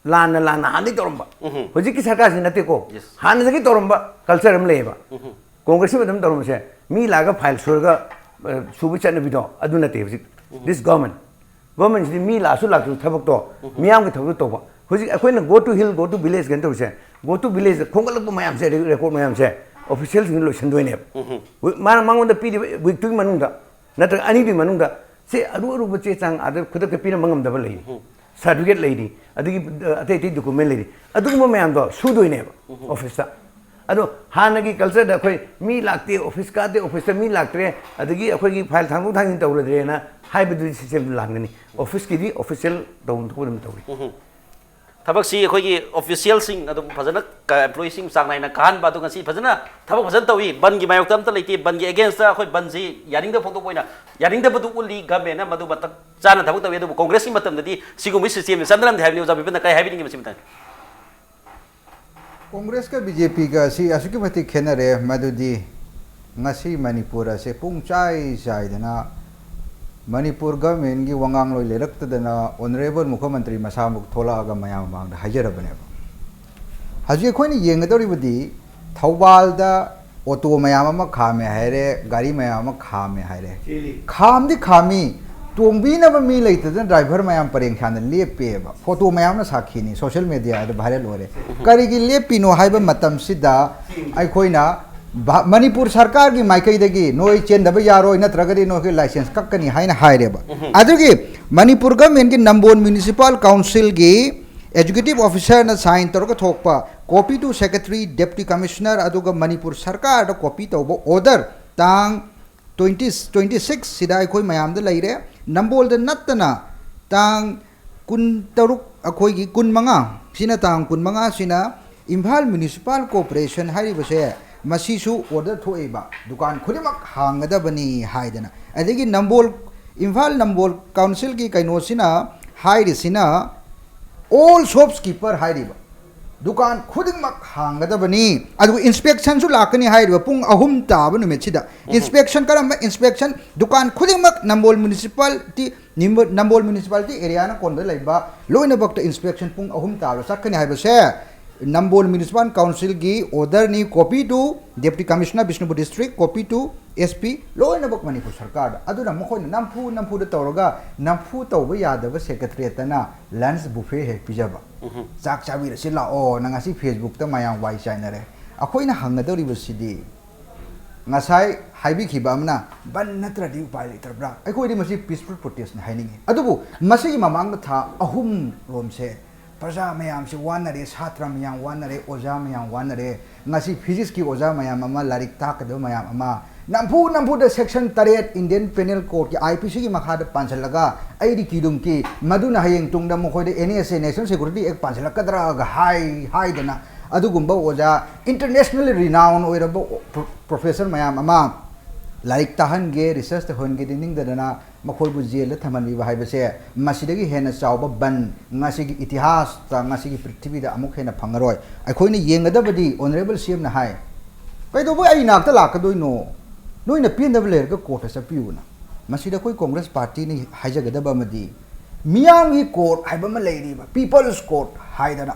ꯂꯥꯟꯅ ꯂꯥꯟꯅ ꯍꯥꯟꯅꯗꯒꯤ ꯇꯧꯔꯝꯕ꯫ ꯍꯧꯖꯤꯛꯀꯤ ꯁꯔꯀꯥꯔꯁꯤ ꯅꯠꯇꯦꯀꯣ꯫ ꯍꯥꯟꯅꯗꯒꯤ ꯇꯧꯔꯝꯕ culture ꯑꯃ ꯂꯩꯌꯦꯕ꯫ ꯀꯣꯡꯒ꯭ꯔꯦꯁꯀꯤ ꯃꯇꯝꯗ ꯇꯧꯔꯝꯕꯁꯦ, ꯃꯤ ꯂꯥꯛꯑꯒ file ꯁꯨꯔꯒ, ꯑ, ꯁꯨꯕ ꯆꯠꯅꯕꯤꯗꯣ ꯑꯗꯨ ꯅꯠꯇꯦ ꯍꯧꯖꯤꯛ꯫ This government, governmentꯁꯤꯗꯤ ꯃꯤ ꯂꯥꯛꯑꯁꯨ ꯂꯥꯛꯇ꯭ꯔꯁꯨ ꯊꯕꯛꯇꯣ ꯃꯤꯌꯥꯝꯒꯤ ꯊꯕꯛꯇꯣ ꯇꯧꯕ꯫ ꯍꯧꯖꯤꯛ ꯑꯩꯈꯣꯏꯅ go to hill, go to village ꯀꯩꯅꯣ ꯇꯧꯔꯤꯁꯦ, go to village ꯈꯣꯝꯒꯠꯂꯛꯄ ꯃꯌꯥꯝꯁꯦ, record ꯃꯌꯥꯝꯁꯦ officialꯁꯤꯡꯅ ꯂꯣꯏꯁꯤꯟꯗꯣꯏꯅꯦꯕ꯫ ꯃꯥꯅ ꯃꯉꯣꯟꯗ ꯄꯤꯔꯤꯕ weekꯇꯨꯒꯤ ꯃꯅꯨꯡꯗ ꯅꯠꯇ꯭ꯔꯒ ꯑꯅꯤꯗꯨꯒꯤ ꯃꯅꯨꯡꯗ ꯁꯤ ꯑꯔꯨ ꯑꯔꯨꯕ ꯆꯦ ꯆꯥꯡ ꯑꯥꯗ ꯈꯨꯗꯛꯇ ꯄꯤꯔꯝꯕ ꯉꯝꯗꯕ ꯂꯩꯔꯤ, certificate ꯂꯩꯔꯤ, ꯑꯗꯒꯤ, ꯑ, ꯑꯇꯩ ꯑꯇꯩ document ꯂꯩꯔꯤ, ꯑꯗꯨꯒꯨꯝꯕ ꯃꯌꯥꯝꯗꯣ ꯁꯨꯗꯣꯏꯅꯦꯕ officeꯇ꯫ ꯑꯗꯣ ꯍꯥꯟꯅꯒꯤ cultureꯗ ꯑꯩꯈꯣꯏ ꯃꯤ ꯂꯥꯛꯇꯦ, office ꯀꯥꯗꯦ, officeꯇ ꯃꯤ ꯂꯥꯛꯇ꯭ꯔꯦ, ꯑꯗꯒꯤ ꯑꯩꯈꯣꯏꯒꯤ file ꯊꯥꯡꯗꯣꯛ ꯊꯥꯡꯖꯤꯟ ꯇꯧꯔꯗ꯭ꯔꯦꯅ ꯍꯥꯏꯕꯗꯨꯗꯤ systemꯗꯨ ꯂꯥꯟꯒꯅꯤ꯫ Officeꯀꯤꯗꯤ official ꯇꯧꯐꯝ ꯊꯣꯛꯄ ꯑꯗꯨꯝ ꯇꯧꯏ꯫ ꯊꯕꯛꯁꯤ ꯑꯩꯈꯣꯏꯒꯤ officialꯁꯤꯡ ꯑꯗꯨꯝ ꯐꯖꯅ ꯀ-, employeeꯁꯤꯡ ꯆꯥꯡ ꯅꯥꯏꯅ ꯀꯥꯍꯟꯕ, ꯑꯗꯨ ꯉꯁꯤ ꯐꯖꯅ ꯊꯕꯛ ꯐꯖꯅ ꯇꯧꯏ꯫ ꯕꯟꯒꯤ ꯃꯥꯌꯣꯛꯇ ꯑꯝꯇ ꯂꯩꯇꯦ꯫ ꯕꯟꯒꯤ againstꯇ ꯑꯩꯈꯣꯏ ꯕꯟꯁꯤ ꯌꯥꯅꯤꯡꯗꯕ ꯐꯣꯡꯗꯣꯛꯄ ꯑꯣꯏꯅ ꯌꯥꯅꯤꯡꯗꯕꯗꯨ ꯎꯠꯂꯤ꯫ Governmentꯅ ꯃꯗꯨ ꯃꯇꯝ ꯆꯥꯅ ꯊꯕꯛ ꯇꯧꯏ꯫ ꯑꯗꯨꯕꯨ ꯀꯣꯡꯒ꯭ꯔꯦꯁꯀꯤ ꯃꯇꯝꯗꯗꯤ ꯁꯤꯒꯨꯝꯕꯒꯤ systemꯁꯤ ꯆꯠꯅꯔꯝꯗꯦ ꯍꯥꯏꯕꯅꯤ꯫ ꯑꯣꯖꯥ ꯕꯤꯄꯤꯟꯅ ꯀꯔꯤ ꯍꯥꯏꯕꯤꯅꯤꯡꯉꯤ ꯃꯁꯤ ꯃꯇꯥꯡꯗ? ꯀꯣꯡꯒ꯭ꯔꯦꯁꯀ BJPꯒ ꯑꯁꯤ ꯑꯁꯨꯛꯀꯤ ꯃꯇꯤꯛ ꯈꯦꯠꯅꯔꯦ, ꯃꯗꯨꯗꯤ ꯉꯁꯤ ꯃꯅꯤꯄꯨꯔ ꯑꯁꯦ ꯄꯨꯡ ꯆꯥꯏ ꯆꯥꯏꯗꯅ ꯃꯅꯤꯄꯨꯔ governmentꯀꯤ ꯋꯥꯉꯥꯡꯂꯣꯏ ꯂꯩꯔꯛꯇꯗꯅ honourable ꯃꯨꯈ꯭ꯌꯃꯟꯇ꯭ꯔꯤ ꯃꯁꯥꯃꯛ ꯊꯣꯛꯂꯛꯑꯒ ꯃꯌꯥꯝ ꯃꯃꯥꯡꯗ ꯍꯥꯏꯖꯔꯕꯅꯦꯕ꯫ ꯍꯧꯖꯤꯛ ꯑꯩꯈꯣꯏꯅ ꯌꯦꯡꯒꯗꯧꯔꯤꯕꯗꯤ ꯊꯧꯕꯥꯜꯗ auto ꯃꯌꯥꯝ ꯑꯃ ꯈꯥꯝꯃꯦ ꯍꯥꯏꯔꯦ, ꯒꯥꯔꯤ ꯃꯌꯥꯝ ꯑꯃ ꯈꯥꯝꯃꯦ ꯍꯥꯏꯔꯦ꯫ ꯈꯥꯝꯗꯤ ꯈꯥꯝꯃꯤ, ꯇꯣꯡꯕꯤꯅꯕ ꯃꯤ ꯂꯩꯇꯗꯅ driver ꯃꯌꯥꯝ ꯄꯔꯦꯡ ꯁꯥꯅ ꯂꯦꯞꯄꯦꯕ꯫ Photo ꯃꯌꯥꯝꯅ ꯁꯥꯈꯤꯅꯤ, social mediaꯗ viral ꯑꯣꯏꯔꯦ꯫ ꯀꯔꯤꯒꯤ ꯂꯦꯞꯄꯤꯅꯣ ꯍꯥꯏꯕ ꯃꯇꯝꯁꯤꯗ ꯑꯩꯈꯣꯏꯅ ꯚꯥ-, ꯃꯅꯤꯄꯨꯔ ꯁꯔꯀꯥꯔꯒꯤ ꯃꯥꯏꯀꯩꯗꯒꯤ ꯅꯣꯏ ꯆꯦꯟꯗꯕ ꯌꯥꯔꯣꯏ, ꯅꯠꯇ꯭ꯔꯒꯗꯤ ꯅꯣꯏꯒꯤ licence ꯀꯛꯀꯅꯤ ꯍꯥꯏꯅ ꯍꯥꯏꯔꯦꯕ꯫ ꯑꯗꯨꯒꯤ ꯃꯅꯤꯄꯨꯔ governmentꯀꯤ ꯅꯝꯕꯣꯜ Municipal Councilꯒꯤ executive officerꯅ sign ꯇꯧꯔꯒ ꯊꯣꯛꯄ copy to Secretary, Deputy Commissioner, ꯑꯗꯨꯒ ꯃꯅꯤꯄꯨꯔ ꯁꯔꯀꯥꯔꯗ copy ꯇꯧꯕ order ꯇꯥꯡ twenty, twenty six ꯁꯤꯗ ꯑꯩꯈꯣꯏ ꯃꯌꯥꯝꯗ ꯂꯩꯔꯦ꯫ ꯅꯝꯕꯣꯜꯗ ꯅꯠꯇꯅ ꯇꯥꯡ ꯀꯨꯟ ꯇꯔꯨꯛ, ꯑꯩꯈꯣꯏꯒꯤ ꯀꯨꯟ ꯃꯉꯥ ꯁꯤꯅ, ꯇꯥꯡ ꯀꯨꯟ ꯃꯉꯥꯁꯤꯅ ꯏꯝꯐꯥꯜ Municipal Corporation ꯍꯥꯏꯔꯤꯕꯁꯦ ꯃꯁꯤꯁꯨ order ꯊꯣꯛꯏꯕ, ꯗꯨꯀꯥꯟ ꯈꯨꯗꯤꯡꯃꯛ ꯍꯥꯡꯒꯗꯕꯅꯤ ꯍꯥꯏꯗꯅ꯫ ꯑꯗꯒꯤ ꯅꯝꯕꯣꯜ, ꯏꯝꯐꯥꯜ ꯅꯝꯕꯣꯜ councilꯒꯤ ꯀꯩꯅꯣꯁꯤꯅ ꯍꯥꯏꯔꯤꯁꯤꯅ all shopkeeper ꯍꯥꯏꯔꯤꯕ, ꯗꯨꯀꯥꯟ ꯈꯨꯗꯤꯡꯃꯛ ꯍꯥꯡꯒꯗꯕꯅꯤ꯫ ꯑꯗꯨꯒ ꯏꯟꯁꯄꯦꯛꯁꯟꯁꯨ ꯂꯥꯛꯀꯅꯤ ꯍꯥꯏꯔꯤꯕ ꯄꯨꯡ ꯑꯍꯨꯝ ꯇꯥꯕ ꯅꯨꯃꯤꯠꯁꯤꯗ꯫ ꯏꯟꯁꯄꯦꯛꯁꯟ ꯀꯔꯝꯕ ꯏꯟꯁꯄꯦꯛꯁꯟ? ꯗꯨꯀꯥꯟ ꯈꯨꯗꯤꯡꯃꯛ ꯅꯝꯕꯣꯜ ꯃ꯭ꯌꯨꯅꯤꯁꯤꯄꯥꯂꯤꯇꯤ, ꯅꯝꯕꯣꯜ ꯃ꯭ꯌꯨꯅꯤꯁꯤꯄꯥꯂꯤꯇꯤ ꯑꯦꯔꯤꯌꯥꯅ ꯀꯣꯟꯕꯗ ꯂꯩꯕ ꯂꯣꯏꯅꯃꯛꯇ ꯏꯟꯁꯄꯦꯛꯁꯟ ꯄꯨꯡ ꯑꯍꯨꯝ ꯇꯥꯕꯗ ꯆꯠꯀꯅꯤ ꯍꯥꯏꯕꯁꯦ ꯅꯝꯕꯣꯜ ꯃ꯭ꯌꯨꯅꯤꯁꯤꯄꯥꯜ ꯀꯥꯎꯟꯁꯤꯜꯒꯤ ꯑꯣꯔꯗꯔꯅꯤ, copy to Deputy Commissioner Bishnupur District, copy to S P, ꯂꯣꯏꯅꯃꯛ ꯃꯅꯤꯄꯨꯔ ꯁꯔꯀꯥꯔꯗ꯫ ꯑꯗꯨꯅ ꯃꯈꯣꯏꯅ ꯅꯝꯐꯨ ꯅꯝꯐꯨꯗ ꯇꯧꯔꯒ ꯅꯝꯐꯨ ꯇꯧꯕ ꯌꯥꯗꯕ ꯁꯦꯀ꯭ꯔꯦꯇꯔꯤꯌꯦꯠꯇꯅ ꯂꯟꯁ ꯕꯨꯐꯦ ꯍꯦꯛ ꯄꯤꯖꯕ꯫ ꯆꯥꯛ ꯆꯥꯕꯤꯔꯁꯤ ꯂꯥꯛꯑꯣ, ꯅꯪ ꯉꯁꯤ ꯐꯦꯁꯕꯨꯛꯇ ꯃꯌꯥꯝ ꯋꯥꯏ ꯆꯥꯏꯅꯔꯦ꯫ ꯑꯩꯈꯣꯏꯅ ꯍꯪꯒꯗꯧꯔꯤꯕꯁꯤꯗꯤ ꯉꯁꯥꯏ ꯍꯥꯏꯕꯤꯈꯤꯕ ꯑꯃꯅ ꯕꯟ ꯅꯠꯇ꯭ꯔꯗꯤ ꯎꯄꯥꯏ ꯂꯩꯇ꯭ꯔꯕ꯭ꯔꯥ? ꯑꯩꯈꯣꯏꯗꯤ ꯃꯁꯤ ꯄꯤꯁꯐꯨꯜ ꯄ꯭ꯔꯣꯇꯦꯁꯅꯤ ꯍꯥꯏꯅꯤꯡꯉꯤ꯫ ꯑꯗꯨꯕꯨ ꯃꯁꯤꯒꯤ ꯃꯃꯥꯡꯗ ꯊꯥ ꯑꯍꯨꯝ ꯔꯣꯝꯁꯦ ꯄ꯭ꯔꯖꯥ ꯃꯌꯥꯝꯁꯤ ꯋꯥꯅꯔꯦ, ꯁꯥꯇ꯭ꯔ ꯃꯌꯥꯝ ꯋꯥꯅꯔꯦ, ꯑꯣꯖꯥ ꯃꯌꯥꯝ ꯋꯥꯅꯔꯦ꯫ ꯉꯁꯤ ꯐꯤꯖꯤꯛꯁꯀꯤ ꯑꯣꯖꯥ ꯃꯌꯥꯝ ꯑꯃ, ꯂꯥꯏꯔꯤꯛ ꯇꯥꯛꯀꯗꯕ ꯃꯌꯥꯝ ꯑꯃ, ꯅꯝꯐꯨ ꯅꯝꯐꯨꯗ ꯁꯦꯛꯁꯟ ꯇꯔꯦꯠ ꯏꯟꯗꯤꯌꯟ ꯄꯦꯅꯦꯜ ꯀꯣꯗꯀꯤ, ꯑꯥꯏ ꯄꯤ ꯁꯤꯒꯤ ꯃꯈꯥꯗ ꯄꯥꯟꯁꯤꯜꯂꯒ ꯑꯩꯗꯤ ꯀꯤꯗꯨꯝ ꯀꯤ, ꯃꯗꯨꯅ ꯍꯌꯦꯡ ꯇꯨꯡꯗ ꯃꯈꯣꯏꯗ N S A, national security act ꯄꯥꯟꯁꯤꯜꯂꯛꯀꯗ꯭ꯔꯥꯒ ꯍꯥꯏ ꯍꯥꯏꯗꯅ, ꯑꯗꯨꯒꯨꯝꯕ ꯑꯣꯖꯥ, ꯏꯟꯇꯔꯅꯦꯁꯅꯦꯜꯂꯤ ꯔꯤꯅꯥꯎꯟ ꯑꯣꯏꯔꯕ ꯄ꯭ꯔꯣ-, ꯄ꯭ꯔꯣꯐꯦꯁꯔ ꯃꯌꯥꯝ ꯑꯃ ꯂꯥꯏꯔꯤꯛ ꯇꯥꯍꯟꯒꯦ, ꯔꯤꯁꯔꯁ ꯇꯧꯍꯟꯒꯦꯗꯤ ꯅꯤꯡꯗꯗꯅ ꯃꯈꯣꯏꯕꯨ ꯖꯦꯜꯗ ꯊꯝꯍꯟꯕꯤꯕ ꯍꯥꯏꯕꯁꯦ ꯃꯁꯤꯗꯒꯤ ꯍꯦꯟꯅ ꯆꯥꯎꯕ ꯕꯟ ꯉꯁꯤꯒꯤ ꯏꯇꯤꯍꯥꯁꯇ, ꯉꯁꯤꯒꯤ ꯄ꯭ꯔꯤꯊꯤꯕꯤꯗ ꯑꯃꯨꯛ ꯍꯦꯟꯅ ꯐꯪꯉꯔꯣꯏ꯫ ꯑꯩꯈꯣꯏꯅ ꯌꯦꯡꯒꯗꯕꯗꯤ, ꯑꯣꯅꯔꯦꯕꯜ ꯁꯤ ꯑꯦꯝꯅ ꯍꯥꯏ, "ꯀꯩꯗꯧꯕꯩ ꯑꯩ ꯏꯅꯥꯛꯇ ꯂꯥꯛꯀꯗꯣꯏꯅꯣ? ꯅꯣꯏꯅ ꯄꯦꯟꯗꯕ ꯂꯩꯔꯒ ꯀꯣꯔꯠꯇ ꯆꯠꯄꯤꯌꯨꯅ"꯫ ꯃꯁꯤꯗ ꯑꯩꯈꯣꯏ ꯀꯣꯡꯒ꯭ꯔꯦꯁ ꯄꯥꯔꯇꯤꯅ ꯍꯥꯏꯖꯒꯗꯕ ꯑꯃꯗꯤ, ꯃꯤꯌꯥꯝꯒꯤ ꯀꯣꯔꯠ ꯍꯥꯏꯕ ꯑꯃ ꯂꯩꯔꯤꯕ, ꯄꯤꯄꯜꯁ ꯀꯣꯔꯠ ꯍꯥꯏꯗꯅ,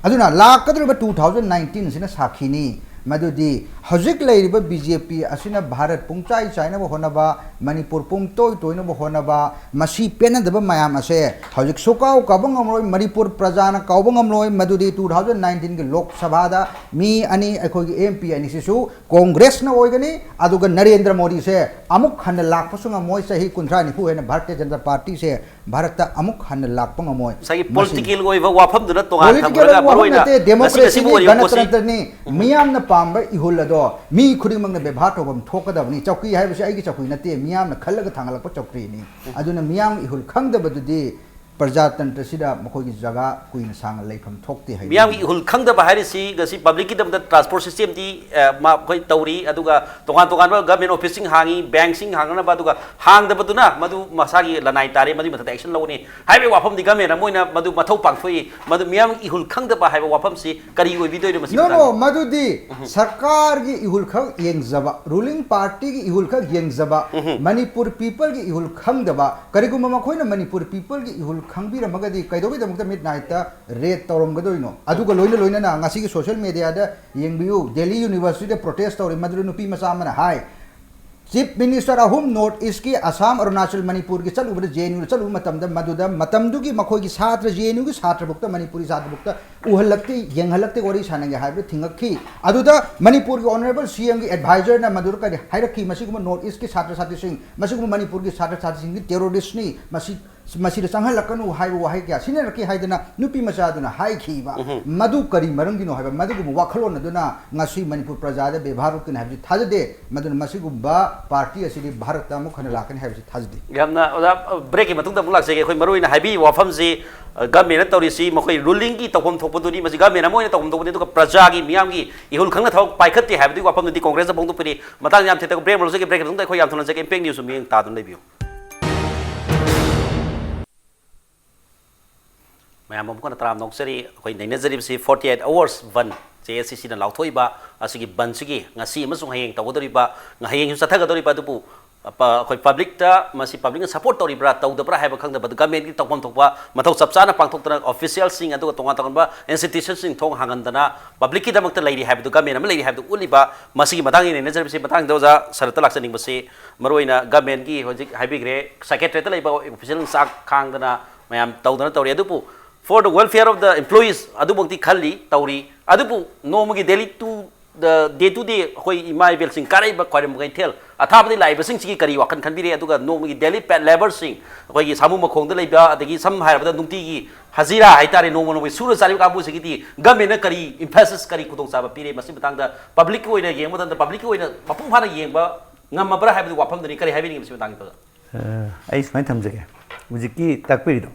ꯑꯗꯨꯅ ꯂꯥꯛꯀꯗꯧꯔꯤꯕ two thousand nineteenꯁꯤꯅ ꯁꯥꯈꯤꯅꯤ꯫ ꯃꯗꯨꯗꯤ ꯍꯧꯖꯤꯛ ꯂꯩꯔꯤꯕ ꯕꯤ ꯖꯦ ꯄꯤ ꯑꯁꯤꯅ ꯚꯥꯔꯠ ꯄꯨꯡꯆꯥꯏ ꯆꯥꯏꯅꯕ ꯍꯣꯠꯅꯕ, ꯃꯅꯤꯄꯨꯔ ꯄꯨꯡ ꯇꯣꯏ ꯇꯣꯏꯅꯕ ꯍꯣꯠꯅꯕ, ꯃꯁꯤ ꯄꯦꯟꯅꯗꯕ ꯃꯌꯥꯝ ꯑꯁꯦ ꯍꯧꯖꯤꯛ ꯁꯨꯀꯥꯎ ꯀꯥꯎꯕ ꯉꯝꯂꯣꯏ, ꯃꯅꯤꯄꯨꯔ ꯄ꯭ꯔꯖꯥꯅ ꯀꯥꯎꯕ ꯉꯝꯂꯣꯏ꯫ ꯃꯗꯨꯗꯤ two thousand nineteenꯒꯤ ꯂꯣꯛ ꯁꯚꯥꯗ ꯃꯤ ꯑꯅꯤ, ꯑꯩꯈꯣꯏꯒꯤ ꯑꯦꯝ ꯄꯤ ꯑꯅꯤꯁꯤꯁꯨ ꯀꯣꯡꯒ꯭ꯔꯦꯁꯅ ꯑꯣꯏꯒꯅꯤ, ꯑꯗꯨꯒ ꯅꯔꯦꯟꯗ꯭ꯔ ꯃꯣꯗꯤꯁꯦ ꯑꯃꯨꯛ ꯍꯟꯅ ꯂꯥꯛꯄꯁꯨ ꯉꯝꯃꯣꯏ꯫ ꯆꯍꯤ ꯀꯨꯟꯊ꯭ꯔꯥ ꯅꯤꯐꯨ ꯍꯦꯟꯅ ꯚꯥꯔꯇꯤꯌ ꯖꯅꯇꯥ ꯄꯥꯔꯇꯤꯁꯦ ꯚꯥꯔꯠꯇ ꯑꯃꯨꯛ ꯍꯟꯅ ꯂꯥꯛꯄ ꯉꯝꯃꯣꯏ꯫ ꯉꯁꯥꯏꯒꯤ ꯃꯁꯤ ꯄꯣꯂꯤꯇꯤꯀꯦꯜ ꯑꯣꯏꯕ ꯋꯥꯐꯝꯗꯨꯅ ꯇꯣꯉꯥꯟ ꯄꯣꯂꯤꯇꯤꯀꯦꯜ ꯊꯝꯈ꯭ꯔꯒ ꯑꯣꯏꯕ ꯋꯥꯐꯝ ꯃꯔꯨꯑꯣꯏꯅ ꯅꯠꯇꯦ, ꯉꯁꯤ ꯉꯁꯤꯕꯨ ꯗꯦꯃꯣꯀ꯭ꯔꯦꯁꯤꯅꯤ, ꯑꯣꯏꯔꯤꯕ ꯄꯣꯠꯁꯤ ꯒꯅꯇꯟꯇ꯭ꯔꯅꯤ꯫ ꯎꯝ꯫ ꯃꯤꯌꯥꯝꯅ ꯄꯥꯝꯕ ꯏꯍꯨꯜ ꯑꯗꯣ ꯃꯤ ꯈꯨꯗꯤꯡꯃꯛꯅ ꯕꯦꯕꯥꯔ ꯇꯧꯐꯝ ꯊꯣꯛꯀꯗꯕꯅꯤ꯫ ꯆꯧꯀꯤ ꯍꯥꯏꯕꯁꯤ ꯑꯩꯒꯤ ꯆꯧꯀꯤ ꯅꯠꯇꯦ, ꯃꯤꯌꯥꯝꯅ ꯈꯜꯂꯒ ꯊꯥꯡꯒꯠꯂꯛꯄ ꯆꯧꯀ꯭ꯔꯤꯅꯤ꯫ ꯎꯝ꯫ ꯑꯗꯨꯅ ꯃꯤꯌꯥꯝ ꯏꯍꯨꯜ ꯈꯪꯗꯕꯗꯨꯗꯤ ꯄ꯭ꯔꯖꯥꯇꯟꯇ꯭ꯔꯁꯤꯗ ꯃꯈꯣꯏꯒꯤ ꯖꯒꯥ ꯀꯨꯏꯅ ꯁꯥꯡꯅ ꯂꯩꯐꯝ ꯊꯣꯛꯇꯦ ꯍꯥꯏꯕ꯫ ꯃꯤꯌꯥꯝꯒꯤ ꯏꯍꯨꯜ ꯈꯪꯗꯕ ꯍꯥꯏꯔꯤꯁꯤ ꯉꯁꯤ ꯄꯕ꯭ꯂꯤꯛꯀꯤꯗꯃꯛꯇ ꯇ꯭ꯔꯥꯟꯁꯄꯣꯔꯠ ꯁꯤꯁꯇꯦꯝꯗꯤ ꯑꯩꯈꯣꯏ ꯇꯧꯔꯤ, ꯑꯗꯨꯒ ꯇꯣꯉꯥꯟ ꯇꯣꯉꯥꯟꯕ ꯒꯃꯦꯟ ꯑꯣꯐꯤꯁꯁꯤꯡ ꯍꯥꯡꯉꯤ, ꯕꯦꯡꯁꯤꯡ ꯍꯥꯡꯅꯅꯕ, ꯑꯗꯨꯒ ꯍꯥꯡꯗꯕꯗꯨꯅ ꯃꯗꯨ ꯃꯁꯥꯒꯤ ꯂꯅꯥꯏ ꯇꯥꯔꯦ, ꯃꯗꯨꯒꯤ ꯃꯊꯛꯇ ꯑꯦꯛꯁꯟ ꯂꯧꯒꯅꯤ ꯍꯥꯏꯕꯒꯤ ꯋꯥꯐꯝꯗꯤ ꯒꯃꯦꯟ ꯑꯃ ꯑꯣꯏꯅ ꯃꯗꯨ ꯃꯊꯧ ꯄꯥꯡꯊꯣꯛꯏ꯫ ꯃꯗꯨ ꯃꯤꯌꯥꯝꯒꯤ ꯏꯍꯨꯜ ꯈꯪꯗꯕ ꯍꯥꯏꯕ ꯋꯥꯐꯝꯁꯤ ꯀꯔꯤ ꯑꯣꯏꯕꯤꯗꯣꯏꯅꯣ ꯃꯁꯤ ꯅꯣ ꯅꯣ ꯃꯇꯥꯡꯗ? ꯃꯗꯨꯗꯤ ꯁꯔꯀꯥꯔꯒꯤ ꯏꯍꯨꯜ ꯈꯛ ꯌꯦꯡꯖꯕ, ꯔꯨꯂꯤꯡ ꯄꯥꯔꯇꯤꯒꯤ ꯏꯍꯨꯜ ꯈꯛ ꯌꯦꯡꯖꯕ, ꯃꯅꯤꯄꯨꯔ ꯄꯤꯄꯜꯒꯤ ꯏꯍꯨꯜ ꯈꯪꯗꯕ꯫ ꯀꯔꯤꯒꯨꯝꯕ ꯃꯈꯣꯏꯅ ꯃꯅꯤꯄꯨꯔ ꯄꯤꯄꯜꯒꯤ ꯏꯍꯨꯜ ꯈꯪꯕꯤꯔꯝꯃꯒꯗꯤ ꯀꯩꯗꯧꯕꯩꯗꯃꯛꯇ ꯃꯤꯠ ꯅꯥꯏꯠꯇ ꯔꯦꯠ ꯇꯧꯔꯝꯒꯗꯣꯏꯅꯣ? ꯑꯗꯨꯒ ꯂꯣꯏꯅ ꯂꯣꯏꯅꯅ ꯉꯁꯤꯒꯤ ꯁꯣꯁꯤꯌꯦꯜ ꯃꯦꯗꯤꯌꯥꯗ ꯌꯦꯡꯕꯤꯌꯨ, ꯗꯦꯜꯂꯤ ꯌꯨꯅꯤꯚꯔꯁꯤꯇꯤꯗ ꯄ꯭ꯔꯣꯇꯦꯁ ꯇꯧꯔꯤ, ꯃꯗꯨꯗ ꯅꯨꯄꯤ ꯃꯆꯥ ꯑꯃꯅ ꯍꯥꯏ, ꯆꯤꯐ ꯃꯤꯅꯤꯁꯇꯔ ꯑꯍꯨꯝ ꯅꯣꯔꯠ ꯏꯁꯀꯤ ꯑꯁꯥꯝ, ꯑꯔꯨꯅꯥꯆꯜ, ꯃꯅꯤꯄꯨꯔꯒꯤ ꯆꯠꯂꯨꯕꯗ, ꯖꯦ ꯑꯦꯟ ꯌꯨꯗ ꯆꯠꯂꯨꯕ ꯃꯇꯝꯗ ꯃꯗꯨꯗ ꯃꯇꯝꯗꯨꯒꯤ ꯃꯈꯣꯏꯒꯤ ꯁꯥꯇ꯭ꯔ, ꯖꯦ ꯑꯦꯟ ꯌꯨꯒꯤ ꯁꯥꯇ꯭ꯔꯕꯨꯛꯇ, ꯃꯅꯤꯄꯨꯔꯤ ꯁꯥꯇ꯭ꯔꯕꯨꯛꯇ ꯎꯍꯜꯂꯛꯇꯦ, ꯌꯦꯡꯍꯜꯂꯛꯇꯦ, ꯋꯥꯔꯤ ꯁꯥꯟꯅꯒꯦ ꯍꯥꯏꯕꯗ ꯊꯤꯡꯉꯛꯈꯤ꯫ ꯑꯗꯨꯗ ꯃꯅꯤꯄꯨꯔꯒꯤ ꯑꯣꯅꯔꯦꯕꯜ ꯁꯤ ꯑꯦꯝꯒꯤ ꯑꯦꯗꯚꯥꯏꯖꯔꯅ ꯃꯗꯨꯗ ꯀꯔꯤ ꯍꯥꯏꯔꯛꯈꯤ? ꯃꯁꯤꯒꯨꯝꯕ ꯅꯣꯔꯠ ꯏꯁꯀꯤ ꯁꯥꯇ꯭ꯔ ꯁꯥꯇ꯭ꯔꯤꯁꯤꯡ, ꯃꯁꯤꯒꯨꯝꯕ ꯃꯅꯤꯄꯨꯔꯒꯤ ꯁꯥꯇ꯭ꯔ ꯁꯥꯇ꯭ꯔꯤꯁꯤꯡꯗꯤ ꯇꯦꯔꯣꯔꯤꯁꯅꯤ, ꯃꯁꯤ ꯃꯁꯤꯗ ꯆꯪꯍꯜꯂꯛꯀꯅꯨ ꯍꯥꯏꯕ ꯋꯥꯍꯩ ꯀꯌꯥ ꯁꯤꯖꯤꯟꯅꯔꯛꯈꯤ ꯍꯥꯏꯗꯅ ꯅꯨꯄꯤ ꯃꯆꯥꯗꯨꯅ ꯍꯥꯏꯈꯤꯕ꯫ ꯃꯗꯨ ꯀꯔꯤ ꯃꯔꯝꯒꯤꯅꯣ ꯍꯥꯏꯕ, ꯃꯗꯨꯒꯨꯝꯕ ꯋꯥꯈꯜꯂꯣꯟ ꯑꯗꯨꯅ ꯉꯁꯤ ꯃꯅꯤꯄꯨꯔ ꯄ꯭ꯔꯖꯥꯗ ꯕꯦꯕꯥꯔ ꯎꯠꯀꯅꯤ ꯍꯥꯏꯕꯁꯤ ꯊꯥꯖꯗꯦ꯫ ꯃꯗꯨꯅ ꯃꯁꯤꯒꯨꯝꯕ ꯄꯥꯔꯇꯤ ꯑꯁꯤꯗꯤ ꯚꯥꯔꯠꯇ ꯑꯃꯨꯛ ꯍꯟꯅ ꯂꯥꯛꯀꯅꯤ ꯍꯥꯏꯕꯁꯤ ꯊꯥꯖꯗꯦ꯫ ꯌꯥꯝꯅ ꯑꯣꯖꯥ, ꯕ꯭ꯔꯦꯛꯀꯤ ꯃꯇꯨꯡꯗ ꯑꯃꯨꯛ ꯂꯥꯛꯆꯒꯦ꯫ ꯑꯩꯈꯣꯏ ꯃꯔꯨꯑꯣꯏꯅ ꯍꯥꯏꯕꯤꯔꯤꯕ ꯋꯥꯐꯝꯁꯤ, ꯑ, ꯒꯃꯦꯟꯅ ꯇꯧꯔꯤꯁꯤ ꯃꯈꯣꯏ ꯔꯨꯂꯤꯡꯒꯤ ꯇꯧꯐꯝ ꯊꯣꯛꯄꯗꯨꯅꯤ, ꯃꯁꯤ ꯒꯃꯦꯟ ꯑꯃ ꯑꯣꯏꯅ ꯇꯧꯐꯝ ꯊꯣꯛꯄꯅꯤ, ꯑꯗꯨꯒ ꯄ꯭ꯔꯖꯥꯒꯤ, ꯃꯤꯌꯥꯝꯒꯤ ꯏꯍꯨꯜ ꯈꯪꯅ ꯊꯕꯛ ꯄꯥꯏꯈꯠꯇꯦ ꯍꯥꯏꯕꯗꯨꯒꯤ ꯋꯥꯐꯝꯗꯨꯗꯤ ꯀꯣꯡꯒ꯭ꯔꯦꯁꯅ ꯐꯣꯡꯗꯣꯛꯄꯤꯔꯤ꯫ ꯃꯇꯥꯡ ꯌꯥꯝ ꯊꯦꯠꯇꯕ ꯕ꯭ꯔꯦꯛ ꯑꯃ ꯂꯧꯖꯒꯦ꯫ ꯕ꯭ꯔꯦꯛꯀꯤ ꯃꯇꯨꯡꯗ ꯑꯩꯈꯣꯏ ꯌꯥꯝ ꯊꯨꯅ ꯂꯥꯛꯆꯒꯦ꯫ ꯏꯝꯄꯦꯛ ꯅ꯭ꯌꯨꯁ ꯃꯤꯠꯌꯦꯡ ꯇꯥꯗꯨꯅ ꯂꯩꯕꯤꯌꯨ꯫ ꯃꯌꯥꯝ ꯑꯃꯨꯛ ꯍꯟꯅ ꯇꯔꯥꯝꯅ ꯑꯣꯛꯆꯔꯤ꯫ ꯑꯩꯈꯣꯏ ꯅꯩꯅꯖꯔꯤꯕꯁꯤ forty eight hours ꯕꯟ, ꯖꯦ ꯑꯦꯁ ꯁꯤ ꯁꯤꯅ ꯂꯥꯎꯊꯣꯛꯏꯕ ꯑꯁꯤꯒꯤ ꯕꯟꯁꯤꯒꯤ ꯉꯁꯤ ꯑꯃꯁꯨꯡ ꯍꯌꯦꯡ ꯇꯧꯒꯗꯧꯔꯤꯕ, ꯍꯌꯦꯡꯁꯨ ꯆꯠꯊꯒꯗꯧꯔꯤꯕ, ꯑꯗꯨꯕꯨ ꯑꯄ-, ꯑꯩꯈꯣꯏ ꯄꯕ꯭ꯂꯤꯛꯇ ꯃꯁꯤ ꯄꯕ꯭ꯂꯤꯛꯅ ꯁꯞꯄꯣꯔꯠ ꯇꯧꯔꯤꯕ꯭ꯔꯥ ꯇꯧꯗꯕ꯭ꯔꯥ ꯍꯥꯏꯕ ꯈꯪꯗꯕ, ꯑꯗꯨ ꯒꯃꯦꯟꯒꯤ ꯇꯧꯐꯝ ꯊꯣꯛꯄ ꯃꯊꯧ ꯆꯞ ꯆꯥꯅ ꯄꯥꯡꯊꯣꯛꯇꯅ, ꯑꯣꯐꯤꯁꯤꯌꯦꯜꯁꯤꯡ ꯑꯗꯨꯒ ꯇꯣꯉꯥꯟ ꯇꯣꯉꯥꯟꯕ ꯏꯟꯁꯇꯤꯇ꯭ꯌꯨꯁꯟꯁꯤꯡ ꯊꯣꯡ ꯍꯥꯡꯍꯟꯗꯅ ꯄꯕ꯭ꯂꯤꯛꯀꯤꯗꯃꯛꯇ ꯂꯩꯔꯤ ꯍꯥꯏꯕꯗꯨ, ꯒꯃꯦꯟ ꯑꯃ ꯂꯩꯔꯤ ꯍꯥꯏꯕꯗꯨ ꯎꯠꯂꯤꯕ, ꯃꯁꯤꯒꯤ ꯃꯇꯥꯡꯗ ꯅꯩꯅꯖꯔꯤꯕꯁꯤ꯫ ꯃꯇꯥꯡꯁꯤꯗ ꯑꯣꯖꯥ ꯁꯔꯠꯇ ꯂꯥꯛꯆꯅꯤꯡꯕꯁꯤ, ꯃꯔꯨꯑꯣꯏꯅ ꯒꯃꯦꯟꯒꯤ ꯍꯧꯖꯤꯛ ꯍꯥꯏꯕꯤꯈ꯭ꯔꯦ, ꯁꯦꯀ꯭ꯔꯦꯇꯔꯤꯌꯦꯠꯇ ꯂꯩꯕ ꯑꯣꯐꯤꯁꯤꯌꯦꯜ ꯆꯥꯛ ꯈꯥꯡꯗꯅ ꯃꯌꯥꯝ ꯇꯧꯗꯅ ꯇꯧꯔꯤ꯫ ꯑꯗꯨꯕꯨ for the welfare of the employees ꯑꯗꯨꯃꯛꯇꯤ ꯈꯜꯂꯤ, ꯇꯧꯔꯤ꯫ ꯑꯗꯨꯕꯨ ꯅꯣꯡꯃꯒꯤ daily to, the day to day ꯑꯩꯈꯣꯏ ꯏꯃꯥ ꯏꯕꯦꯜꯁꯤꯡ ꯀꯥꯔꯛꯏꯕ ꯈ꯭ꯋꯥꯏꯔꯝꯕꯨ ꯀꯩꯊꯦꯜ ꯑꯊꯥꯕꯗ ꯂꯥꯛꯏꯕꯁꯤꯡꯁꯤꯒꯤ ꯀꯔꯤ ꯋꯥꯈꯜ ꯈꯟꯕꯤꯔꯦ? ꯑꯗꯨꯒ ꯅꯣꯡꯃꯒꯤ daily paid labourꯁꯤꯡ, ꯑꯩꯈꯣꯏꯒꯤ ꯁꯥꯃꯨ ꯃꯈꯣꯡꯗ ꯂꯩꯕ, ꯑꯗꯒꯤ ꯁꯝꯅ ꯍꯥꯏꯔꯕꯗ ꯅꯨꯡꯇꯤꯒꯤ ꯍꯖꯤꯔꯥ ꯍꯥꯏꯇꯥꯔꯦ, ꯅꯣꯡꯃ ꯅꯣꯡꯃꯒꯤ ꯁꯨꯔ ꯆꯥꯔꯤꯕ ꯀꯥꯡꯕꯨꯁꯤꯒꯤꯗꯤ ꯒꯃꯦꯟꯅ ꯀꯔꯤ emphasis, ꯀꯔꯤ ꯈꯨꯗꯣꯡꯆꯥꯕ ꯄꯤꯔꯦ? ꯃꯁꯤ ꯃꯇꯥꯡꯗ ꯄꯕ꯭ꯂꯤꯛꯀꯤ ꯑꯣꯏꯅ ꯌꯦꯡꯕ ꯃꯇꯝꯗ, ꯄꯕ꯭ꯂꯤꯛꯀꯤ ꯑꯣꯏꯅ ꯃꯄꯨꯡ ꯐꯥꯅ ꯌꯦꯡꯕ ꯉꯝꯃꯕ꯭ꯔꯥ ꯍꯥꯏꯕꯗꯨꯒꯤ ꯋꯥꯐꯝꯗꯨꯅꯤ꯫ ꯀꯔꯤ ꯍꯥꯏꯕꯤꯅꯤꯡꯉꯤ ꯃꯁꯤ ꯃꯇꯥꯡꯗ? ꯑ, ꯑꯩ ꯁꯨꯃꯥꯏꯅ ꯊꯝꯖꯒꯦ꯫ ꯍꯧꯖꯤꯛꯀꯤ ꯇꯥꯛꯄꯤꯔꯤꯗꯣ,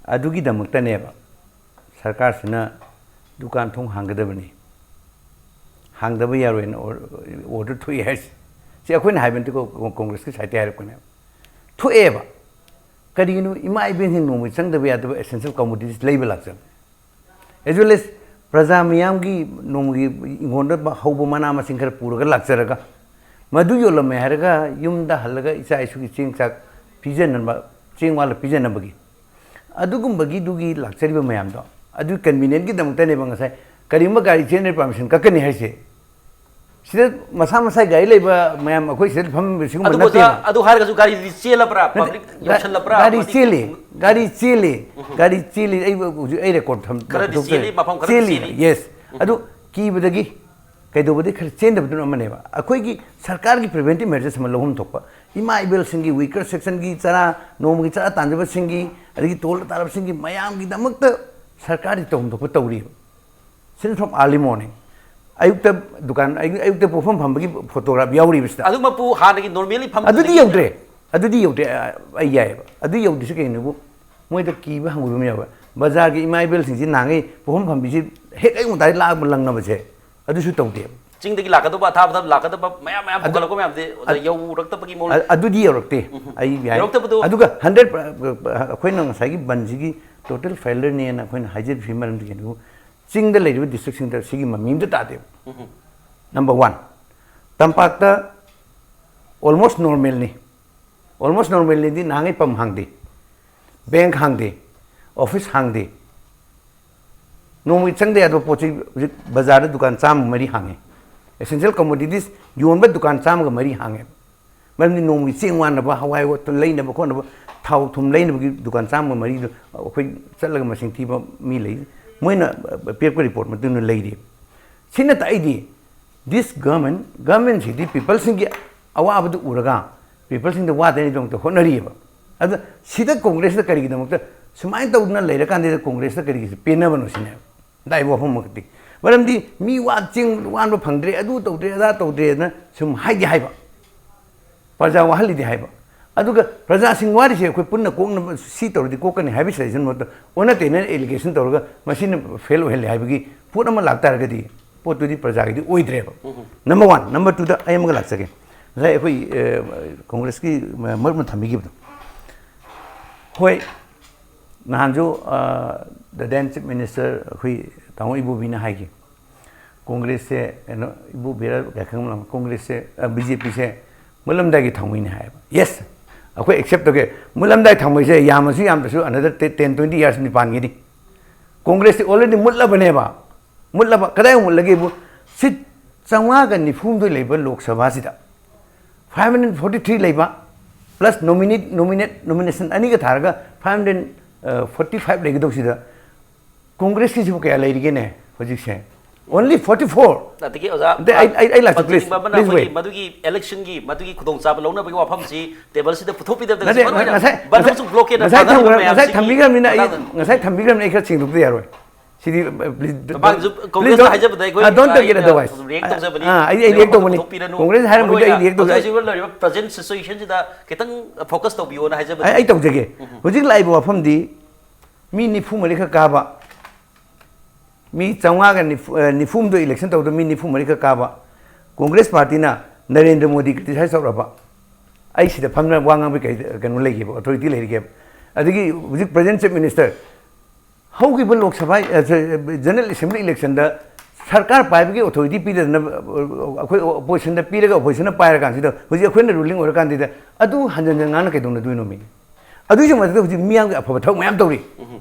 ꯑꯗꯨꯒꯤꯗꯃꯛꯇꯅꯦꯕ ꯁꯔꯀꯥꯔꯁꯤꯅ ꯗꯨꯀꯥꯟ ꯊꯣꯡ ꯍꯥꯡꯒꯗꯕꯅꯤ, ꯍꯥꯡꯗꯕ ꯌꯥꯔꯣꯏꯅ ꯑꯣꯔ-, ꯑꯣꯔꯗꯔ ꯊꯣꯛꯏ ꯍꯥꯏꯁꯦ꯫ ꯁꯤ ꯑꯩꯈꯣꯏꯅ ꯍꯥꯏꯕ ꯅꯠꯇꯦꯀꯣ, ꯀꯣ-, ꯀꯣꯡꯒ꯭ꯔꯦꯁꯀꯤ ꯁꯥꯏꯠꯇ ꯍꯥꯏꯔꯛꯄꯅꯦꯕ꯫ ꯊꯣꯛꯑꯦꯕ꯫ ꯀꯔꯤꯒꯤꯅꯣ? ꯏꯃꯥ ꯏꯕꯦꯟꯁꯤꯡ ꯅꯣꯡꯃꯒꯤ ꯆꯪꯗꯕ ꯌꯥꯗꯕ essential commodities ꯂꯩꯕ ꯂꯥꯛꯆꯕ꯫ As well as ꯄ꯭ꯔꯖꯥ ꯃꯤꯌꯥꯝꯒꯤ ꯅꯣꯡꯃꯒꯤ ꯏꯪꯈꯣꯜꯗ ꯍꯧꯕ ꯃꯅꯥ ꯃꯁꯤꯡ ꯈꯔ ꯄꯨꯔꯒ ꯂꯥꯛꯆꯔꯒ, ꯃꯗꯨ ꯌꯣꯜꯂꯝꯃꯦ ꯍꯥꯏꯔꯒ ꯌꯨꯝꯗ ꯍꯜꯂꯒ ꯏꯆꯥ ꯏꯁꯨꯒꯤ ꯆꯦꯡ ꯆꯥꯛ ꯄꯤꯖꯅꯕ, ꯆꯦꯡ ꯋꯥꯜꯂ ꯄꯤꯖꯅꯕꯒꯤ, ꯑꯗꯨꯒꯨꯝꯕꯒꯤꯗꯨꯒꯤ ꯂꯥꯛꯆꯔꯤꯕ ꯃꯌꯥꯝꯗꯣ, ꯑꯗꯨ convenientꯀꯤꯗꯃꯛꯇꯅꯦꯕ ꯉꯁꯥꯏ ꯀꯔꯤꯒꯨꯝꯕ ꯒꯥꯔꯤ ꯆꯦꯟꯕꯒꯤ permission ꯀꯛꯀꯅꯤ ꯍꯥꯏꯁꯦ꯫ ꯁꯤꯗ ꯃꯁꯥ ꯃꯁꯥꯒꯤ ꯒꯥꯔꯤ ꯂꯩꯕ ꯃꯌꯥꯝ ꯑꯩꯈꯣꯏ ꯁꯤꯗ ꯐꯝꯃꯤꯕ ꯁꯤꯒꯨꯝꯕ ꯑꯗꯨꯕꯨ ꯑꯣꯖꯥ, ꯅꯠꯇꯦꯕ꯫ ꯑꯗꯨ ꯍꯥꯏꯔꯒꯁꯨ ꯒꯥꯔꯤꯗꯤ ꯆꯦꯜꯂꯕ꯭ꯔꯥ? ꯅꯠꯇꯦ, ꯄꯕ꯭ꯂꯤꯛ ꯒꯥ-, ꯌꯧꯁꯜꯂꯕ꯭ꯔꯥ? ꯒꯥꯔꯤ ꯃꯇꯤꯛ ꯆꯦꯜꯂꯤ, ꯒꯥꯔꯤ ꯆꯦꯜꯂꯤ, ꯒꯥꯔꯤ ꯆꯦꯜꯂꯤ꯫ ꯑꯩ ꯍꯧꯖꯤꯛ ꯑꯩ ꯔꯦꯀꯣꯔꯗ ꯊꯝ-, ꯈꯔꯗꯤ ꯄꯨꯊꯣꯛꯆꯔꯤ꯫ ꯆꯦꯜꯂꯤ, ꯃꯐꯝ ꯈꯔꯗꯤ ꯆꯦꯜꯂꯤ, ꯆꯦꯜꯂꯤ꯫ ꯌꯦꯁ꯫ ꯑꯗꯨ ꯀꯤꯕꯗꯒꯤ, ꯀꯩꯗꯧꯕꯗꯒꯤ ꯈꯔ ꯆꯦꯟꯗꯕꯗꯨꯅ ꯑꯃꯅꯦꯕ꯫ ꯑꯩꯈꯣꯏꯒꯤ ꯁꯔꯀꯥꯔꯒꯤ preventive measures ꯑꯃ ꯂꯧꯐꯝ ꯊꯣꯛꯄ, ꯏꯃꯥ ꯏꯕꯦꯜꯁꯤꯡꯒꯤ, weaker sectionꯒꯤ ꯆꯔꯥ, ꯅꯣꯡꯃꯒꯤ ꯆꯔꯥ ꯇꯥꯟꯖꯕꯁꯤꯡꯒꯤ, ꯑꯗꯒꯤ ꯇꯣꯜꯂ ꯇꯥꯔꯕꯁꯤꯡꯒꯤ ꯃꯌꯥꯝꯒꯤꯗꯃꯛꯇ ꯁꯔꯀꯥꯔꯒꯤ ꯇꯧꯐꯝ ꯊꯣꯛꯄ ꯇꯧꯔꯤꯕ꯫ Since from early morning, ꯑꯌꯨꯛꯇ ꯗꯨꯀꯥꯟ, ꯑꯌꯨꯛ-, ꯑꯌꯨꯛꯇ ꯄꯣꯠꯐꯝ ꯐꯝꯕꯒꯤ ꯐꯣꯇꯣꯒ꯭ꯔꯥꯐ ꯌꯥꯎꯔꯤꯕꯁꯤꯗ꯫ ꯑꯗꯨꯃꯛꯄꯨ ꯍꯥꯟꯅꯒꯤ normally ꯐꯝꯕꯗꯒꯤ ꯑꯗꯨꯗꯤ ꯌꯧꯗ꯭ꯔꯦ, ꯑꯗꯨꯗꯤ ꯌꯧꯗ꯭ꯔꯦ꯫ ꯑ, ꯑꯩ ꯌꯥꯏꯑꯕ꯫ ꯑꯗꯨ ꯌꯧꯗ꯭ꯔꯤꯁꯤ ꯀꯩꯒꯤꯅꯣꯕꯨ, ꯃꯣꯏꯗ ꯀꯤꯕ ꯍꯪꯒꯣꯏꯕ ꯑꯃ ꯌꯥꯎꯕ꯫ ꯕꯖꯥꯔꯒꯤ ꯏꯃꯥ ꯏꯕꯦꯜꯁꯤꯡꯁꯤ ꯅꯍꯥꯟꯉꯩ ꯄꯣꯠꯐꯝ ꯐꯝꯕꯤꯁꯤ ꯍꯦꯛ ꯑꯌꯨꯛ ꯉꯟꯇꯥꯗꯩ ꯂꯥꯛꯑꯒ ꯂꯪꯅꯕꯁꯦ, ꯑꯗꯨꯁꯨ ꯇꯧꯗꯦꯕ꯫ ꯆꯤꯡꯗꯒꯤ ꯂꯥꯛꯀꯗꯧꯕ, ꯑꯊꯥꯕꯗ ꯂꯥꯛꯀꯗꯕ ꯃꯌꯥꯝ ꯃꯌꯥꯝ ꯑꯗꯨ-, ꯄꯨꯈꯠꯂꯛꯄ ꯃꯌꯥꯝꯗꯤ ꯑꯣꯖꯥ ꯑꯗ-, ꯌꯧꯔꯛꯇꯕꯒꯤ ꯃꯑꯣꯡ꯫ ꯑ-, ꯑꯗꯨꯗꯤ ꯌꯧꯔꯛꯇꯦ꯫ ꯎꯝ꯫ ꯑꯩ ꯌꯥꯏ꯫ ꯌꯧꯔꯛꯇꯕꯗꯨ ꯑꯗꯨꯒ ꯍꯟꯗ꯭ꯔꯦꯠ, ꯑ, ꯑ, ꯑꯩꯈꯣꯏꯅ ꯉꯁꯥꯏꯒꯤ ꯕꯟꯁꯤꯒꯤ total failureꯅꯦꯅ ꯑꯩꯈꯣꯏꯅ ꯍꯥꯏꯖꯔꯤꯕꯒꯤ ꯃꯔꯝꯗꯤ ꯀꯩꯅꯣ? ꯆꯤꯡꯗ ꯂꯩꯔꯤꯕ districtꯁꯤꯡꯗ ꯁꯤꯒꯤ ꯃꯃꯤ ꯑꯝꯇ ꯇꯥꯗꯦꯕ꯫ ꯎꯝ꯫ Number one, ꯇꯝꯄꯥꯛꯇ almost normalꯅꯤ꯫ Almost normalꯅꯤꯗꯤ ꯅꯍꯥꯟꯉꯩ ꯄꯝ ꯍꯥꯡꯗꯦ, ꯕꯦꯡꯛ ꯍꯥꯡꯗꯦ, ꯑꯣꯐꯤꯁ ꯍꯥꯡꯗꯦ꯫ ꯅꯣꯡꯃꯒꯤ ꯆꯪꯗ ꯌꯥꯗꯕ ꯄꯣꯠ ꯆꯩ ꯍꯧꯖꯤꯛ ꯕꯖꯥꯔꯗ ꯗꯨꯀꯥꯟ ꯆꯥꯝꯃ ꯃꯔꯤ ꯍꯥꯡꯉꯦ꯫ Essential commodities ꯌꯣꯟꯕ ꯗꯨꯀꯥꯟ ꯆꯥꯝꯃꯒ ꯃꯔꯤ ꯍꯥꯡꯉꯦ꯫ ꯃꯔꯝꯗꯤ ꯅꯣꯡꯃꯒꯤ ꯆꯦꯡ ꯋꯥꯟꯅꯕ, ꯍꯋꯥꯏ ꯂꯩꯅꯕ ꯈꯣꯠꯅꯕ, ꯊꯥꯎ ꯊꯨꯝ ꯂꯩꯅꯕꯒꯤ ꯗꯨꯀꯥꯟ ꯆꯥꯝꯃꯒ ꯃꯔꯤꯗꯨ ꯑꯩꯈꯣꯏ ꯆꯠꯂꯒ ꯃꯁꯤꯡ ꯊꯤꯕ ꯃꯤ ꯂꯩ꯫ ꯃꯣꯏꯅ ꯄꯤꯔꯛꯄ ꯔꯤꯄꯣꯔꯠ ꯃꯇꯨꯡ ꯏꯟꯅ ꯂꯩꯔꯤ꯫ ꯁꯤꯅ ꯇꯥꯛꯏꯗꯤ, this government, governmentꯁꯤꯗꯤ peopleꯁꯤꯡꯒꯤ ꯑꯋꯥꯕꯗꯨ ꯎꯔꯒ peopleꯁꯤꯡꯗ ꯋꯥꯗꯅꯕꯒꯤꯗꯃꯛꯇ ꯍꯣꯠꯅꯔꯤꯑꯕ꯫ ꯑꯗ ꯁꯤꯗ ꯀꯣꯡꯒ꯭ꯔꯦꯁꯅ ꯀꯔꯤꯒꯤꯗꯃꯛꯇ ꯁꯨꯃꯥꯏꯅ ꯇꯧꯗꯅ ꯂꯩꯔꯀꯥꯟꯗ ꯀꯣꯡꯒ꯭ꯔꯦꯁꯅ ꯀꯔꯤꯒꯤ ꯄꯦꯟꯅꯕꯅꯣ ꯁꯤꯅꯦꯕ꯫ ꯗꯥꯏꯕ ꯋꯥꯐꯝꯃꯛꯇꯤ꯫ ꯃꯔꯝꯗꯤ ꯃꯤ ꯋꯥ-, ꯆꯦꯡ ꯋꯥꯟꯕ ꯐꯪꯗ꯭ꯔꯦ, ꯑꯗꯨ ꯇꯧꯗ꯭ꯔꯦ, ꯑꯗꯥ ꯇꯧꯗ꯭ꯔꯦꯅ ꯁꯨꯝ ꯍꯥꯏꯗꯤ ꯍꯥꯏꯕ꯫ ꯄ꯭ꯔꯖꯥ ꯋꯥꯍꯜꯂꯤꯗꯤ ꯍꯥꯏꯕ꯫ ꯑꯗꯨꯒ ꯄ꯭ꯔꯖꯥꯁꯤꯡ ꯋꯥꯔꯤꯁꯦ ꯑꯩꯈꯣꯏ ꯄꯨꯟꯅ ꯀꯣꯛꯅꯕ, ꯁꯤ ꯇꯧꯔꯗꯤ ꯀꯣꯛꯀꯅꯤ ꯍꯥꯏꯕ ꯁꯖꯦꯁꯟ ꯃꯍꯨꯠꯇ ꯑꯣꯟꯅ ꯇꯩꯅꯅ ꯑꯦꯂꯤꯒꯦꯁꯟ ꯇꯧꯔꯒ ꯃꯁꯤꯅ ꯐꯦꯜ ꯑꯣꯏꯍꯜꯂꯦ ꯍꯥꯏꯕꯒꯤ ꯄꯣꯠ ꯑꯃ ꯂꯥꯛꯇꯥꯔꯒꯗꯤ ꯄꯣꯠꯇꯨꯗꯤ ꯄ꯭ꯔꯖꯥꯒꯤꯗꯤ ꯑꯣꯏꯗ꯭ꯔꯦꯕ꯫ Number one. ꯅꯝꯕꯔ ꯇꯨꯗ ꯑꯩ ꯑꯃꯒ ꯂꯥꯛꯆꯒꯦ꯫ ꯉꯁꯥꯏ ꯑꯩꯈꯣꯏ, ꯑ, ꯀꯣꯡꯒ꯭ꯔꯦꯁꯀꯤ ꯃꯔꯨꯞꯅ ꯊꯝꯕꯤꯈꯤꯕꯗꯣ, ꯍꯣꯏ, ꯅꯍꯥꯟꯁꯨ, ꯑ, the then chief minister ꯑꯩꯈꯣꯏ ꯇꯥꯃꯣ ꯏꯕꯣꯕꯤꯅ ꯍꯥꯏꯈꯤ, ꯀꯣꯡꯒ꯭ꯔꯦꯁꯁꯦ ꯀꯩꯅꯣ, ꯏꯕꯣꯕꯤꯔ ꯀꯩ ꯈꯪꯕ, ꯀꯣꯡꯒ꯭ꯔꯦꯁꯁꯦ, ꯕꯤ ꯖꯦ ꯄꯤꯁꯦ ꯃꯨꯠꯂꯝꯗꯥꯏꯒꯤ ꯊꯥꯎꯃꯩꯅꯤ ꯍꯥꯏꯌꯦꯕ꯫ ꯌꯦꯁ, ꯑꯩꯈꯣꯏ ꯑꯦꯛꯁꯦꯞ ꯇꯧꯒꯦ꯫ ꯃꯨꯠꯂꯝꯗꯥꯏ ꯊꯥꯎꯃꯩꯁꯦ ꯌꯥꯝꯃꯁꯨ ꯌꯥꯝꯗ꯭ꯔꯁꯨ another ten twenty years ꯅꯤ ꯄꯥꯟꯒꯅꯤ꯫ ꯀꯣꯡꯒ꯭ꯔꯦꯁꯇꯤ already ꯃꯨꯠꯂꯕꯅꯦꯕ꯫ ꯃꯨꯠꯂꯕ, ꯀꯗꯥꯏ ꯃꯨꯠꯂꯒꯦꯕꯨ? ꯁꯤꯠ ꯆꯥꯝꯃꯉꯥꯒ ꯅꯤꯐꯨ ꯍꯨꯝꯗꯣꯏ ꯂꯩꯕ ꯂꯣꯛ ꯁꯚꯥꯁꯤꯗ five hundred forty three ꯂꯩꯕ, plus nominate, nominate, nomination ꯑꯅꯤꯒ ꯊꯥꯔꯒ five hundred forty five ꯂꯩꯒꯗꯧꯁꯤꯗ ꯀꯣꯡꯒ꯭ꯔꯦꯁꯀꯤꯁꯤꯕꯨ ꯀꯌꯥ ꯂꯩꯔꯤꯒꯦꯅꯦ ꯍꯧꯖꯤꯛꯁꯦ? Only forty four꯫ ꯑꯗꯒꯤ ꯑꯣꯖꯥ, ꯑꯗꯩ ꯑꯩ, ꯑꯩ, ꯑꯩ ꯂꯥꯛꯆ-, please, ꯃꯇꯨꯡ ꯃꯅ please ꯑꯩꯈꯣꯏꯒꯤ wait꯫ ꯃꯗꯨꯒꯤ election ꯒꯤ ꯃꯗꯨꯒꯤ ꯈꯨꯗꯣꯡꯆꯥꯕ ꯂꯧꯅꯕꯒꯤ ꯋꯥꯐꯝꯁꯤ ꯇꯦꯕꯜꯁꯤꯗ ꯄꯨꯊꯣꯛꯄꯤꯗꯕꯗ ꯅꯠꯇꯦ, ꯉꯁꯤ ꯃꯔꯨ ꯑꯣꯏꯅ ꯉꯁꯥꯏ, ꯕꯟ ꯉꯁꯥꯏ, ꯑꯃꯁꯨꯡ ꯕ꯭ꯂꯣꯀꯦꯠꯅ ꯉꯁꯥꯏ ꯊꯥꯗꯔꯤꯕ ꯊꯝꯈ꯭ꯔ-, ꯉꯁꯥꯏ ꯃꯌꯥꯝꯁꯤꯒꯤ ꯊꯝꯕꯤꯈ꯭ꯔꯕꯅꯤꯅ ꯑꯩ, ꯃꯇꯥꯡꯗ ꯉꯁꯥꯏ ꯊꯝꯕꯤꯈ꯭ꯔꯕꯅꯤꯅ ꯑꯩ ꯈꯔ ꯁꯦꯡꯗꯣꯛꯇ ꯌꯥꯔꯣꯏ꯫ ꯁꯤꯗꯤ, please, don't, ꯃꯃꯥꯡꯁꯨ please ꯀꯣꯡꯒ꯭ꯔꯦꯁꯅ don't, ꯍꯥꯏꯖꯕꯗ ꯑꯩꯈꯣꯏ, don't take it ꯑꯩꯅ otherwise꯫ React ꯇꯧꯖꯕꯅꯤ꯫ ꯑꯥ, ꯑꯩ, ꯑꯩ ꯑꯗꯨꯒ react ꯇꯧꯕꯅꯤ꯫ ꯄꯨꯊꯣꯛꯄꯤꯔꯅꯨ꯫ ꯀꯣꯡꯒ꯭ꯔꯦꯁ ꯍꯥꯏꯔꯝꯕꯗꯤ ꯃꯔꯨ ꯑꯩ ꯑꯣꯏꯅ react ꯇꯧꯖꯩ꯫ ꯍꯧꯖꯤꯛ ꯍꯧꯖꯤꯛ ꯂꯩꯔꯤꯕ present situation ꯁꯤꯗ ꯈꯤꯇꯪ focus ꯇꯧꯕꯤꯌꯣꯅ ꯍꯥꯏꯖꯕꯅꯤ꯫ ꯑꯩ, ꯑꯩ ꯇꯧꯖꯒꯦ꯫ ꯎꯝ꯫ ꯍꯧꯖꯤꯛ ꯂꯥꯛꯏꯕ ꯋꯥꯐꯝꯗꯤ ꯃꯤ ꯅꯤꯐꯨ ꯃꯔꯤꯈꯛ ꯀꯥꯕ, ꯃꯤ ꯆꯥꯝꯃꯉꯥꯒ ꯅꯤꯐꯨ, ꯑ, ꯅꯤꯐꯨ ꯍꯨꯝꯗꯣꯏ election ꯇꯧꯕꯗ ꯃꯤ ꯅꯤꯐꯨ ꯃꯔꯤꯈꯛ ꯀꯥꯕ, ꯀꯣꯡꯒ꯭ꯔꯦꯁ ꯄꯥꯔꯇꯤꯅ ꯅꯔꯦꯟꯗ꯭ꯔ ꯃꯣꯗꯤ criticize ꯇꯧꯔꯕ, ꯑꯩ ꯁꯤꯗ ꯐꯝꯗꯅ ꯋꯥ ꯉꯥꯡꯕꯒꯤ ꯀꯩ, ꯀꯩꯅꯣ ꯂꯩꯒꯦꯕ, authority ꯂꯩꯔꯤꯒꯦꯕ? ꯑꯗꯒꯤ ꯍꯧꯖꯤꯛ present chief minister, ꯍꯧꯈꯤꯕ ꯂꯣꯛ ꯁꯚꯥ, ꯑ, general assembly election ꯗ ꯁꯔꯀꯥꯔ ꯄꯥꯏꯕꯒꯤ authority ꯄꯤꯗꯗꯅ, ꯑ, ꯑꯩꯈꯣꯏ opposition ꯗ ꯄꯤꯔꯒ opposition ꯅ ꯄꯥꯏꯔꯀꯥꯟꯁꯤꯗ ꯍꯧꯖꯤꯛ ꯑꯩꯈꯣꯏꯅ ruling ꯑꯣꯏꯔꯀꯥꯟꯁꯤꯗ ꯑꯗꯨ ꯍꯟꯖꯟ ꯍꯟꯖꯟ ꯉꯥꯡꯅ ꯀꯩꯗꯧꯅꯗꯣꯏꯅꯣꯃꯤ? ꯑꯗꯨꯒꯤꯁꯨ ꯃꯊꯛꯇ ꯍꯧꯖꯤꯛ ꯃꯤꯌꯥꯝꯒꯤ ꯑꯐꯕ ꯊꯕꯛ ꯃꯌꯥꯝ ꯇꯧꯔꯤ꯫ ꯎꯝ꯫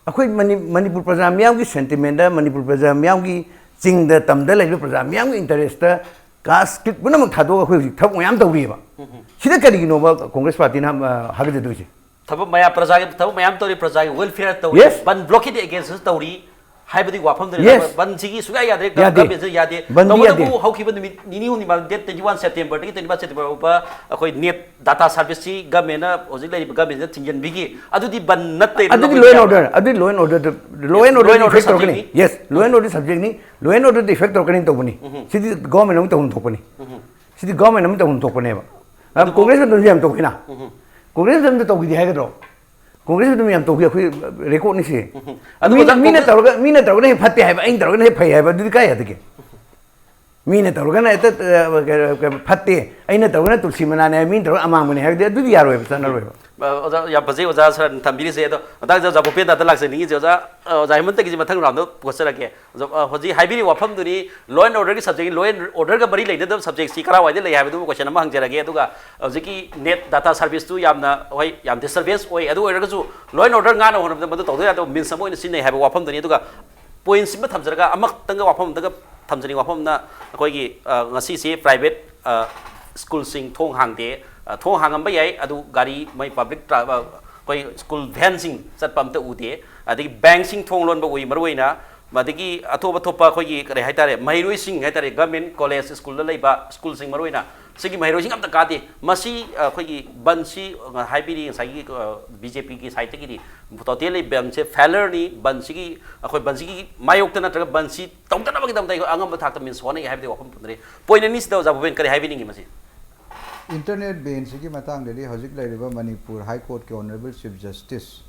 ꯑꯩꯈꯣꯏ ꯃꯅꯤ-, ꯃꯅꯤꯄꯨꯔ ꯄ꯭ꯔꯖꯥ ꯃꯤꯌꯥꯝꯒꯤ sentiment ꯇ, ꯃꯅꯤꯄꯨꯔ ꯄ꯭ꯔꯖꯥ ꯃꯤꯌꯥꯝꯒꯤ ꯆꯤꯡꯗ ꯇꯝꯗ ꯂꯩꯔꯤꯕ ꯄ꯭ꯔꯖꯥ ꯃꯤꯌꯥꯝꯒꯤ interest ꯇ ꯀꯥꯁ ꯀꯤꯠ ꯄꯨꯝꯅꯃꯛ ꯊꯥꯗꯣꯛꯑꯒ ꯑꯩꯈꯣꯏ ꯍꯧꯖꯤꯛ ꯊꯕꯛ ꯃꯌꯥꯝ ꯇꯧꯔꯤꯑꯕ꯫ ꯎꯝ꯫ ꯁꯤꯗ ꯀꯔꯤꯒꯤꯅꯣꯕ ꯀꯣꯡꯒ꯭ꯔꯦꯁ ꯄꯥꯔꯇꯤꯅ, ꯑ, ꯍꯥꯒꯠꯆꯗꯣꯏꯁꯦ? ꯊꯕꯛ ꯃꯌꯥꯝ, ꯄ꯭ꯔꯖꯥꯒꯤ ꯊꯕꯛ ꯃꯌꯥꯝ ꯇꯧꯔꯤ, ꯄ꯭ꯔꯖꯥꯒꯤ welfare ꯇꯧꯔꯤ, Yes꯫ ꯕꯟ ꯕ꯭ꯂꯣꯛꯀꯤꯗꯤ against ꯇꯧꯔꯤ ꯍꯥꯏꯕꯗꯤ ꯋꯥꯐꯝꯗꯨꯅꯤ꯫ Yes꯫ ꯕꯟꯁꯤꯒꯤ ꯁꯨꯡꯌꯥ ꯌꯥꯗ꯭ꯔꯦ, ꯒ-, ꯌꯥꯗꯦ꯫ Government ꯁꯨ ꯌꯥꯗꯦ꯫ ꯕꯟꯗꯤ ꯌꯥꯗꯦ꯫ ꯇꯧꯕꯇꯕꯨ ꯍꯧꯈꯤꯕ ꯅꯨꯃꯤꯠ ꯅꯤꯅꯤ ꯍꯨꯝꯅꯤ ꯃꯃꯥꯡ, date twenty one September ꯗꯒꯤ twenty one September ꯐꯥꯎꯕ ꯑꯩꯈꯣꯏ net data service ꯁꯤ government ꯅ ꯍꯧꯖꯤꯛ ꯂꯩꯔꯤꯕ government ꯁꯤꯅ ꯊꯤꯡꯖꯤꯟꯕꯤꯈꯤ꯫ ꯑꯗꯨꯗꯤ ꯕꯟ ꯅꯠꯇꯦ, ꯑꯗꯨꯗꯤ ꯂꯧꯕ law and ꯌꯥꯕ꯫ Order, ꯑꯗꯨꯗꯤ law and order, law Yes, and order law and the order effect ꯇꯧꯔꯛꯀꯅꯤ꯫ Subject ꯅꯤ꯫ Yes, law and um. Order subject ꯅꯤ, law and order the effect ꯇꯧꯔꯛꯀꯅꯤ ꯇꯧꯕꯅꯤ꯫ ꯎꯝ꯫ ꯁꯤꯗꯤ government ꯑꯃ ꯇꯧꯐꯝ ꯊꯣꯛꯄꯅꯤ꯫ ꯎꯝ꯫ ꯁꯤꯗꯤ government ꯑꯃ ꯇꯧꯐꯝ ꯊꯣꯛꯄꯅꯦꯕ꯫ ꯀꯣꯡꯒ꯭ꯔꯦꯁ ꯃꯇꯝꯗ ꯌꯥꯝ ꯇꯧꯈꯤꯅ꯫ ꯀꯣꯡꯒ꯭ꯔꯦꯁ ꯃꯇꯝꯗ ꯇꯧꯈꯤꯗꯦ ꯍꯥꯏꯒꯗ꯭ꯔꯣ? ꯀꯣꯡꯒ꯭ꯔꯦꯁ ꯃꯇꯝꯗ ꯌꯥꯝ ꯇꯧꯈꯤ, ꯑꯩꯈꯣꯏ ꯔꯦꯀꯣꯔꯗꯅꯤ ꯁꯤ꯫ ꯑꯗꯨ ꯃꯤꯅ ꯑꯣꯖꯥ, ꯃꯤꯅ ꯀꯣꯡꯒ꯭ꯔꯦꯁ ꯇꯧꯔꯒ ꯃꯤꯅ ꯇꯧꯔꯒꯅ ꯍꯦꯛ ꯐꯠꯇꯦ ꯍꯥꯏꯕ, ꯑꯩꯅ ꯇꯧꯔꯒꯅ ꯍꯦꯛ ꯐꯩ ꯍꯥꯏꯕ, ꯑꯗꯨꯗꯤ ꯀꯥꯏ ꯌꯥꯗꯒꯦ? ꯃꯤꯅ ꯇꯧꯔꯒꯅ ꯍꯦꯛꯇ ꯑ, ꯀꯩꯅꯣ, ꯀꯩꯅꯣ, ꯐꯠꯇꯦ, ꯑꯩꯅ ꯇꯧꯔꯒꯅ ꯇꯨꯜꯁꯤ ꯃꯅꯥꯅꯦ ꯍꯥꯏ, ꯃꯤꯅ ꯇꯧꯔꯒ ꯑꯃꯥꯡꯕꯅꯦ ꯍꯥꯏꯕꯗꯤ ꯑꯗꯨꯗꯤ ꯌꯥꯔꯣꯏꯕ, ꯆꯠꯅꯔꯣꯏꯕ꯫ ꯑ, ꯑꯣꯖꯥ, ꯌꯥꯝ ꯐꯖꯩ ꯑꯣꯖꯥ ꯁꯔꯅ ꯊꯝꯕꯤꯔꯤꯁꯦ꯫ ꯑꯗꯣ ꯃꯇꯥꯡꯁꯤꯗ ꯑꯣꯖꯥ ꯚꯨꯄꯦꯟꯗꯥꯗ ꯂꯥꯛꯆꯅꯤꯡꯉꯤꯁꯦ꯫ ꯑꯣꯖꯥ, ꯑ, ꯑꯣꯖꯥ ꯍꯦꯃꯟꯇꯒꯤꯁꯦ ꯃꯊꯪ ꯔꯥꯎꯟꯗ ꯄꯨꯈꯠꯆꯔꯛꯀꯦ꯫ ꯑꯣꯖꯥ, ꯑ, ꯍꯧꯖꯤꯛ ꯍꯥꯏꯕꯤꯔꯤꯕ ꯋꯥꯐꯝꯗꯨꯅꯤ, law and order ꯒꯤ subject, law and order ꯒ ꯃꯔꯤ ꯂꯩꯅꯗꯕ subject ꯁꯤ ꯀꯔꯥꯏꯋꯥꯏꯗ ꯂꯩ ꯍꯥꯏꯕꯗꯨ question ꯑꯃ ꯍꯪꯖꯔꯒꯦ꯫ ꯑꯗꯨꯒ ꯍꯧꯖꯤꯛꯀꯤ NET data service ꯇꯨ ꯌꯥꯝꯅ, ꯍꯣꯏ, ꯌꯥꯝ disturbance ꯑꯣꯏ, ꯑꯗꯨ ꯑꯣꯏꯔꯒꯁꯨ law and order ꯉꯥꯛꯅ ꯍꯣꯠꯅꯕꯗ ꯃꯗꯨ ꯇꯧꯗ ꯌꯥꯗꯕ means ꯑꯃ ꯑꯣꯏꯅ ꯁꯤꯖꯤꯟꯅꯩ ꯍꯥꯏꯕ ꯋꯥꯐꯝꯗꯨꯅꯤ꯫ ꯑꯗꯨꯒ point ꯁꯤꯃ ꯊꯝꯖꯔꯒ, ꯑꯃꯈꯛꯇꯪꯒ ꯋꯥꯐꯝ ꯑꯝꯇꯒ ꯊꯝꯖꯅꯤꯡꯕ ꯋꯥꯐꯝ ꯑꯃꯅ, ꯑꯩꯈꯣꯏꯒꯤ, ꯑ, ꯉꯁꯤꯁꯦ private, ꯑ, school ꯁꯤꯡ ꯊꯣꯡ ꯍꯥꯡꯗꯦ꯫ ꯑ, ꯊꯣꯡ ꯍꯥꯡꯉꯝꯕ ꯌꯥꯏ, ꯑꯗꯨ ꯒꯥꯔꯤ, ꯃꯣꯏ public tra-, ꯑ, ꯑꯩꯈꯣꯏ school van ꯁꯤꯡ ꯆꯠꯄ ꯑꯝꯇ ꯎꯗꯦ꯫ ꯑꯗꯒꯤ bank ꯁꯤꯡ ꯊꯣꯡ ꯂꯣꯟꯕ ꯎꯏ, ꯃꯔꯨꯑꯣꯏꯅ꯫ ꯑꯗꯒꯤ ꯑꯇꯣꯞ ꯑꯇꯣꯞꯄ ꯑꯩꯈꯣꯏꯒꯤ, ꯀꯔꯤ ꯍꯥꯏꯇꯥꯔꯦ, ꯃꯍꯩꯔꯣꯏꯁꯤꯡ ꯍꯥꯏꯇꯥꯔꯦ, government college school ꯗ ꯂꯩꯕ school ꯁꯤꯡ, ꯃꯔꯨꯑꯣꯏꯅ ꯁꯤꯒꯤ ꯃꯍꯩꯔꯣꯏꯁꯤꯡ ꯑꯝꯇ ꯀꯥꯗꯦ꯫ ꯃꯁꯤ, ꯑ, ꯑꯩꯈꯣꯏꯒꯤ ꯕꯟꯁꯤ, ꯑ, ꯍꯥꯏꯕꯤꯔꯤ ꯉꯁꯥꯏꯒꯤ, ꯑ, BJP ꯒꯤ side ꯇꯒꯤꯗꯤ, totally ꯕꯟꯁꯦ failure ꯅꯤ꯫ ꯕꯟꯁꯤꯒꯤ, ꯑꯩꯈꯣꯏ ꯕꯟꯁꯤꯒꯤ ꯃꯥꯌꯣꯛꯇ ꯅꯠꯇ꯭ꯔꯒ ꯕꯟꯁꯤ ꯇꯧꯗꯅꯕꯒꯤꯗꯃꯛꯇ ꯑꯩꯈꯣꯏ ꯑꯉꯝꯕ ꯊꯥꯛꯇ means ꯍꯣꯠꯅꯩ ꯍꯥꯏꯕꯗꯤ ꯋꯥꯐꯝ ꯊꯝꯖꯔꯤ꯫ Point ꯑꯅꯤꯁꯤꯗ ꯑꯣꯖꯥ ꯚꯨꯄꯦꯟ ꯀꯔꯤ ꯍꯥꯏꯕꯤꯅꯤꯡꯉꯤ ꯃꯁꯤ? Internet ban ꯁꯤꯒꯤ ꯃꯇꯥꯡꯗꯗꯤ ꯍꯧꯖꯤꯛ ꯂꯩꯔꯤꯕ ꯃꯅꯤꯄꯨꯔ High Court ꯀꯤ Honourable Chief Justice,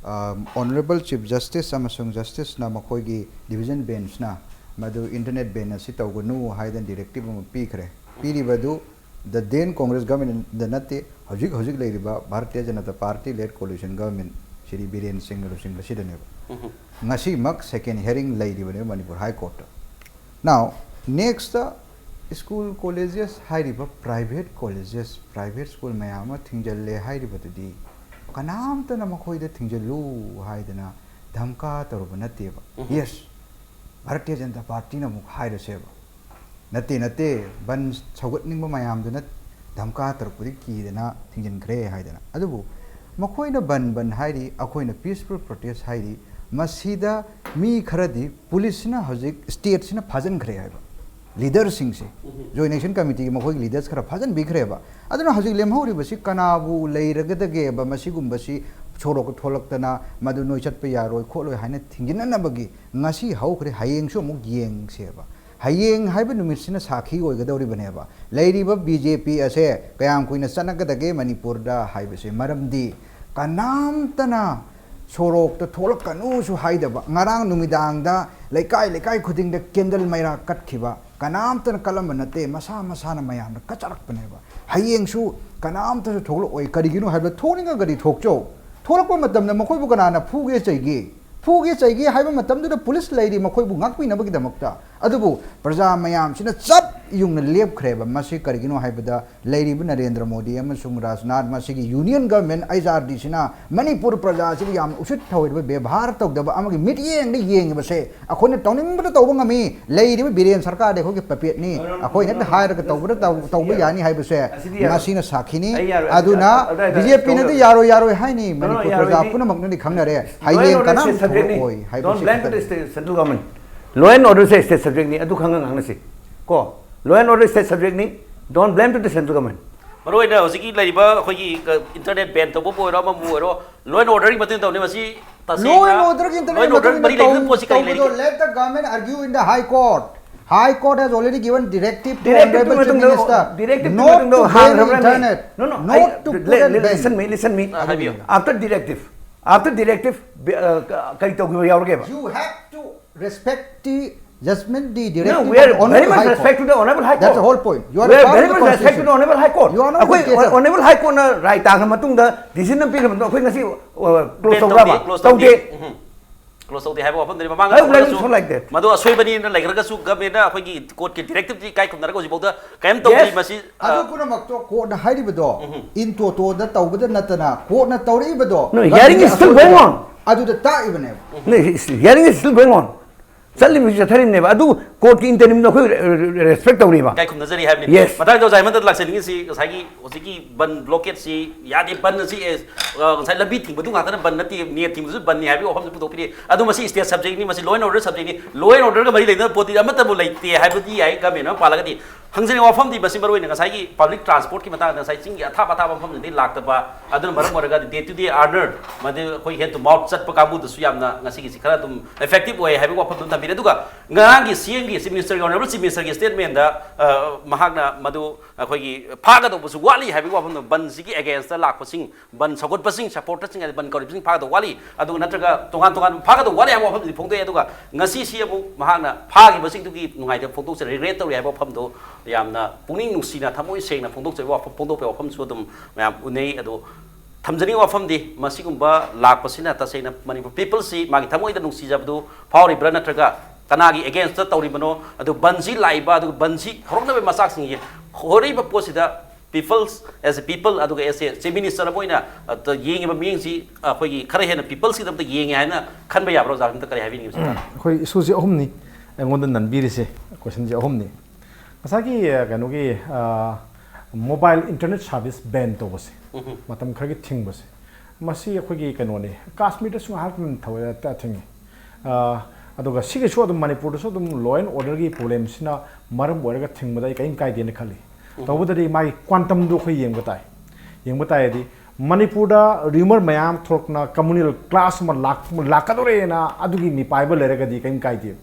ꯑ, Honourable Chief Justice ꯑꯃꯁꯨꯡ Justice ꯅ ꯃꯈꯣꯏꯒꯤ division bench ꯅ ꯃꯗꯨ internet ban ꯑꯁꯤ ꯇꯧꯒꯅꯨ ꯍꯥꯏꯗꯅ directive ꯑꯃ ꯄꯤꯈ꯭ꯔꯦ꯫ ꯄꯤꯔꯤꯕꯗꯨ the then Congress government ꯗ ꯅꯠꯇꯦ, ꯍꯧꯖꯤꯛ ꯍꯧꯖꯤꯛ ꯂꯩꯔꯤꯕ Bharatiya Janata Party led coalition government, Shri Biren ꯁꯤꯡꯅ ꯂꯨꯆꯤꯡꯕꯁꯤꯗꯅꯦꯕ꯫ ꯉꯁꯤꯃꯛ second hearing ꯂꯩꯔꯤꯕꯅꯦꯕ Manipur High Court ꯇ꯫ Now, next, school colleges ꯍꯥꯏꯔꯤꯕ private colleges, private school ꯃꯌꯥꯝ ꯑꯃ ꯊꯤꯡꯖꯤꯜꯂꯦ ꯍꯥꯏꯔꯤꯕꯗꯨꯗꯤ ꯀꯅꯥꯝꯇꯅ ꯃꯈꯣꯏꯗ ꯊꯤꯡꯖꯤꯜꯂꯨ ꯍꯥꯏꯗꯅ ꯙꯝꯀꯥ ꯇꯧꯔꯨꯕ ꯅꯠꯇꯦꯕ꯫ Yes, Bharatiya Janata Party ꯅ ꯑꯃꯨꯛ ꯍꯥꯏꯔꯁꯦꯕ, ꯅꯠꯇꯦ, ꯅꯠꯇꯦ, ꯕꯟ ꯁꯧꯒꯠꯅꯤꯡꯕ ꯃꯌꯥꯝꯗꯨꯅ ꯙꯝꯀꯥ ꯇꯧꯔꯛꯄꯗꯒꯤ ꯀꯤꯗꯅ ꯊꯤꯡꯖꯤꯟꯈ꯭ꯔꯦ ꯍꯥꯏꯗꯅ꯫ ꯑꯗꯨꯕꯨ ꯃꯈꯣꯏꯅ ꯕꯟ, ꯕꯟ ꯍꯥꯏꯔꯤ, ꯑꯩꯈꯣꯏꯅ peaceful protest ꯍꯥꯏꯔꯤ, ꯃꯁꯤꯗ ꯃꯤ ꯈꯔꯗꯤ ꯄꯨꯂꯤꯁꯁꯤꯅ ꯍꯧꯖꯤꯛ state ꯁꯤꯅ ꯐꯥꯖꯤꯟꯈ꯭ꯔꯦ ꯍꯥꯏꯕ leader ꯁꯤꯡꯁꯦ꯫ Joint Action Committee ꯒꯤ ꯃꯈꯣꯏꯒꯤ leaders ꯈꯔ ꯐꯥꯖꯤꯟꯕꯤꯈ꯭ꯔꯦꯕ꯫ ꯑꯗꯨꯅ ꯍꯧꯖꯤꯛ ꯂꯦꯝꯍꯧꯔꯤꯕꯁꯤ ꯀꯅꯥꯕꯨ ꯂꯩꯔꯒꯗꯒꯦꯕ? ꯃꯁꯤꯒꯨꯝꯕꯁꯤ ꯁꯣꯔꯣꯛ ꯊꯣꯛꯂꯛꯇꯅ ꯃꯗꯨ ꯅꯣꯏ ꯆꯠꯄ ꯌꯥꯔꯣꯏ ꯈꯣꯠꯂꯣꯏ ꯍꯥꯏꯅ ꯊꯤꯡꯖꯤꯟꯅꯅꯕꯒꯤ ꯉꯁꯤ ꯍꯧꯈ꯭ꯔꯦ, ꯍꯌꯦꯡꯁꯨ ꯑꯃꯨꯛ ꯌꯦꯡꯁꯦꯕ꯫ ꯍꯌꯦꯡ ꯍꯥꯏꯕ ꯅꯨꯃꯤꯠꯁꯤꯅ ꯁꯥꯈꯤ ꯑꯣꯏꯒꯗꯧꯔꯤꯕꯅꯦꯕ꯫ ꯂꯩꯔꯤꯕ ꯕꯤ ꯖꯦ ꯄꯤ ꯑꯁꯦ ꯀꯌꯥꯝ ꯀꯨꯏꯅ ꯆꯠꯅꯒꯗꯒꯦ ꯃꯅꯤꯄꯨꯔꯗ ꯍꯥꯏꯕꯁꯦ꯫ ꯃꯔꯝꯗꯤ ꯀꯅꯥꯝꯇꯅ ꯁꯣꯔꯣꯛꯇ ꯊꯣꯛꯂꯛꯀꯅꯨꯁꯨ ꯍꯥꯏꯗꯕ, ꯉꯔꯥꯡ ꯅꯨꯃꯤꯗꯥꯡꯗ ꯂꯩꯀꯥꯏ ꯂꯩꯀꯥꯏ ꯈꯨꯗꯤꯡꯗ ꯀꯦꯟꯗꯜ ꯃꯩꯔꯥ ꯀꯠꯈꯤꯕ, ꯀꯅꯥꯝꯇꯅ ꯀꯠꯂꯝꯕ ꯅꯠꯇꯦ, ꯃꯁꯥ ꯃꯁꯥꯅ ꯃꯌꯥꯝꯅ ꯀꯠꯆꯔꯛꯄꯅꯦꯕ꯫ ꯍꯌꯦꯡꯁꯨ ꯀꯅꯥꯝꯇꯁꯨ ꯊꯣꯛꯂꯛꯑꯣꯏ꯫ ꯀꯔꯤꯒꯤꯅꯣ ꯍꯥꯏꯕꯗ ꯊꯣꯛꯅꯤꯡꯉꯒꯗꯤ ꯊꯣꯛꯆꯧ꯫ ꯊꯣꯛꯂꯛꯄ ꯃꯇꯝꯗ ꯃꯈꯣꯏꯕꯨ ꯀꯅꯥꯅ ꯐꯨꯒꯦ ꯆꯩꯒꯦ? ꯐꯨꯒꯦ ꯆꯩꯒꯦ ꯍꯥꯏꯕ ꯃꯇꯝꯗꯨꯗ ꯄꯨꯂꯤꯁ ꯂꯩꯔꯤ ꯃꯈꯣꯏꯕꯨ ꯉꯥꯛꯄꯤꯅꯕꯒꯤꯗꯃꯛꯇ꯫ ꯑꯗꯨꯕꯨ ꯄ꯭ꯔꯖꯥ ꯃꯌꯥꯝꯁꯤꯅ ꯆꯞ ꯌꯨꯡꯅ ꯂꯦꯞꯈ꯭ꯔꯦꯕ꯫ ꯃꯁꯤ ꯀꯔꯤꯒꯤꯅꯣ ꯍꯥꯏꯕꯗ ꯂꯩꯔꯤꯕ ꯅꯔꯦꯟꯗ꯭ꯔ ꯃꯣꯗꯤ ꯑꯃꯁꯨꯡ ꯔꯥꯖꯅꯥꯊ, ꯃꯁꯤꯒꯤ ꯌꯨꯅꯤꯌꯟ ꯒꯚꯔꯟꯃꯦꯟꯠ ꯑꯩꯆ ꯑꯥꯔ ꯗꯤꯁꯤꯅ ꯃꯅꯤꯄꯨꯔ ꯄ꯭ꯔꯖꯥꯁꯤꯕꯨ ꯌꯥꯝꯅ ꯎꯁꯤꯠ ꯊꯑꯣꯏꯗꯕ ꯕꯦꯕꯥꯔ ꯇꯧꯗꯕ ꯑꯃꯒꯤ ꯃꯤꯠꯌꯦꯡꯗ ꯌꯦꯡꯉꯤꯕꯁꯦ꯫ ꯑꯩꯈꯣꯏꯅ ꯇꯧꯅꯤꯡꯕꯗ ꯇꯧꯕ ꯉꯝꯃꯤ꯫ ꯂꯩꯔꯤꯕ ꯕꯤꯔꯦꯟ ꯁꯔꯀꯥꯔꯗꯤ ꯑꯩꯈꯣꯏꯒꯤ ꯄꯄꯦꯠꯅꯤ꯫ ꯑꯩꯈꯣꯏꯅ ꯍꯦꯛꯇ ꯍꯥꯏꯔꯒ ꯇꯧꯕꯗ ꯇꯧ-, ꯇꯧꯕ ꯌꯥꯅꯤ ꯍꯥꯏꯕꯁꯦ ꯑꯁꯤꯗꯤ ꯌꯥꯔꯣꯏ꯫ ꯃꯁꯤꯅ ꯁꯥꯈꯤꯅꯤ꯫ ꯑꯩ ꯌꯥꯔꯣꯏ꯫ ꯑꯗꯨꯅ ꯑꯗꯨ-, ꯑꯗꯨ-, ꯑꯗꯨ-, ꯕꯤ ꯖꯦ ꯄꯤꯅꯗꯤ ꯇꯧꯔꯣꯏ꯫ ꯌꯥꯔꯣꯏ, ꯌꯥꯔꯣꯏ ꯍꯥꯏꯅꯤ꯫ No, no, ꯃꯅꯤꯄꯨꯔ ꯄ꯭ꯔꯖꯥ ꯌꯥꯔꯣꯏꯗꯤ ꯄꯨꯝꯅꯃꯛꯅꯗꯤ ꯈꯪꯅꯔꯦ꯫ Law and ꯍꯌꯦꯡ order ꯀꯅꯥꯝ state subjectꯅꯤ꯫ ꯊꯣꯛꯂꯛꯑꯣꯏ ꯍꯥꯏꯕꯁꯤ Don't blame to the ꯈꯛꯇꯅꯤ꯫ State, central government. Law and order say state subjectꯅꯤ, ꯑꯗꯨ ꯈꯪꯉ ꯉꯥꯡꯅꯁꯤ꯫ ꯀꯣ? Law and order state subjectꯅꯤ, don't blame to the central government. ꯃꯔꯨꯑꯣꯏꯅ ꯍꯧꯖꯤꯛꯀꯤ ꯂꯩꯔꯤꯕ ꯑꯩꯈꯣꯏꯒꯤ ꯀ-, internet ban ꯇꯧꯕꯕꯨ ꯑꯣꯏꯔꯣ, ꯑꯃꯕꯨ ꯑꯣꯏꯔꯣ, law and orderꯒꯤ ꯃꯇꯨꯡ ꯏꯟꯅ ꯇꯧꯅꯤ꯫ ꯃꯁꯤ ꯇꯁꯦꯡꯅ law and orderꯒꯤ law and order ꯃꯔꯤ ꯂꯩꯅꯕ ꯄꯣꯠꯁꯤ ꯀꯔꯤ ꯂꯩꯔꯤꯒꯦ? Let the government argue in the High Court. High Court has already given directive to Directive two Honorable Chief ꯃꯇꯨꯡꯗ, Minister directive ꯇꯨ not ꯃꯇꯨꯡꯗ to ban ꯍꯥꯡꯈ꯭ꯔꯕ꯭ꯔꯅꯦ? Internet. No, no, not I, to put an ban. Listen me, listen me. ꯑ, ꯍꯥꯏꯕꯤꯌꯨ꯫ After directive, after directive, B-, ꯑ, ꯀ-, ꯀꯔꯤ ꯇꯧꯈꯤꯕ ꯌꯥꯎꯔꯒꯦꯕ? You have to respect the judgment, the directive of the Honorable High Court. No, we are very much respect to the Honorable High Court. That's the whole point. You are a part of the Constitution. We are very much respect to the Honorable High Court. You are not a dictator. ꯑꯩꯈꯣꯏ Honorable High Courtꯅ ꯔꯥꯏ ꯇꯥꯈ꯭ꯔ ꯃꯇꯨꯡꯗ, decision ꯄꯤꯈ꯭ꯔ ꯃꯇꯨꯡꯗ ꯑꯩꯈꯣꯏ ꯉꯁꯤ, ꯑ, close ꯇꯧꯕ꯭ꯔꯕ? Close ꯇꯧꯗꯦ꯫ ꯎꯝ꯫ Close ꯇꯧꯗꯦ ꯍꯥꯏꯕ ꯋꯥꯐꯝꯗꯨꯅꯤ꯫ ꯃꯃꯥꯡꯗ Why would I ꯊꯣꯛꯂꯒꯁꯨ so like that? ꯃꯗꯨ ꯑꯁꯣꯏꯕꯅꯤ ꯍꯥꯏꯅ ꯂꯩꯈ꯭ꯔꯒꯁꯨ, governmentꯅ ꯑꯩꯈꯣꯏꯒꯤ courtꯀꯤ directive ꯏꯀꯥꯏ ꯈꯨꯝꯅꯔꯒ ꯍꯧꯖꯤꯛꯐꯥꯎꯗ ꯀꯔꯤꯝ ꯇꯧꯗ꯭ꯔꯤ꯫ Yes. ꯃꯁꯤ, ꯑ, ꯑꯗꯨ ꯄꯨꯝꯅꯃꯛꯇꯣ courtꯅ ꯍꯥꯏꯔꯤꯕꯗꯣ ꯎꯝ꯫ In totoꯗ ꯇꯧꯕꯗ ꯅꯠꯇꯅ courtꯅ ꯇꯧꯔꯛꯏꯕꯗꯣ No, hearing is still going on. ꯑꯗꯨꯗ ꯇꯥꯛꯏꯕꯅꯦꯕ꯫ No, hearing is still going on. ꯆꯠꯂꯤꯕꯁꯤ ꯆꯠꯊꯔꯤꯕꯅꯦꯕ꯫ ꯑꯗꯨ courtꯀꯤ interimꯗꯣ ꯑꯩꯈꯣꯏ re-, re-, respect ꯇꯧꯔꯤꯕ꯫ ꯏꯀꯥꯏ ꯈꯨꯝꯅꯖꯔꯤ ꯍꯥꯏꯕꯅꯤ꯫ Yes. ꯃꯇꯥꯡ ꯆꯥꯎꯖ ꯍꯥꯏꯃꯟꯗ ꯂꯥꯛꯆꯅꯤꯡꯉꯤꯁꯤ ꯉꯁꯥꯏꯒꯤ ꯍꯧꯖꯤꯛꯀꯤ ꯕꯟ blockade ꯁꯤ ꯌꯥꯗꯦ, ꯕꯟ ꯑꯁꯤ, ꯑꯦ, ꯑ, ꯉꯁꯥꯏ ꯂꯝꯕꯤ ꯊꯤꯡꯕꯗꯨ ꯉꯥꯛꯇꯅ ꯕꯟ ꯅꯠꯇꯦ, net ꯊꯤꯡꯕꯗꯨꯁꯨ ꯕꯟꯅꯤ ꯍꯥꯏꯕꯒꯤ ꯋꯥꯐꯝꯁꯨ ꯄꯨꯊꯣꯛꯄꯤꯔꯤ꯫ ꯑꯗꯨ ꯃꯁꯤ state subjectꯅꯤ, ꯃꯁꯤ law and order subjectꯅꯤ, law and orderꯒ ꯃꯔꯤ ꯂꯩꯅꯕ ꯄꯣꯠꯇꯤ ꯑꯃꯠꯇꯕꯨ ꯂꯩꯇꯦ ꯍꯥꯏꯕꯗꯤ ꯌꯥꯏ꯫ Government ꯑꯃ ꯄꯥꯜꯂꯒꯗꯤ ꯍꯪꯖꯅꯤꯡꯕ ꯋꯥꯐꯝꯗꯤ ꯃꯁꯤ ꯃꯔꯨ ꯑꯣꯏꯅ ꯉꯁꯥꯏꯒꯤ ꯄꯕ꯭ꯂꯤꯛ ꯇ꯭ꯔꯥꯟꯁꯄꯣꯔꯠꯀꯤ ꯃꯇꯥꯡꯗ, ꯉꯁꯥꯏ ꯆꯤꯡꯒꯤ ꯑꯊꯥꯞ ꯑꯊꯥꯞꯄ ꯃꯐꯝꯗꯗꯤ ꯂꯥꯛꯇꯕ, ꯑꯗꯨꯅ ꯃꯔꯝ ꯑꯣꯏꯔꯒ ꯗꯦ ꯇꯨ ꯗꯦ ꯑꯥꯔꯅꯔ, ꯃꯗꯨ ꯑꯩꯈꯣꯏ ꯍꯦꯟ ꯇꯨ ꯃꯥꯎꯠ ꯆꯠꯄ ꯀꯥꯡꯕꯨꯗꯁꯨ ꯌꯥꯝꯅ ꯉꯁꯤꯒꯤꯁꯤ ꯈꯔ ꯑꯗꯨꯝ ꯏꯐꯦꯛꯇꯤꯕ ꯑꯣꯏ ꯍꯥꯏꯕꯒꯤ ꯋꯥꯐꯝꯗꯨ ꯊꯝꯕꯤꯔꯦ꯫ ꯑꯗꯨꯒ ꯉꯔꯥꯡꯒꯤ ꯁꯤ ꯑꯦꯝꯒꯤ, ꯆꯤꯐ ꯃꯤꯅꯤꯁꯇꯔꯒꯤ, ꯑꯣꯅꯔꯦꯕꯜ ꯆꯤꯐ ꯃꯤꯅꯤꯁꯇꯔꯒꯤ ꯁ꯭ꯇꯦꯠꯃꯦꯟꯗ, ꯑ, ꯃꯍꯥꯛꯅ ꯃꯗꯨ ꯑꯩꯈꯣꯏꯒꯤ ꯐꯥꯒꯗꯧꯕꯁꯨ ꯋꯥꯠꯂꯤ ꯍꯥꯏꯕꯒꯤ ꯋꯥꯐꯝꯗꯣ, ꯕꯟꯁꯤꯒꯤ ꯑꯦꯒꯦꯟꯁꯇ ꯂꯥꯛꯄꯁꯤꯡ, ꯕꯟ ꯁꯧꯒꯠꯄꯁꯤꯡ, ꯁꯄꯣꯔꯇꯔꯁꯤꯡ ꯍꯥꯏꯗꯤ ꯕꯟ ꯀꯧꯔꯤꯕꯁꯤꯡ ꯐꯥꯒꯗꯧꯕ ꯋꯥꯠꯂꯤ, ꯑꯗꯨꯒ ꯅꯠꯇ꯭ꯔꯒ ꯇꯣꯉꯥꯟ ꯇꯣꯉꯥꯟꯕ ꯐꯥꯒꯗꯧꯕ ꯋꯥꯠꯂꯤ ꯍꯥꯏꯕ ꯋꯥꯐꯝꯗꯨꯗꯤ ꯐꯣꯡꯗꯣꯛꯑꯦ꯫ ꯑꯗꯨꯒ ꯉꯁꯤꯁꯤ ꯑꯃꯨꯛ ꯃꯍꯥꯛꯅ ꯐꯥꯈꯤꯕꯁꯤꯡꯗꯨꯒꯤ ꯅꯨꯡꯉꯥꯏꯇꯕ ꯐꯣꯡꯗꯣꯛꯆꯔꯤ, ꯔꯤꯒ꯭ꯔꯦꯠ ꯇꯧꯔꯤ ꯍꯥꯏꯕ ꯋꯥꯐꯝꯗꯣ ꯌꯥꯝꯅ ꯄꯨꯛꯅꯤꯡ ꯅꯨꯡꯁꯤꯅ, ꯊꯃꯣꯏ ꯁꯦꯡꯅ ꯐꯣꯡꯗꯣꯛꯆꯔꯤꯕ ꯋꯥꯐꯝ, ꯐꯣꯡꯗꯣꯛꯄꯒꯤ ꯋꯥꯐꯝꯁꯨ ꯑꯗꯨꯝ ꯃꯌꯥꯝ ꯎꯅꯩ꯫ ꯑꯗꯣ ꯊꯝꯖꯅꯤꯡꯕ ꯋꯥꯐꯝꯗꯤ, ꯃꯁꯤꯒꯨꯝꯕ ꯂꯥꯛꯄꯁꯤꯅ ꯇꯁꯦꯡꯅ ꯃꯅꯤꯄꯨꯔ ꯄꯤꯄꯜꯁꯤ ꯃꯥꯒꯤ ꯊꯃꯣꯏꯗ ꯅꯨꯡꯁꯤꯖꯕꯗꯨ ꯐꯥꯎꯔꯤꯕ꯭ꯔꯥ, ꯅꯠꯇ꯭ꯔꯒ ꯀꯅꯥꯒꯤ ꯑꯦꯒꯦꯟꯁꯇ ꯇꯧꯔꯤꯕꯅꯣ? ꯑꯗꯨ ꯕꯟꯁꯤ ꯂꯥꯛꯏꯕ, ꯑꯗꯨꯒ ꯕꯟꯁꯤ ꯍꯧꯔꯛꯅꯕ ꯃꯆꯥꯛꯁꯤꯡꯁꯤ ꯍꯧꯔꯛꯏꯕ ꯄꯣꯠꯁꯤꯗ, ꯄꯤꯄꯜꯁ, ꯑꯦꯁ ꯑꯦ ꯄꯤꯄꯜ, ꯑꯗꯨꯒ ꯑꯦꯁ ꯑꯦ ꯆꯤꯐ ꯃꯤꯅꯤꯁꯇꯔ ꯑꯃ ꯑꯣꯏꯅ, ꯑ, ꯌꯦꯡꯉꯤꯕ ꯃꯤꯠꯌꯦꯡꯁꯤ ꯑꯩꯈꯣꯏꯒꯤ ꯈꯔ ꯍꯦꯟꯅ ꯄꯤꯄꯜꯁꯤꯗꯝꯇ ꯌꯦꯡꯉꯦ ꯍꯥꯏꯅ ꯈꯟꯕ ꯌꯥꯕ꯭ꯔꯥ? ꯑꯣꯖꯥ, ꯑꯝꯇ ꯀꯔꯤ ꯍꯥꯏꯕꯤꯅꯤꯡꯉꯤ ꯃꯁꯤ ꯃꯇꯥꯡꯗ? ꯑꯩꯈꯣꯏ ꯏꯁꯨꯁꯦ ꯑꯍꯨꯝꯅꯤ ꯑꯩꯉꯣꯟꯗ ꯅꯟꯕꯤꯔꯤꯁꯦ, ꯀꯣꯏꯁꯟꯁꯦ ꯑꯍꯨꯝꯅꯤ꯫ ꯉꯁꯥꯏꯒꯤ, ꯑ, ꯀꯩꯅꯣꯒꯤ, ꯑ, ꯃꯣꯕꯥꯏꯜ ꯏꯟꯇꯔꯅꯦꯠ ꯁꯥꯔꯚꯤꯁ ꯕꯦꯟ ꯇꯧꯕꯁꯦ, ꯃꯇꯝ ꯈꯔꯒꯤ ꯊꯤꯡꯕꯁꯦ, ꯃꯁꯤ ꯑꯩꯈꯣꯏꯒꯤ ꯀꯩꯅꯣꯅꯤ, ꯀꯥꯁꯃꯤꯔꯗꯁꯨ ꯉꯥꯏꯍꯥꯛ ꯊꯧ-, ꯊꯤꯡꯉꯤ꯫ ꯑ, ꯑꯗꯨꯒ ꯁꯤꯒꯤꯁꯨ ꯑꯗꯨꯝ ꯃꯅꯤꯄꯨꯔꯗꯁꯨ ꯑꯗꯨꯝ law and orderꯒꯤ problemꯁꯤꯅ ꯃꯔꯝ ꯑꯣꯏꯔꯒ ꯊꯤꯡꯕꯗ ꯑꯩ ꯀꯔꯤꯝ ꯀꯥꯏꯗꯦꯅ ꯈꯜꯂꯤ꯫ ꯇꯧꯕꯇꯗꯤ ꯃꯥꯒꯤ quantumꯗꯣ ꯑꯩꯈꯣꯏ ꯌꯦꯡꯕ ꯇꯥꯏ꯫ ꯌꯦꯡꯕ ꯇꯥꯔꯗꯤ ꯃꯅꯤꯄꯨꯔꯗ ꯔꯤꯌꯨꯃꯔ ꯃꯌꯥꯝ ꯊꯣꯛꯂꯛꯇꯅ communal clash ꯑꯃ ꯂꯥꯛ-, ꯂꯥꯛꯀꯗꯧꯔꯦꯅ ꯑꯗꯨꯒꯤ ꯃꯤꯄꯥꯏꯕ ꯂꯩꯔꯒꯗꯤ ꯀꯔꯤꯝ ꯀꯥꯏꯗꯦ꯫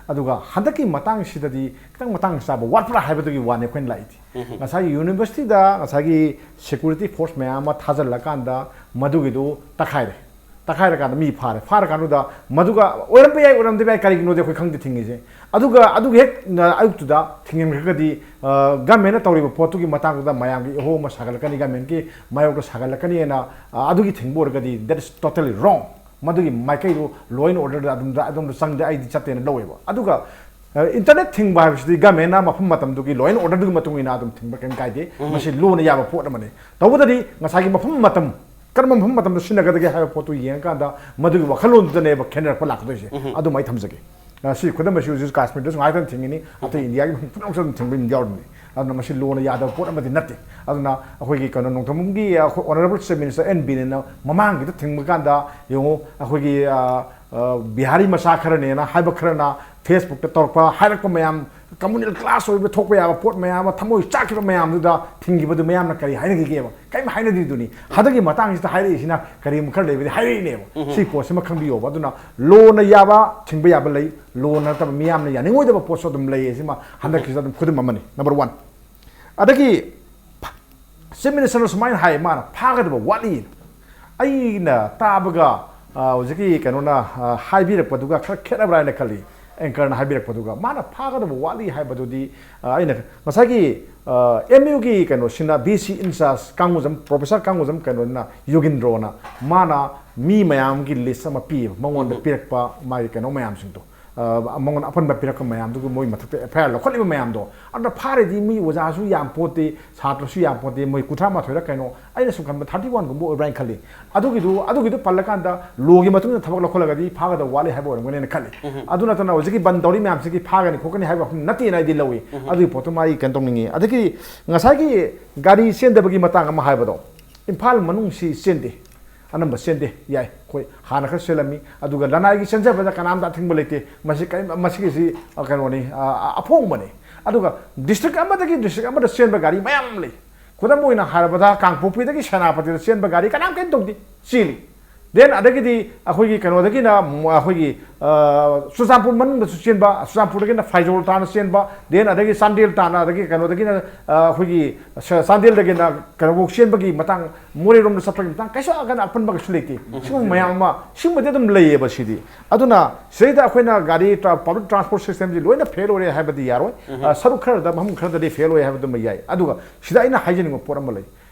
ꯑꯗꯨꯒ ꯍꯟꯗꯛꯀꯤ ꯃꯇꯥꯡꯁꯤꯗꯗꯤ ꯈꯤꯇꯪ ꯃꯇꯥꯡ ꯆꯥꯕ ꯋꯥꯠꯄ꯭ꯔꯥ ꯍꯥꯏꯕꯗꯨꯒꯤ ꯋꯥꯅꯤ ꯑꯩꯈꯣꯏꯅ ꯂꯥꯛꯏꯗꯤ꯫ ꯉꯁꯥꯏꯒꯤ ꯌꯨꯅꯤꯚꯔꯁꯤꯇꯤꯗ ꯉꯁꯥꯏꯒꯤ security force ꯃꯌꯥꯝ ꯑꯃ ꯊꯥꯖꯤꯜꯂꯀꯥꯟꯗ ꯃꯗꯨꯒꯤꯗꯨ ꯇꯛꯈꯥꯏꯔꯦ꯫ ꯇꯛꯈꯥꯏꯔꯀꯥꯟꯗ ꯃꯤ ꯐꯥꯔꯦ꯫ ꯐꯥꯔꯀꯥꯟꯗꯨꯗ ꯃꯗꯨꯒ ꯑꯣꯏꯔꯝꯕ ꯌꯥꯏ, ꯑꯣꯏꯔꯝꯗꯕ ꯌꯥꯏ, ꯀꯔꯤꯒꯤꯅꯣꯗꯤ ꯑꯩꯈꯣꯏ ꯈꯪꯗꯦ ꯊꯤꯡꯉꯤꯁꯦ꯫ ꯑꯗꯨꯒ ꯑꯗꯨꯒꯤ ꯍꯦꯛ, ꯑ, ꯑꯌꯨꯛꯇꯨꯗ ꯊꯤꯡꯖꯤꯟꯈ꯭ꯔꯒꯗꯤ, ꯑ, ꯒꯃꯦꯟꯅ ꯇꯧꯔꯤꯕ ꯄꯣꯠꯇꯨꯒꯤ ꯃꯇꯥꯡꯗꯨꯗ ꯃꯌꯥꯝꯒꯤ ꯏꯍꯣ ꯑꯃ ꯁꯥꯒꯠꯂꯛꯀꯅꯤ, ꯒꯃꯦꯟꯒꯤ ꯃꯥꯌꯣꯛꯇ ꯁꯥꯒꯠꯂꯛꯀꯅꯤꯅ, ꯑ, ꯑꯗꯨꯒꯤ ꯊꯤꯡꯕ ꯑꯣꯏꯔꯒꯗꯤ, that is totally wrong꯫ ꯃꯗꯨꯒꯤ ꯃꯥꯏꯀꯩꯗꯨ law and orderꯗ ꯑꯗꯨꯝꯗ, ꯑꯗꯣꯝꯗ ꯆꯪꯗꯦ, ꯑꯩꯗꯤ ꯆꯠꯇꯦꯅ ꯂꯧꯋꯦꯕ꯫ ꯑꯗꯨꯒ, ꯑ, ꯏꯟꯇꯔꯅꯦꯠ ꯊꯤꯡꯕ ꯍꯥꯏꯕꯁꯤꯗꯤ ꯒꯃꯦꯟꯅ ꯃꯐꯝ ꯃꯇꯝꯗꯨꯒꯤ law and orderꯗꯨꯒꯤ ꯃꯇꯨꯡ ꯏꯟꯅ ꯑꯗꯨꯝ ꯊꯤꯡꯕ ꯀꯔꯤꯝ ꯀꯥꯏꯗꯦ꯫ ꯃꯁꯤ lawꯅ ꯌꯥꯕ ꯄꯣꯠ ꯑꯃꯅꯤ꯫ ꯇꯧꯕꯇꯗꯤ ꯉꯁꯥꯏꯒꯤ ꯃꯐꯝ ꯃꯇꯝ, ꯀꯔꯝꯕ ꯃꯐꯝ ꯃꯇꯝꯗ ꯁꯤꯖꯤꯟꯅꯒꯗꯒꯦ ꯍꯥꯏꯕ ꯄꯣꯠꯇꯨ ꯌꯦꯡꯉꯀꯥꯟꯗ ꯃꯗꯨꯒꯤ ꯋꯥꯈꯜꯂꯣꯟꯗꯨꯗꯅꯦꯕ ꯈꯦꯠꯅꯔꯛꯄ ꯂꯥꯛꯀꯗꯣꯏꯁꯦ꯫ ꯑꯗꯨꯃ ꯑꯩ ꯊꯝꯖꯒꯦ꯫ ꯑ, ꯁꯤ ꯈꯨꯗꯝ ꯑꯁꯤ ꯍꯧꯖꯤꯛ ꯀꯥꯁꯃꯤꯔꯗꯁꯨ ꯉꯥꯏꯍꯥꯛꯇꯪ ꯊꯤꯡꯉꯤꯅꯤ, ꯑꯇꯩ ꯏꯟꯗꯤꯌꯥꯒꯤ ꯃꯐꯝ ꯄꯨꯝꯅꯃꯛꯁꯨ ꯑꯗꯨꯝ ꯊꯤꯡꯕ ꯑꯗꯨꯝ ꯌꯥꯎꯔꯤꯕꯅꯤ꯫ ꯑꯗꯨꯅ ꯃꯁꯤ lawꯅ ꯌꯥꯗꯕ ꯄꯣꯠ ꯑꯃꯗꯤ ꯅꯠꯇꯦ꯫ ꯑꯗꯨꯅ ꯑꯩꯈꯣꯏꯒꯤ ꯀꯩꯅꯣ, ꯅꯣꯡꯊꯣꯝꯕꯝꯒꯤ ꯑꯩꯈꯣꯏ honourable chief minister N Birenꯅ ꯃꯃꯥꯡꯒꯤꯗ ꯊꯤꯡꯕ ꯀꯥꯟꯗ ꯌꯦꯡꯉꯨ, ꯑꯩꯈꯣꯏꯒꯤ, ꯑ, ꯕꯤꯍꯥꯔꯤ ꯃꯆꯥ ꯈꯔꯅꯦꯅ ꯍꯥꯏꯕ ꯈꯔꯅ ꯐꯦꯁꯕꯨꯛꯇ ꯇꯧꯔꯛꯄ, ꯍꯥꯏꯔꯛꯄ ꯃꯌꯥꯝ, ꯀꯝꯃꯨꯅꯦꯜ ꯀ꯭ꯂꯥꯁ ꯑꯣꯏꯕ ꯊꯣꯛꯄ ꯌꯥꯕ ꯄꯣꯠ ꯃꯌꯥꯝ ꯑꯃ, ꯊꯃꯣꯏ ꯆꯥꯛꯈꯤꯕ ꯃꯌꯥꯝꯗꯨꯗ ꯊꯤꯡꯈꯤꯕꯗꯨ ꯃꯌꯥꯝꯅ ꯀꯔꯤ ꯍꯥꯏꯅꯈꯤꯒꯦꯕ? ꯀꯔꯤꯝ ꯍꯥꯏꯅꯗ꯭ꯔꯤꯗꯨꯅꯤ꯫ ꯍꯟꯗꯛꯀꯤ ꯃꯇꯥꯡꯁꯤꯗ ꯍꯥꯏꯔꯛꯏꯁꯤꯅ ꯀꯔꯤꯒꯨꯝꯕ ꯈꯔ ꯂꯩꯕꯗꯤ ꯍꯥꯏꯔꯛꯏꯅꯦꯕ꯫ ꯁꯤ ꯄꯣꯠꯁꯤꯃ ꯈꯪꯕꯤꯌꯣꯕ꯫ ꯑꯗꯨꯅ ꯂꯣꯅ ꯌꯥꯕ ꯊꯤꯡꯕ ꯌꯥꯕ ꯂꯩ, ꯂꯣ ꯅꯠꯇꯕ ꯃꯤꯌꯥꯝꯅ ꯌꯥꯅꯤꯡꯉꯣꯏꯗꯕ ꯄꯣꯠꯁꯨ ꯑꯗꯨꯝ ꯂꯩꯌꯦ꯫ ꯁꯤꯃ ꯍꯟꯗꯛꯀꯤꯁꯤꯗ ꯑꯗꯨꯝ ꯈꯨꯗꯝ ꯑꯃꯅꯤ, ꯅꯝꯕꯔ ꯋꯥꯟ꯫ ꯑꯗꯒꯤ ꯆꯤꯐ ꯃꯤꯅꯤꯁꯇꯔꯅ ꯁꯨꯃꯥꯏꯅ ꯍꯥꯏ, ꯃꯥꯅ ꯐꯥꯒꯗꯕ ꯋꯥꯠꯂꯤ꯫ ꯑꯩꯅ ꯇꯥꯕꯒ, ꯑ, ꯍꯧꯖꯤꯛꯀꯤ ꯀꯩꯅꯣꯅ, ꯑ, ꯍꯥꯏꯕꯤꯔꯛꯄꯗꯨꯒ ꯈꯔ ꯈꯦꯠꯅꯕ꯭ꯔꯥ ꯍꯥꯏꯅ ꯈꯜꯂꯤ꯫ ꯑꯦꯡꯀꯔꯅ ꯍꯥꯏꯕꯤꯔꯛꯄꯗꯨꯒ꯫ ꯃꯥꯅ ꯐꯥꯒꯗꯕ ꯋꯥꯠꯂꯤ ꯍꯥꯏꯕꯗꯨꯗꯤ, ꯑ, ꯑꯩꯅ ꯉꯁꯥꯏꯒꯤ, ꯑ, ꯑꯦꯝ ꯌꯨꯒꯤ ꯀꯩꯅꯣꯁꯤꯅ, ꯚꯤ ꯁꯤ ꯏꯟꯆꯥꯔꯖ ꯀꯥꯡꯒꯨꯖꯝ, ꯄ꯭ꯔꯣꯐꯦꯁꯔ ꯀꯥꯡꯒꯨꯖꯝ ꯀꯩꯅꯣꯅ, ꯌꯣꯒꯤꯟꯗ꯭ꯔꯣꯅ, ꯃꯥꯅ ꯃꯤ ꯃꯌꯥꯝꯒꯤ ꯂꯤꯁ ꯑꯃ ꯄꯤꯌꯦꯕ, ꯃꯉꯣꯟꯗ ꯄꯤꯔꯛꯄ ꯃꯥꯒꯤ ꯀꯩꯅꯣ ꯃꯌꯥꯝꯁꯤꯡꯗꯣ꯫ ꯑ, ꯃꯉꯣꯟꯗ ꯑꯄꯟꯕ ꯄꯤꯔꯛꯄ ꯃꯌꯥꯝꯗꯨꯒꯤ ꯃꯣꯏ ꯃꯊꯛꯇ ꯑꯦꯐ ꯑꯥꯏ ꯑꯥꯔ ꯂꯧꯈꯠꯂꯤꯕ ꯃꯌꯥꯝꯗꯣ꯫ ꯑꯗꯨꯅ ꯐꯥꯔꯗꯤ ꯃꯤ ꯑꯣꯖꯥꯁꯨ ꯌꯥꯝ ꯄꯣꯠꯇꯦ, ꯁꯥꯇ꯭ꯔꯁꯨ ꯌꯥꯝ ꯄꯣꯠꯇꯦ, ꯃꯣꯏ ꯀꯨꯟꯊ꯭ꯔꯥ ꯃꯥꯊꯣꯏꯔ ꯀꯩꯅꯣ, ꯑꯩꯅ ꯁꯨꯝ ꯈꯟꯕ ꯊꯥꯔꯇꯤ ꯋꯥꯟꯒꯨꯝꯕ ꯑꯣꯏꯕ꯭ꯔꯥ ꯍꯥꯏꯅ ꯈꯜꯂꯤ꯫ ꯑꯗꯨꯒꯤꯗꯨ, ꯑꯗꯨꯒꯤꯗꯨ ꯄꯜꯂꯀꯥꯟꯗ ꯂꯣꯒꯤ ꯃꯇꯨꯡ ꯏꯟꯅ ꯊꯕꯛ ꯂꯧꯈꯠꯂꯒꯗꯤ ꯐꯥꯒꯗꯕ ꯋꯥꯠꯂꯤ ꯍꯥꯏꯕ ꯑꯣꯏꯔꯝꯒꯅꯤꯅ ꯈꯜꯂꯤ꯫ ꯑꯗꯨ ꯅꯠꯇꯅ ꯍꯧꯖꯤꯛꯀꯤ ꯕꯟ ꯇꯧꯔꯤ ꯃꯌꯥꯝꯁꯤꯒꯤ ꯐꯥꯒꯅꯤ ꯈꯣꯠꯀꯅꯤ ꯍꯥꯏꯕ ꯋꯥꯐꯝ ꯅꯠꯇꯦꯅ ꯑꯩꯗꯤ ꯂꯧꯏ꯫ ꯑꯗꯨꯒꯤ ꯄꯣꯠꯇꯨꯃ ꯑꯩ ꯀꯩꯅꯣ ꯇꯧꯅꯤꯡꯉꯤ꯫ ꯑꯗꯒꯤ ꯉꯁꯥꯏꯒꯤ ꯒꯥꯔꯤ ꯆꯦꯟꯗꯕꯒꯤ ꯃꯇꯥꯡ ꯑꯃ ꯍꯥꯏꯕꯗꯣ, ꯏꯝꯐꯥꯜ ꯃꯅꯨꯡꯁꯤ ꯆꯦꯟꯗꯦ, ꯑꯅꯝꯕ ꯆꯦꯟꯗꯦ꯫ ꯌꯥꯏ, ꯑꯩꯈꯣꯏ ꯍꯥꯟꯅ ꯈꯔ ꯆꯦꯜꯂꯝꯃꯤ, ꯑꯗꯨꯒ ꯂꯅꯥꯏꯒꯤ ꯆꯦꯟꯖꯕꯗ ꯀꯅꯥꯝꯇ ꯑꯊꯤꯡꯕ ꯂꯩꯇꯦ꯫ ꯃꯁꯤ ꯀꯔꯤꯝ-, ꯃꯁꯤꯒꯤꯁꯤ, ꯑ, ꯀꯩꯅꯣꯅꯤ, ꯑ, ꯑ, ꯑꯐꯣꯡꯕꯅꯤ꯫ ꯑꯗꯨꯒ ꯗꯤꯁꯇ꯭ꯔꯤꯛ ꯑꯃꯗꯒꯤ ꯗꯤꯁꯇ꯭ꯔꯤꯛ ꯑꯃꯗ ꯆꯦꯟꯕ ꯒꯥꯔꯤ ꯃꯌꯥꯝ ꯑꯃ ꯂꯩ꯫ ꯈꯨꯗꯝ ꯑꯣꯏꯅ ꯍꯥꯏꯔꯕꯗ, ꯀꯥꯡꯄꯣꯛꯄꯤꯗꯒꯤ ꯁꯦꯅꯥꯄꯇꯤꯗ ꯆꯦꯟꯕ ꯒꯥꯔꯤ ꯀꯅꯥꯝ ꯀꯔꯤꯝ ꯇꯧꯗꯦ, ꯆꯦꯜꯂꯤ꯫ ꯗꯦꯟ ꯑꯗꯒꯤꯗꯤ ꯑꯩꯈꯣꯏꯒꯤ ꯀꯩꯅꯣꯗꯒꯤꯅ, ꯎꯝ, ꯑꯩꯈꯣꯏꯒꯤ, ꯑ, ꯆꯨꯔꯆꯥꯟꯄꯨꯔ ꯃꯅꯨꯡꯗꯁꯨ ꯆꯦꯟꯕ, ꯆꯨꯔꯆꯥꯟꯄꯨꯔꯗꯒꯤꯅ ꯐꯥꯏꯖꯣꯜ ꯇꯥꯅ ꯆꯦꯟꯕ, ꯗꯦꯟ ꯑꯗꯒꯤ ꯆꯥꯟꯗꯦꯜ ꯇꯥꯅ, ꯑꯗꯒꯤ ꯀꯩꯅꯣꯗꯒꯤꯅ, ꯑ, ꯑꯩꯈꯣꯏꯒꯤ ꯆ-, ꯆꯥꯟꯗꯦꯜꯗꯒꯤꯅ ꯀꯩꯅꯣꯐꯧ ꯆꯦꯟꯕꯒꯤ ꯃꯇꯥꯡ, ꯃꯣꯔꯦꯔꯣꯝꯗ ꯆꯠꯄꯒꯤ ꯃꯇꯥꯡ ꯀꯩꯁꯨ ꯑꯀꯟ ꯑꯄꯟꯕ ꯀꯩꯁꯨ ꯂꯩꯇꯦ꯫ ꯁꯤꯒꯨꯝꯕ ꯃꯌꯥꯝ ꯑꯃ, ꯁꯤꯒꯨꯝꯕꯗꯤ ꯑꯗꯨꯝ ꯂꯩꯌꯦꯕ꯫ ꯁꯤꯗꯤ ꯑꯗꯨꯅ ꯁꯤꯗꯩꯗ ꯑꯩꯈꯣꯏꯅ ꯒꯥꯔꯤ ꯇ꯭ꯔꯥ-, ꯄꯕ꯭ꯂꯤꯛ ꯇ꯭ꯔꯥꯟꯁꯄꯣꯔꯠ ꯁꯤꯁꯇꯦꯝꯁꯤ ꯂꯣꯏꯅ ꯐꯦꯜ ꯑꯣꯏꯔꯦ ꯍꯥꯏꯕꯗꯤ ꯌꯥꯔꯣꯏ꯫ ꯑ, ꯁꯔꯨꯛ ꯈꯔꯗ, ꯃꯐꯝ ꯈꯔꯗꯗꯤ ꯐꯦꯜ ꯑꯣꯏ ꯍꯥꯏꯕꯗꯨꯃ ꯌꯥꯏ꯫ ꯑꯗꯨꯒ ꯁꯤꯗ ꯑꯩꯅ ꯍꯥꯏꯖꯅꯤꯡꯕ ꯄꯣꯠ ꯑꯃ ꯂꯩ꯫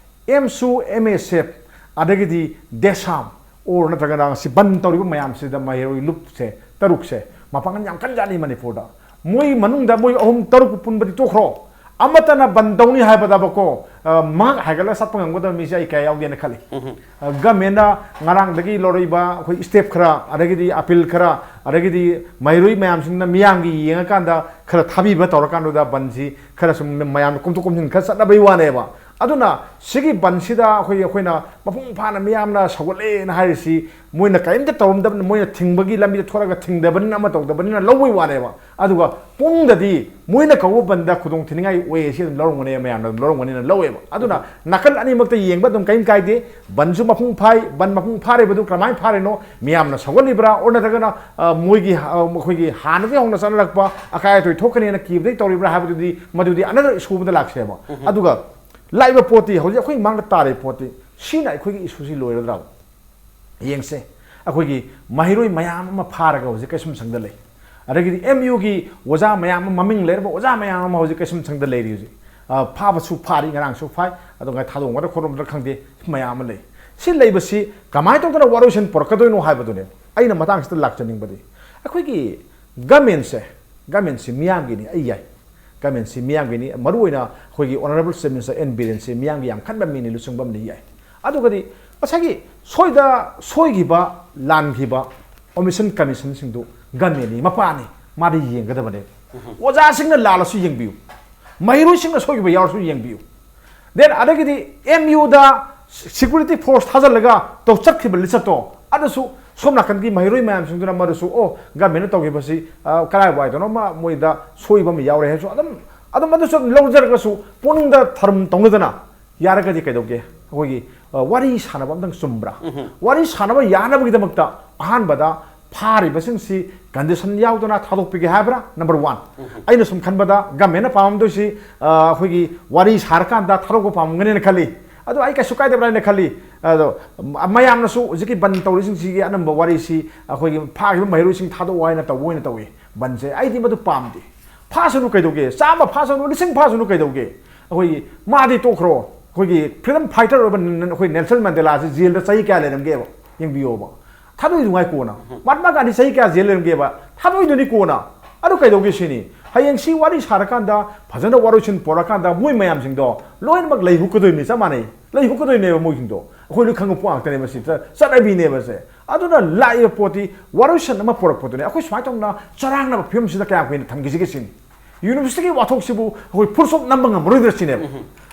ꯑꯦꯝꯁꯨ, ꯑꯦꯝ ꯑꯦꯁ ꯑꯦꯐ, ꯑꯗꯒꯤꯗꯤ ꯗꯦꯁꯥꯝ, ꯑꯣꯔ ꯅꯠꯇ꯭ꯔꯒꯅ ꯁꯤ ꯕꯟ ꯇꯧꯔꯤꯕ ꯃꯌꯥꯝꯁꯤꯗ ꯃꯍꯩꯔꯣꯏ ꯂꯨꯞꯁꯦ, ꯇꯔꯨꯛꯁꯦ, ꯃꯄꯥꯡꯒꯜ ꯌꯥꯝ ꯀꯟꯖꯥꯠꯅꯤ ꯃꯅꯤꯄꯨꯔꯗ꯫ ꯃꯣꯏ ꯃꯅꯨꯡꯗ ꯃꯣꯏ ꯑꯍꯨꯝ ꯇꯔꯨꯛ ꯄꯨꯟꯕꯗꯤ ꯇꯣꯛꯈ꯭ꯔꯣ, ꯑꯃꯠꯇꯅ ꯕꯟ ꯇꯧꯅꯤ ꯍꯥꯏꯕꯗꯕꯀꯣ, ꯑ, ꯃꯍꯥꯛ ꯍꯥꯏꯒꯠꯂꯒ ꯆꯠꯄ ꯉꯝꯒꯗꯕ ꯃꯤꯁꯦ ꯑꯩ ꯀꯌꯥ ꯌꯥꯎꯗꯦꯅ ꯈꯜꯂꯤ꯫ ꯑ, ꯒꯃꯦꯟꯅ ꯉꯔꯥꯡꯗꯒꯤ ꯂꯧꯔꯛꯏꯕ ꯑꯩꯈꯣꯏ ꯁ꯭ꯇꯦꯞ ꯈꯔ, ꯑꯗꯒꯤꯗꯤ ꯑꯄꯤꯜ ꯈꯔ, ꯑꯗꯒꯤꯗꯤ ꯃꯍꯩꯔꯣꯏ ꯃꯌꯥꯝꯁꯤꯡꯅ ꯃꯤꯌꯥꯝꯒꯤ ꯌꯦꯡꯉꯀꯥꯟꯗ ꯈꯔ ꯊꯥꯕꯤꯕ ꯇꯧꯔꯀꯥꯟꯗꯨꯗ ꯕꯟꯁꯤ ꯈꯔ ꯁꯨꯝ ꯃꯌꯥꯝꯅ ꯀꯣꯝꯊꯣꯛ ꯀꯣꯝꯁꯤꯟ ꯈꯔ ꯆꯠꯅꯕꯩ ꯋꯥꯅꯦꯕ꯫ ꯑꯗꯨꯅ ꯁꯤꯒꯤ ꯕꯟꯁꯤꯗ ꯑꯩꯈꯣꯏ ꯑꯩꯈꯣꯏꯅ ꯃꯄꯨꯡ ꯐꯥꯅ ꯃꯤꯌꯥꯝꯅ ꯁꯧꯒꯠꯂꯦꯅ ꯍꯥꯏꯔꯤꯁꯤ ꯃꯣꯏꯅ ꯀꯔꯤꯝꯇ ꯇꯧꯔꯝꯗꯕꯅꯤ, ꯃꯣꯏꯅ ꯊꯤꯡꯕꯒꯤ ꯂꯝꯕꯤꯗ ꯊꯣꯛꯂꯒ ꯊꯤꯡꯗꯕꯅꯤꯅ, ꯑꯃ ꯇꯧꯗꯕꯅꯤꯅ ꯂꯧꯕꯩ ꯋꯥꯅꯦꯕ꯫ ꯑꯗꯨꯒ ꯄꯨꯡꯗꯗꯤ ꯃꯣꯏꯅ ꯀꯧꯕ ꯕꯟꯗ ꯈꯨꯗꯣꯡ ꯊꯤꯅꯤꯡꯉꯥꯏ ꯑꯣꯏꯌꯦ, ꯁꯤ ꯑꯗꯨꯝ ꯂꯧꯔꯝꯒꯅꯤ, ꯃꯌꯥꯝꯅ ꯑꯗꯨꯝ ꯂꯧꯔꯝꯒꯅꯤꯅ ꯂꯧꯋꯦꯕ꯫ ꯑꯗꯨꯅ ꯅꯥꯀꯜ ꯑꯅꯤꯃꯛꯇ ꯌꯦꯡꯕ ꯑꯗꯨꯝ ꯀꯔꯤꯝ ꯀꯥꯏꯗꯦ꯫ ꯕꯟꯁꯨ ꯃꯄꯨꯡ ꯐꯥꯏ, ꯕꯟ ꯃꯄꯨꯡ ꯐꯥꯔꯤꯕꯗꯨ ꯀꯔꯝꯍꯥꯏꯅ ꯐꯥꯔꯤꯅꯣ? ꯃꯤꯌꯥꯝꯅ ꯁꯧꯒꯠꯂꯤꯕ꯭ꯔꯥ, ꯑꯣꯔ ꯅꯠꯇ꯭ꯔꯒꯅ ꯑ, ꯃꯣꯏꯒꯤ ꯑ, ꯑꯩꯈꯣꯏꯒꯤ ꯍꯥꯟꯅꯗꯒꯤ ꯍꯧꯅ ꯆꯠꯅꯔꯛꯄ ꯑꯀꯥꯏ ꯑꯇꯣꯏ ꯊꯣꯛꯀꯅꯤꯅ ꯀꯤꯕꯗꯒꯤ ꯇꯧꯔꯤꯕ꯭ꯔꯥ ꯍꯥꯏꯕꯗꯨꯗꯤ, ꯃꯗꯨꯗꯤ ꯑꯅꯗꯔ ꯏꯁꯨ ꯑꯃꯗ ꯂꯥꯛꯁꯦꯕ꯫ ꯑꯗꯨꯒ ꯂꯥꯛꯏꯕ ꯄꯣꯠꯇꯤ, ꯍꯧꯖꯤꯛ ꯑꯩꯈꯣꯏ ꯃꯥꯡꯗ ꯇꯥꯔꯤꯕ ꯄꯣꯠꯇꯤ, ꯁꯤꯅ ꯑꯩꯈꯣꯏꯒꯤ ꯏꯁꯨꯁꯤ ꯂꯣꯏꯔꯗ꯭ꯔꯥ? ꯌꯦꯡꯁꯦ, ꯑꯩꯈꯣꯏꯒꯤ ꯃꯍꯩꯔꯣꯏ ꯃꯌꯥꯝ ꯑꯃ ꯐꯥꯔꯒ ꯍꯧꯖꯤꯛ ꯀꯩꯁꯨꯝꯁꯪꯗ ꯂꯩ꯫ ꯑꯗꯒꯤꯗꯤ ꯑꯦꯝ ꯌꯨꯒꯤ ꯑꯣꯖꯥ ꯃꯌꯥꯝ ꯑꯃ, ꯃꯃꯤꯡ ꯂꯩꯔꯕ ꯑꯣꯖꯥ ꯃꯌꯥꯝ ꯑꯃ ꯍꯧꯖꯤꯛ ꯀꯩꯁꯨꯝꯁꯪꯗ ꯂꯩꯔꯤ ꯍꯧꯖꯤꯛ꯫ ꯑ, ꯐꯥꯕꯁꯨ ꯐꯥꯔꯤ, ꯉꯔꯥꯡꯁꯨ ꯐꯥꯏ, ꯑꯗꯣ ꯉꯥꯏ ꯊꯥꯗꯣꯛꯒꯗ꯭ꯔꯥ ꯈꯣꯠꯂꯝꯒꯗ꯭ꯔꯥ ꯈꯪꯗꯦ, ꯃꯌꯥꯝ ꯑꯃ ꯂꯩ꯫ ꯁꯤ ꯂꯩꯕꯁꯤ ꯀꯃꯥꯏꯅ ꯇꯧꯗꯅ ꯋꯥꯔꯣꯏꯁꯤꯟ ꯄꯨꯔꯛꯀꯗꯣꯏꯅꯣ ꯍꯥꯏꯕꯗꯨꯅꯦ ꯑꯩꯅ ꯃꯇꯥꯡꯁꯤꯗ ꯂꯥꯛꯆꯅꯤꯡꯕꯗꯤ꯫ ꯑꯩꯈꯣꯏꯒꯤ ꯒꯃꯦꯟꯁꯦ, ꯒꯃꯦꯟꯁꯤ ꯃꯤꯌꯥꯝꯒꯤꯅꯤ, ꯑꯩ ꯌꯥꯏ꯫ ꯒꯃꯦꯟꯁꯤ ꯃꯤꯌꯥꯝꯒꯤꯅꯤ, ꯃꯔꯨꯑꯣꯏꯅ ꯑꯩꯈꯣꯏꯒꯤ ꯑꯣꯅꯔꯦꯕꯜ ꯆꯤꯐ ꯃꯤꯅꯤꯁꯇꯔ ꯑꯦꯟ ꯕꯤꯔꯦꯟꯁꯤ ꯃꯤꯌꯥꯝꯒꯤ ꯌꯥꯝ ꯈꯟꯕ ꯃꯤꯅꯤ, ꯂꯨꯆꯤꯡꯕ ꯑꯃꯅꯤ, ꯌꯥꯏ꯫ ꯑꯗꯨꯒꯗꯤ ꯉꯁꯥꯏꯒꯤ ꯁꯣꯏꯗ ꯁꯣꯏꯈꯤꯕ, ꯂꯥꯟꯈꯤꯕ ꯑꯣꯃꯤꯁꯟ ꯀꯃꯤꯁꯟꯁꯤꯡꯗꯨ ꯒꯃꯦꯟꯅꯤ, ꯃꯄꯥꯅꯤ, ꯃꯥꯗꯤ ꯌꯦꯡꯒꯗꯕꯅꯦ꯫ ꯑꯣꯖꯥꯁꯤꯡꯅ ꯂꯥꯜꯂꯁꯨ ꯌꯦꯡꯕꯤꯌꯨ, ꯃꯍꯩꯔꯣꯏꯁꯤꯡꯅ ꯁꯣꯏꯈꯤꯕ ꯌꯥꯎꯔꯁꯨ ꯌꯦꯡꯕꯤꯌꯨ꯫ ꯗꯦꯟ ꯑꯗꯒꯤꯗꯤ ꯑꯦꯝ ꯌꯨꯗ ꯁꯤꯀ꯭ꯌꯨꯔꯤꯇꯤ ꯐꯣꯔꯁ ꯊꯥꯖꯤꯜꯂꯒ ꯇꯧ ꯆꯠꯈꯤꯕ ꯂꯤꯆꯠꯇꯣ, ꯑꯗꯨꯁꯨ ꯁꯣꯝ ꯅꯥꯀꯟꯒꯤ ꯃꯍꯩꯔꯣꯏ ꯃꯌꯥꯝꯁꯤꯡꯗꯨꯅ ꯃꯗꯨꯁꯨ, "ꯑꯣ, ꯒꯃꯦꯟꯅ ꯇꯧꯈꯤꯕꯁꯤ, ꯑ, ꯀꯔꯥꯏ ꯋꯥꯏꯗꯅꯣꯃ ꯃꯣꯏꯗ ꯁꯣꯏꯕ ꯑꯃ ꯌꯥꯎꯔꯦ" ꯍꯥꯏꯕꯁꯨ ꯑꯗꯨꯝ, ꯑꯗꯨꯝ ꯑꯗꯨꯁꯨ ꯑꯗꯨꯝ ꯂꯧꯖꯔꯒꯁꯨ ꯄꯨꯛꯅꯤꯡꯗ ꯊꯔꯨꯝ ꯇꯧꯅꯗꯅ ꯌꯥꯔꯒꯗꯤ ꯀꯩꯗꯧꯒꯦ? ꯑꯩꯈꯣꯏꯒꯤ, ꯑ, ꯋꯥꯔꯤ ꯁꯥꯟꯅꯕ ꯑꯝꯇꯪ ꯆꯨꯝꯕ꯭ꯔꯥ? ꯋꯥꯔꯤ ꯁꯥꯟꯅꯕ ꯌꯥꯅꯕꯒꯤꯗꯃꯛꯇ ꯑꯍꯥꯟꯕꯗ ꯐꯥꯔꯤꯕꯁꯤꯡꯁꯤ ꯀꯟꯗꯤꯁꯟ ꯌꯥꯎꯗꯅ ꯊꯥꯗꯣꯛꯄꯤꯒꯦ ꯍꯥꯏꯕ꯭ꯔꯥ? Number one. ꯑꯩꯅ ꯁꯨꯝ ꯈꯟꯕꯗ ꯒꯃꯦꯟꯅ ꯄꯥꯝꯃꯝꯗꯣꯏꯁꯤ, ꯑ, ꯑꯩꯈꯣꯏꯒꯤ ꯋꯥꯔꯤ ꯁꯥꯔꯀꯥꯟꯗ ꯊꯥꯗꯣꯛꯄ ꯄꯥꯝꯃꯝꯒꯅꯦꯅ ꯈꯜꯂꯤ꯫ ꯑꯗꯣ ꯑꯩ ꯀꯩꯁꯨ ꯀꯥꯏꯗꯕ꯭ꯔꯥ ꯍꯥꯏꯅ ꯈꯜꯂꯤ꯫ ꯑꯗꯣ ꯃ-, ꯃꯌꯥꯝꯅꯁꯨ ꯍꯧꯖꯤꯛꯀꯤ ꯕꯟ ꯇꯧꯔꯤꯁꯤꯡꯁꯤꯒꯤ ꯑꯅꯝꯕ ꯋꯥꯔꯤꯁꯤ ꯑꯩꯈꯣꯏꯒꯤ ꯐꯥꯈꯤꯕ ꯃꯍꯩꯔꯣꯏꯁꯤꯡ ꯊꯥꯗꯣꯛꯑꯣ ꯍꯥꯏꯅ ꯇꯧꯕ ꯑꯣꯏꯅ ꯇꯧꯏ꯫ ꯕꯟꯁꯦ ꯑꯩꯗꯤ ꯃꯗꯨ ꯄꯥꯝꯗꯦ꯫ ꯐꯥꯁꯅꯨ ꯀꯩꯗꯧꯒꯦ? ꯆꯥꯝꯃ ꯐꯥꯁꯅꯨ, ꯂꯤꯁꯤꯡ ꯐꯥꯁꯅꯨ ꯀꯩꯗꯧꯒꯦ? ꯑꯩꯈꯣꯏꯒꯤ ꯃꯥꯗꯤ ꯇꯣꯛꯈ꯭ꯔꯣ꯫ ꯑꯩꯈꯣꯏꯒꯤ ꯐ꯭ꯔꯤꯗꯝ ꯐꯥꯏꯇꯔ ꯑꯣꯏꯕ ꯅ-, ꯅ-, ꯑꯩꯈꯣꯏ ꯅꯦꯜꯁꯟ ꯃꯟꯗꯦꯂꯥꯁꯤ ꯖꯦꯜꯗ ꯆꯍꯤ ꯀꯌꯥ ꯂꯩꯔꯝꯒꯦꯕ? ꯌꯦꯡꯕꯤꯌꯣꯕ꯫ ꯊꯥꯗꯣꯛꯏꯗꯨ ꯉꯥꯏ ꯀꯣꯟꯅ꯫ ꯃꯍꯥꯠꯃꯥ ꯒꯥꯟꯙꯤ ꯆꯍꯤ ꯀꯌꯥ ꯖꯦꯜ ꯂꯩꯔꯝꯒꯦꯕ? ꯊꯥꯗꯣꯛꯏꯗꯨꯅꯤ ꯀꯣꯟꯅ꯫ ꯑꯗꯨ ꯀꯩꯗꯧꯒꯦ ꯁꯤꯅꯤ? ꯍꯌꯦꯡ ꯁꯤ ꯋꯥꯔꯤ ꯁꯥꯔꯀꯥꯟꯗ, ꯐꯖꯅ ꯋꯥꯔꯣꯏꯁꯤꯟ ꯄꯣꯔꯛꯀꯥꯟꯗ ꯃꯣꯏ ꯃꯌꯥꯝꯁꯤꯡꯗꯣ ꯂꯣꯏꯅꯃꯛ ꯂꯩ ꯍꯨꯛꯀꯗꯣꯏꯅꯤ, ꯆꯞ ꯃꯥꯟꯅꯩ꯫ ꯂꯩ ꯍꯨꯛꯀꯗꯣꯏꯅꯦꯕ ꯃꯣꯏꯁꯤꯡꯗꯣ꯫ ꯑꯩꯈꯣꯏ ꯂꯣꯏ ꯈꯪꯕ ꯄꯣꯠ ꯉꯥꯛꯇꯅꯦꯕ ꯁꯤ꯫ ꯆ-, ꯆꯠꯅꯕꯤꯅꯦꯕ ꯁꯦ꯫ ꯑꯗꯨꯅ ꯂꯥꯛꯏꯕ ꯄꯣꯠꯇꯤ ꯋꯥꯔꯣꯏꯁꯤꯟ ꯑꯃ ꯄꯣꯔꯛꯄꯗꯨꯅꯦ꯫ ꯑꯩꯈꯣꯏ ꯁꯨꯃꯥꯏꯅ ꯇꯧꯅ ꯆꯔꯥꯡꯅꯕ ꯐꯤꯕꯝꯁꯤꯗ ꯀꯌꯥꯝ ꯀꯨꯏꯅ ꯊꯝꯈꯤꯁꯤꯒꯦ ꯁꯤꯅꯤ꯫ ꯌꯨꯅꯤꯚꯔꯁꯤꯇꯤꯒꯤ ꯋꯥꯊꯣꯛꯁꯤꯕꯨ ꯑꯩꯈꯣꯏ ꯐꯨꯜ ꯁ꯭ꯇꯣꯞ ꯅꯝꯕ ꯉꯝꯃꯔꯣꯏꯗ꯭ꯔꯥ ꯁꯤꯅꯦꯕ꯫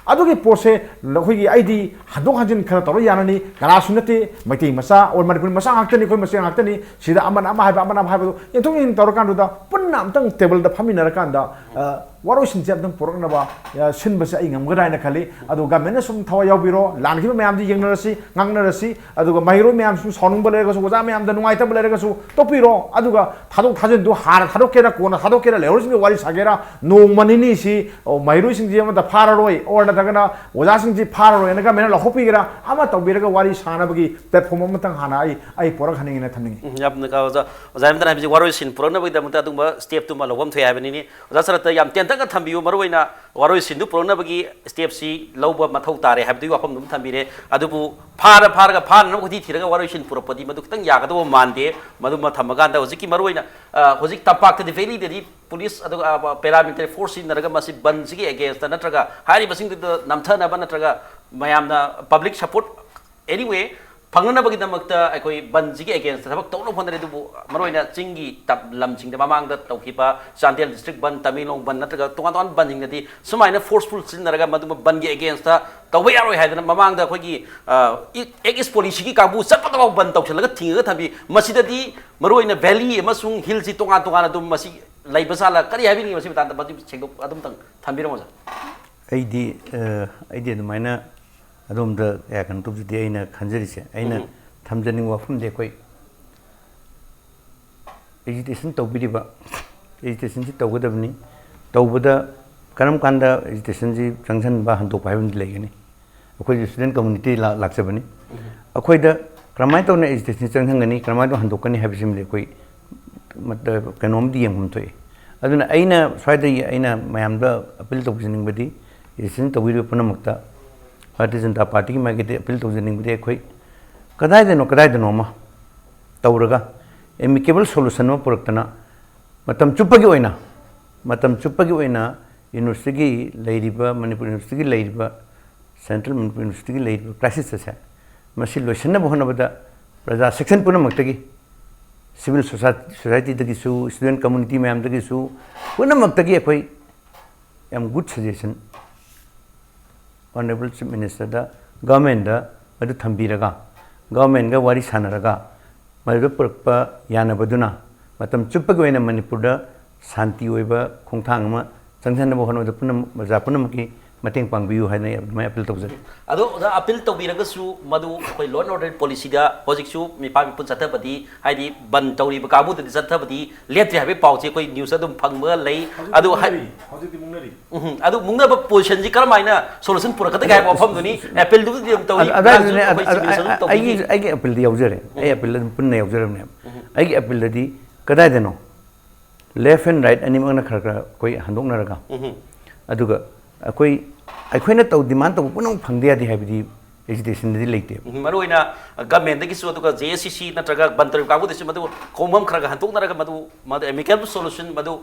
ꯑꯗꯨꯒꯤ ꯄꯣꯠꯁꯦ ꯑꯩꯈꯣꯏꯒꯤ, ꯑꯩꯗꯤ ꯍꯟꯗꯣꯛ ꯍꯟꯖꯤꯟ ꯈꯔ ꯇꯧꯔ ꯌꯥꯅꯅꯤ, ꯀꯅꯥꯁꯨ ꯅꯠꯇꯦ, ꯃꯩꯇꯩ ꯃꯆꯥ ꯑꯣꯔ ꯃꯅꯤꯄꯨꯔꯤ ꯃꯆꯥ ꯉꯥꯛꯇꯅꯤ, ꯑꯩꯈꯣꯏ ꯃꯁꯦꯟ ꯉꯥꯛꯇꯅꯤ, ꯁꯤꯗ ꯑꯃꯅ ꯑꯃ ꯍꯥꯏꯕ, ꯑꯃꯅ ꯑꯃ ꯍꯥꯏꯕꯗꯣ ꯌꯦꯟꯊꯣꯛ ꯌꯦꯟꯁꯤꯟ ꯇꯧꯔꯀꯥꯟꯗꯨꯗ ꯄꯨꯟꯅ ꯑꯝꯇꯪ ꯇꯦꯕꯜꯗ ꯐꯝꯃꯤꯟꯅꯔꯀꯥꯟꯗ, ꯑ, ꯋꯥꯔꯣꯏꯁꯤꯟꯁꯦ ꯑꯝꯇꯪ ꯄꯨꯔꯛꯅꯕ, ꯑ, ꯁꯤꯟꯕꯁꯦ ꯑꯩ ꯉꯝꯒꯗ꯭ꯔꯥ ꯍꯥꯏꯅ ꯈꯜꯂꯤ꯫ ꯑꯗꯨ ꯒꯃꯦꯟꯅ ꯁꯨꯝ ꯊꯋꯥꯏ ꯌꯥꯎꯕꯤꯔꯣ, ꯂꯥꯟꯈꯤꯕ ꯃꯌꯥꯝꯗꯨ ꯌꯦꯡꯅꯔꯁꯤ, ꯉꯥꯡꯅꯔꯁꯤ, ꯑꯗꯨꯒ ꯃꯍꯩꯔꯣꯏ ꯃꯌꯥꯝꯁꯨ ꯁꯥꯎꯅꯤꯡꯕ ꯂꯩꯔꯒꯁꯨ, ꯑꯣꯖꯥ ꯃꯌꯥꯝꯗ ꯅꯨꯡꯉꯥꯏꯇꯕ ꯂꯩꯔꯒꯁꯨ ꯇꯣꯛꯄꯤꯔꯣ꯫ ꯑꯗꯨꯒ ꯊꯥꯗꯣꯛ ꯊꯥꯖꯤꯟꯗꯨ ꯍꯥꯟꯅ ꯊꯥꯗꯣꯛꯀꯦꯔꯥ, ꯀꯣꯟꯅ ꯊꯥꯗꯣꯛꯀꯦꯔꯥ, ꯂꯩꯍꯧꯔꯤꯁꯤꯡꯒ ꯋꯥꯔꯤ ꯁꯥꯒꯦꯔꯥ, ꯅꯣꯡꯃ ꯅꯤꯅꯤꯁꯤ, ꯑꯣ, ꯃꯍꯩꯔꯣꯏꯁꯤꯡꯁꯤ ꯑꯃꯠꯇ ꯐꯥꯔꯔꯣꯏ, ꯑꯣꯔ ꯅꯠꯇ꯭ꯔꯒꯅ ꯑꯣꯖꯥꯁꯤꯡꯁꯤ ꯐꯥꯔꯔꯣꯏꯅ ꯒꯃꯦꯟꯅ ꯂꯧꯊꯣꯛꯄꯤꯒꯦꯔꯥ, ꯑꯃ ꯇꯧꯕꯤꯔꯒ ꯋꯥꯔꯤ ꯁꯥꯅꯕꯒꯤ ꯄ꯭ꯂꯦꯠꯐꯣꯝ ꯑꯃꯇꯪ ꯍꯥꯟꯅ ꯑꯩ, ꯑꯩ ꯄꯣꯔꯛꯍꯟꯅꯤꯡꯉꯦꯅ ꯊꯝꯅꯤꯡꯉꯤ꯫ ꯎꯝ, ꯌꯥꯝꯅ ꯀꯥ-, ꯑꯣꯖꯥ, ꯑꯣꯖꯥ ꯍꯦꯃꯟꯇꯅ ꯍꯥꯏꯕꯁꯤ ꯋꯥꯔꯣꯏꯁꯤꯟ ꯄꯨꯔꯛꯅꯕꯒꯤꯗꯃꯛꯇ ꯑꯗꯨꯒꯨꯝꯕ ꯁ꯭ꯇꯦꯞꯇꯨꯃ ꯂꯧꯐꯝ ꯊꯣꯛꯑꯦ ꯍꯥꯏꯕꯅꯤꯅꯦ꯫ ꯑꯣꯖꯥ ꯁꯔꯠꯇ ꯌꯥꯝ ꯇꯦꯟꯇꯛꯅ ꯊꯝꯕꯤꯌꯨ, ꯃꯔꯨꯑꯣꯏꯅ ꯋꯥꯔꯣꯏꯁꯤꯟꯗꯨ ꯄꯨꯔꯛꯅꯕꯒꯤ ꯁ꯭ꯇꯦꯞꯁꯤ ꯂꯧꯕ ꯃꯊꯧ ꯇꯥꯔꯦ ꯍꯥꯏꯕꯗꯨꯒꯤ ꯋꯥꯐꯝꯗꯨ ꯑꯃ ꯊꯝꯕꯤꯔꯦ꯫ ꯑꯗꯨꯕꯨ ꯐꯥꯔ ꯐꯥꯔꯒ ꯐꯥꯅꯅꯕ ꯀꯣꯏꯊꯤ ꯊꯤꯔꯒ ꯋꯥꯔꯣꯏꯁꯤꯟ ꯄꯨꯔꯛꯄꯗꯤ ꯃꯗꯨ ꯈꯤꯇꯪ ꯌꯥꯒꯗꯧꯕ ꯃꯥꯟꯗꯦ꯫ ꯃꯗꯨꯃ ꯊꯝꯃꯀꯥꯟꯗ ꯍꯧꯖꯤꯛꯀꯤ ꯃꯔꯨꯑꯣꯏꯅ, ꯑ, ꯍꯧꯖꯤꯛ ꯇꯝꯄꯥꯛꯇꯗꯤ, ꯚꯦꯂꯤꯗꯗꯤ ꯄꯨꯂꯤꯁ ꯑꯗꯨꯒ, ꯑ, ꯄꯦꯔꯥꯃꯤꯂꯤꯇꯔꯤ ꯐꯣꯔꯁ ꯁꯤꯖꯤꯟꯅꯔꯒ ꯃꯁꯤ ꯕꯟꯁꯤꯒꯤ ꯑꯦꯒꯦꯟꯁꯇ ꯅꯠꯇ꯭ꯔꯒ ꯍꯥꯏꯔꯤꯕꯁꯤꯡꯗꯨꯗ ꯅꯝꯊꯅꯕ ꯅꯠꯇ꯭ꯔꯒ ꯃꯌꯥꯝꯅ ꯄꯕ꯭ꯂꯤꯛ ꯁꯄꯣꯔꯠ ꯑꯦꯅꯤꯋꯦ ꯐꯪꯅꯅꯕꯒꯤꯗꯃꯛꯇ ꯑꯩꯈꯣꯏ ꯕꯟꯁꯤꯒꯤ ꯑꯦꯒꯦꯟꯁꯇ ꯊꯕꯛ ꯇꯧꯅꯕ ꯍꯣꯠꯅꯔꯤ꯫ ꯑꯗꯨꯕꯨ ꯃꯔꯨꯑꯣꯏꯅ ꯆꯤꯡꯒꯤ ꯇꯝ-, ꯂꯝꯁꯤꯡꯗ ꯃꯃꯥꯡꯗ ꯇꯧꯈꯤꯕ ꯆꯥꯟꯗꯦꯜ ꯗꯤꯁꯇ꯭ꯔꯤꯛ ꯕꯟ, ꯇꯃꯦꯡꯂꯣꯡ ꯕꯟ ꯅꯠꯇ꯭ꯔꯒ ꯇꯣꯉꯥꯟ ꯇꯣꯉꯥꯟꯕ ꯕꯟꯁꯤꯡꯗꯗꯤ ꯁꯨꯃꯥꯏꯅ ꯐꯣꯔꯁꯐꯨꯜ ꯁꯤꯖꯤꯟꯅꯔꯒ ꯃꯗꯨꯃ ꯕꯟꯒꯤ ꯑꯦꯒꯦꯟꯁꯇ ꯇꯧꯕ ꯌꯥꯔꯣꯏ ꯍꯥꯏꯗꯅ ꯃꯃꯥꯡꯗ ꯑꯩꯈꯣꯏꯒꯤ, ꯑ, ꯏ-, ꯑꯦꯛ ꯏꯁ ꯄꯣꯂꯤꯁꯤꯒꯤ ꯀꯥꯡꯕꯨ ꯆꯠꯄꯗꯐꯥꯎ ꯕꯟ ꯇꯧꯁꯤꯜꯂꯒ ꯊꯤꯡꯉꯒ ꯊꯝꯕꯤ꯫ ꯃꯁꯤꯗꯗꯤ ꯃꯔꯨꯑꯣꯏꯅ ꯚꯦꯂꯤ ꯑꯃꯁꯨꯡ ꯍꯤꯜꯁꯤ ꯇꯣꯉꯥꯟ ꯇꯣꯉꯥꯟꯅ ꯑꯗꯨꯝ ꯃꯁꯤ ꯂꯩꯕ ꯖꯥꯠꯂ? ꯀꯔꯤ ꯍꯥꯏꯕꯤꯅꯤꯡꯉꯤ? ꯃꯁꯤ ꯃꯇꯥꯡꯗ ꯃꯗꯨ ꯁꯦꯡꯗꯣꯛ-, ꯑꯗꯨꯝꯇꯪ ꯊꯝꯕꯤꯔꯝꯃꯣ, ꯑꯣꯖꯥ꯫ ꯑꯩꯗꯤ, ꯑ, ꯑꯩꯗꯤ ꯑꯗꯨꯃꯥꯏꯅ ꯑꯗꯣꯝꯗ ꯀꯌꯥ ꯀꯩꯅꯣ ꯇꯧꯖꯗꯦ꯫ ꯑꯩꯅ ꯈꯟꯖꯔꯤꯁꯦ, ꯑꯩꯅ ꯎꯝ꯫ ꯊꯝꯖꯅꯤꯡꯕ ꯋꯥꯐꯝꯗꯤ, ꯑꯩꯈꯣꯏ ꯑꯦꯖꯤꯇꯦꯁꯟ ꯇꯧꯕꯤꯔꯤꯕ, ꯑꯦꯖꯤꯇꯦꯁꯟꯁꯤ ꯇꯧꯒꯗꯕꯅꯤ꯫ ꯇꯧꯕꯗ ꯀꯔꯝ ꯀꯥꯟꯗ ꯑꯦꯖꯤꯇꯦꯁꯟꯁꯤ ꯆꯪꯁꯤꯟꯕ, ꯍꯟꯗꯣꯛꯄ ꯍꯥꯏꯕ ꯑꯃꯗꯤ ꯂꯩꯒꯅꯤ꯫ ꯑꯩꯈꯣꯏꯁꯨ ꯁ꯭ꯇꯨꯗꯦꯟ ꯀꯝꯃꯨꯅꯤꯇꯤ ꯂꯥ-, ꯂꯥꯛꯆꯕꯅꯤ꯫ ꯎꯝ꯫ ꯑꯩꯈꯣꯏꯗ ꯀꯔꯝꯍꯥꯏꯅ ꯇꯧꯅ ꯑꯦꯖꯤꯇꯦꯁꯟꯁꯤ ꯆꯪꯍꯟꯒꯅꯤ, ꯀꯔꯝꯍꯥꯏꯅ ꯇꯧꯅ ꯍꯟꯗꯣꯛꯀꯅꯤ ꯍꯥꯏꯕꯁꯤꯃꯗꯤ ꯑꯩꯈꯣꯏ ꯃꯇ-, ꯀꯩꯅꯣꯝꯗꯤ ꯌꯦꯡꯐꯝ ꯊꯣꯛꯏ꯫ ꯑꯗꯨꯅ ꯑꯩꯅ ꯁ꯭ꯋꯥꯏꯗꯒꯤ ꯑꯩꯅ ꯃꯌꯥꯝꯗ ꯑꯄꯤꯜ ꯇꯧꯖꯅꯤꯡꯕꯗꯤ, ꯑꯦꯖꯤꯇꯦꯁꯟ ꯇꯧꯕꯤꯔꯤꯕ ꯄꯨꯝꯅꯃꯛꯇ ꯚꯥꯔꯇꯤꯌ ꯖꯅꯇꯥ ꯄꯥꯔꯇꯤꯒꯤ ꯃꯥꯏꯀꯩꯗꯒꯤ ꯑꯄꯤꯜ ꯇꯧꯖꯅꯤꯡꯕꯗꯤ, ꯑꯩꯈꯣꯏ ꯀꯗꯥꯏꯗꯅꯣ ꯀꯗꯥꯏꯗꯅꯣ ꯑꯃ ꯇꯧꯔꯒ ꯑꯦꯃꯤꯀꯦꯕꯜ ꯁꯣꯂꯨꯁꯟ ꯑꯃ ꯄꯨꯔꯛꯇꯅ ꯃꯇꯝ ꯆꯨꯞꯄꯒꯤ ꯑꯣꯏꯅ, ꯃꯇꯝ ꯆꯨꯞꯄꯒꯤ ꯑꯣꯏꯅ ꯌꯨꯅꯤꯚꯔꯁꯤꯇꯤꯒꯤ ꯂꯩꯔꯤꯕ, ꯃꯅꯤꯄꯨꯔ ꯌꯨꯅꯤꯚꯔꯁꯤꯇꯤꯒꯤ ꯂꯩꯔꯤꯕ, ꯁꯦꯟꯇ꯭ꯔꯦꯜ ꯃꯅꯤꯄꯨꯔ ꯌꯨꯅꯤꯚꯔꯁꯤꯇꯤꯒꯤ ꯂꯩꯔꯤꯕ ꯀ꯭ꯔꯥꯏꯁꯤꯁ ꯑꯁꯦ, ꯃꯁꯤ ꯂꯣꯏꯁꯤꯟꯅꯕ ꯍꯣꯠꯅꯕꯗ ꯄ꯭ꯔꯖꯥ ꯁꯦꯛꯁꯟ ꯄꯨꯝꯅꯃꯛꯇꯒꯤ, ꯁꯤꯚꯤꯜ ꯁꯣꯁꯥꯏ-, ꯁꯣꯁꯥꯏꯇꯤꯗꯒꯤꯁꯨ, ꯁ꯭ꯇꯨꯗꯦꯟ ꯀꯝꯃꯨꯅꯤꯇꯤ ꯃꯌꯥꯝꯗꯒꯤꯁꯨ, ꯄꯨꯝꯅꯃꯛꯇꯒꯤ ꯑꯩꯈꯣꯏ ꯌꯥꯝ good suggestion Honourable Chief Minister ꯗ, government ꯗ ꯃꯗꯨ ꯊꯝꯕꯤꯔꯒ, government ꯀ ꯋꯥꯔꯤ ꯁꯥꯟꯅꯔꯒ, ꯃꯗꯨꯗ ꯄꯨꯔꯛꯄ ꯌꯥꯅꯕꯗꯨꯅ ꯃꯇꯝ ꯆꯨꯞꯄꯒꯤ ꯑꯣꯏꯅ ꯃꯅꯤꯄꯨꯔꯗ ꯁꯥꯟꯇꯤ ꯑꯣꯏꯕ ꯈꯣꯡꯊꯥꯡ ꯑꯃ ꯆꯪꯁꯤꯟꯅꯕ ꯍꯣꯠꯅꯕꯗ ꯄꯨꯝꯅꯃꯛ, ꯄ꯭ꯔꯖꯥ ꯄꯨꯝꯅꯃꯛꯀꯤ ꯃꯇꯦꯡ ꯄꯥꯡꯕꯤꯌꯨ ꯍꯥꯏꯅ ꯑꯩ ꯑꯗꯨꯃꯥꯏꯅ appeal ꯇꯧꯖꯔꯤ꯫ ꯑꯗꯣ ꯑꯣꯖꯥ, appeal ꯇꯧꯕꯤꯔꯒꯁꯨ ꯃꯗꯨ ꯑꯩꯈꯣꯏ law and order policy ꯗ ꯍꯧꯖꯤꯛꯁꯨ ꯃꯤꯄꯥ ꯃꯤꯄꯨꯟ ꯆꯠꯊꯕꯗꯤ, ꯍꯥꯏꯗꯤ ꯕꯟ ꯇꯧꯔꯤꯕ ꯀꯥꯡꯕꯨꯗꯗꯤ ꯆꯠꯊꯕꯗꯤ ꯂꯦꯞꯇ꯭ꯔꯤ ꯍꯥꯏꯕꯒꯤ ꯄꯥꯎꯁꯦ ꯑꯩꯈꯣꯏ news ꯗ ꯑꯗꯨꯝ ꯐꯪꯕ ꯂꯩ꯫ ꯑꯗꯨ ꯍꯥꯏ-, ꯍꯧꯖꯤꯛꯇꯤ ꯃꯨꯛꯅꯔꯤ꯫ ꯎꯝ, ꯑꯗꯨ ꯃꯨꯛꯅꯕ position ꯁꯤ ꯀꯔꯝꯍꯥꯏꯅ solution ꯄꯨꯔꯛꯀꯗꯒꯦ ꯍꯥꯏꯕ ꯋꯥꯐꯝꯗꯨꯅꯤ꯫ Appeal ꯗꯨꯕꯨꯗꯤ ꯑꯗꯨꯝ ꯇꯧꯔꯤ, ꯑꯗꯨ, ꯑꯗꯨ, ꯂꯥꯟꯁꯨ ꯑꯗꯨ, ꯑꯩꯈꯣꯏ ꯑꯗꯨ, ꯆꯤꯐ ꯃꯤꯅꯤꯁꯇꯔ ꯑꯗꯨꯝ ꯑꯗꯨ, ꯑꯩꯒꯤ, ꯇꯧꯕꯤꯔꯤ꯫ ꯑꯩꯒꯤ appeal ꯗꯤ ꯌꯥꯎꯖꯔꯦ꯫ ꯑꯩ appeal ꯑꯗꯨꯝ ꯄꯨꯟꯅ ꯌꯥꯎꯖꯔꯕꯅꯦꯕ꯫ ꯑꯩꯒꯤ appeal ꯗꯗꯤ ꯀꯗꯥꯏꯗꯅꯣ? Left and right ꯑꯅꯤꯃꯛꯅ ꯈꯔ ꯈꯔ ꯑꯩꯈꯣꯏ ꯍꯟꯗꯣꯛꯅꯔꯒ, ꯑꯗꯨꯒ ꯑꯩꯈꯣꯏ, ꯑꯩꯈꯣꯏꯅ ꯇꯧ, demand ꯇꯧꯕ ꯄꯨꯝꯅꯃꯛ ꯐꯪꯗ ꯌꯥꯗꯦ ꯍꯥꯏꯕꯗꯤ agitation ꯗꯗꯤ ꯂꯩꯇꯦꯕ꯫ ꯎꯝ, ꯃꯔꯨꯑꯣꯏꯅ government ꯇꯒꯤꯁꯨ, ꯑꯗꯨꯒ J A C C ꯅꯠꯇ꯭ꯔꯒ ꯕꯟ ꯇꯧꯔꯤꯕ ꯀꯥꯡꯕꯨꯗꯁꯨ ꯃꯗꯨ ꯈꯣꯡꯐꯝ ꯈꯔ ꯈꯔ ꯍꯟꯗꯣꯛꯅꯔꯒ ꯃꯗꯨ, ꯃꯗꯨ amicable solution ꯃꯗꯨ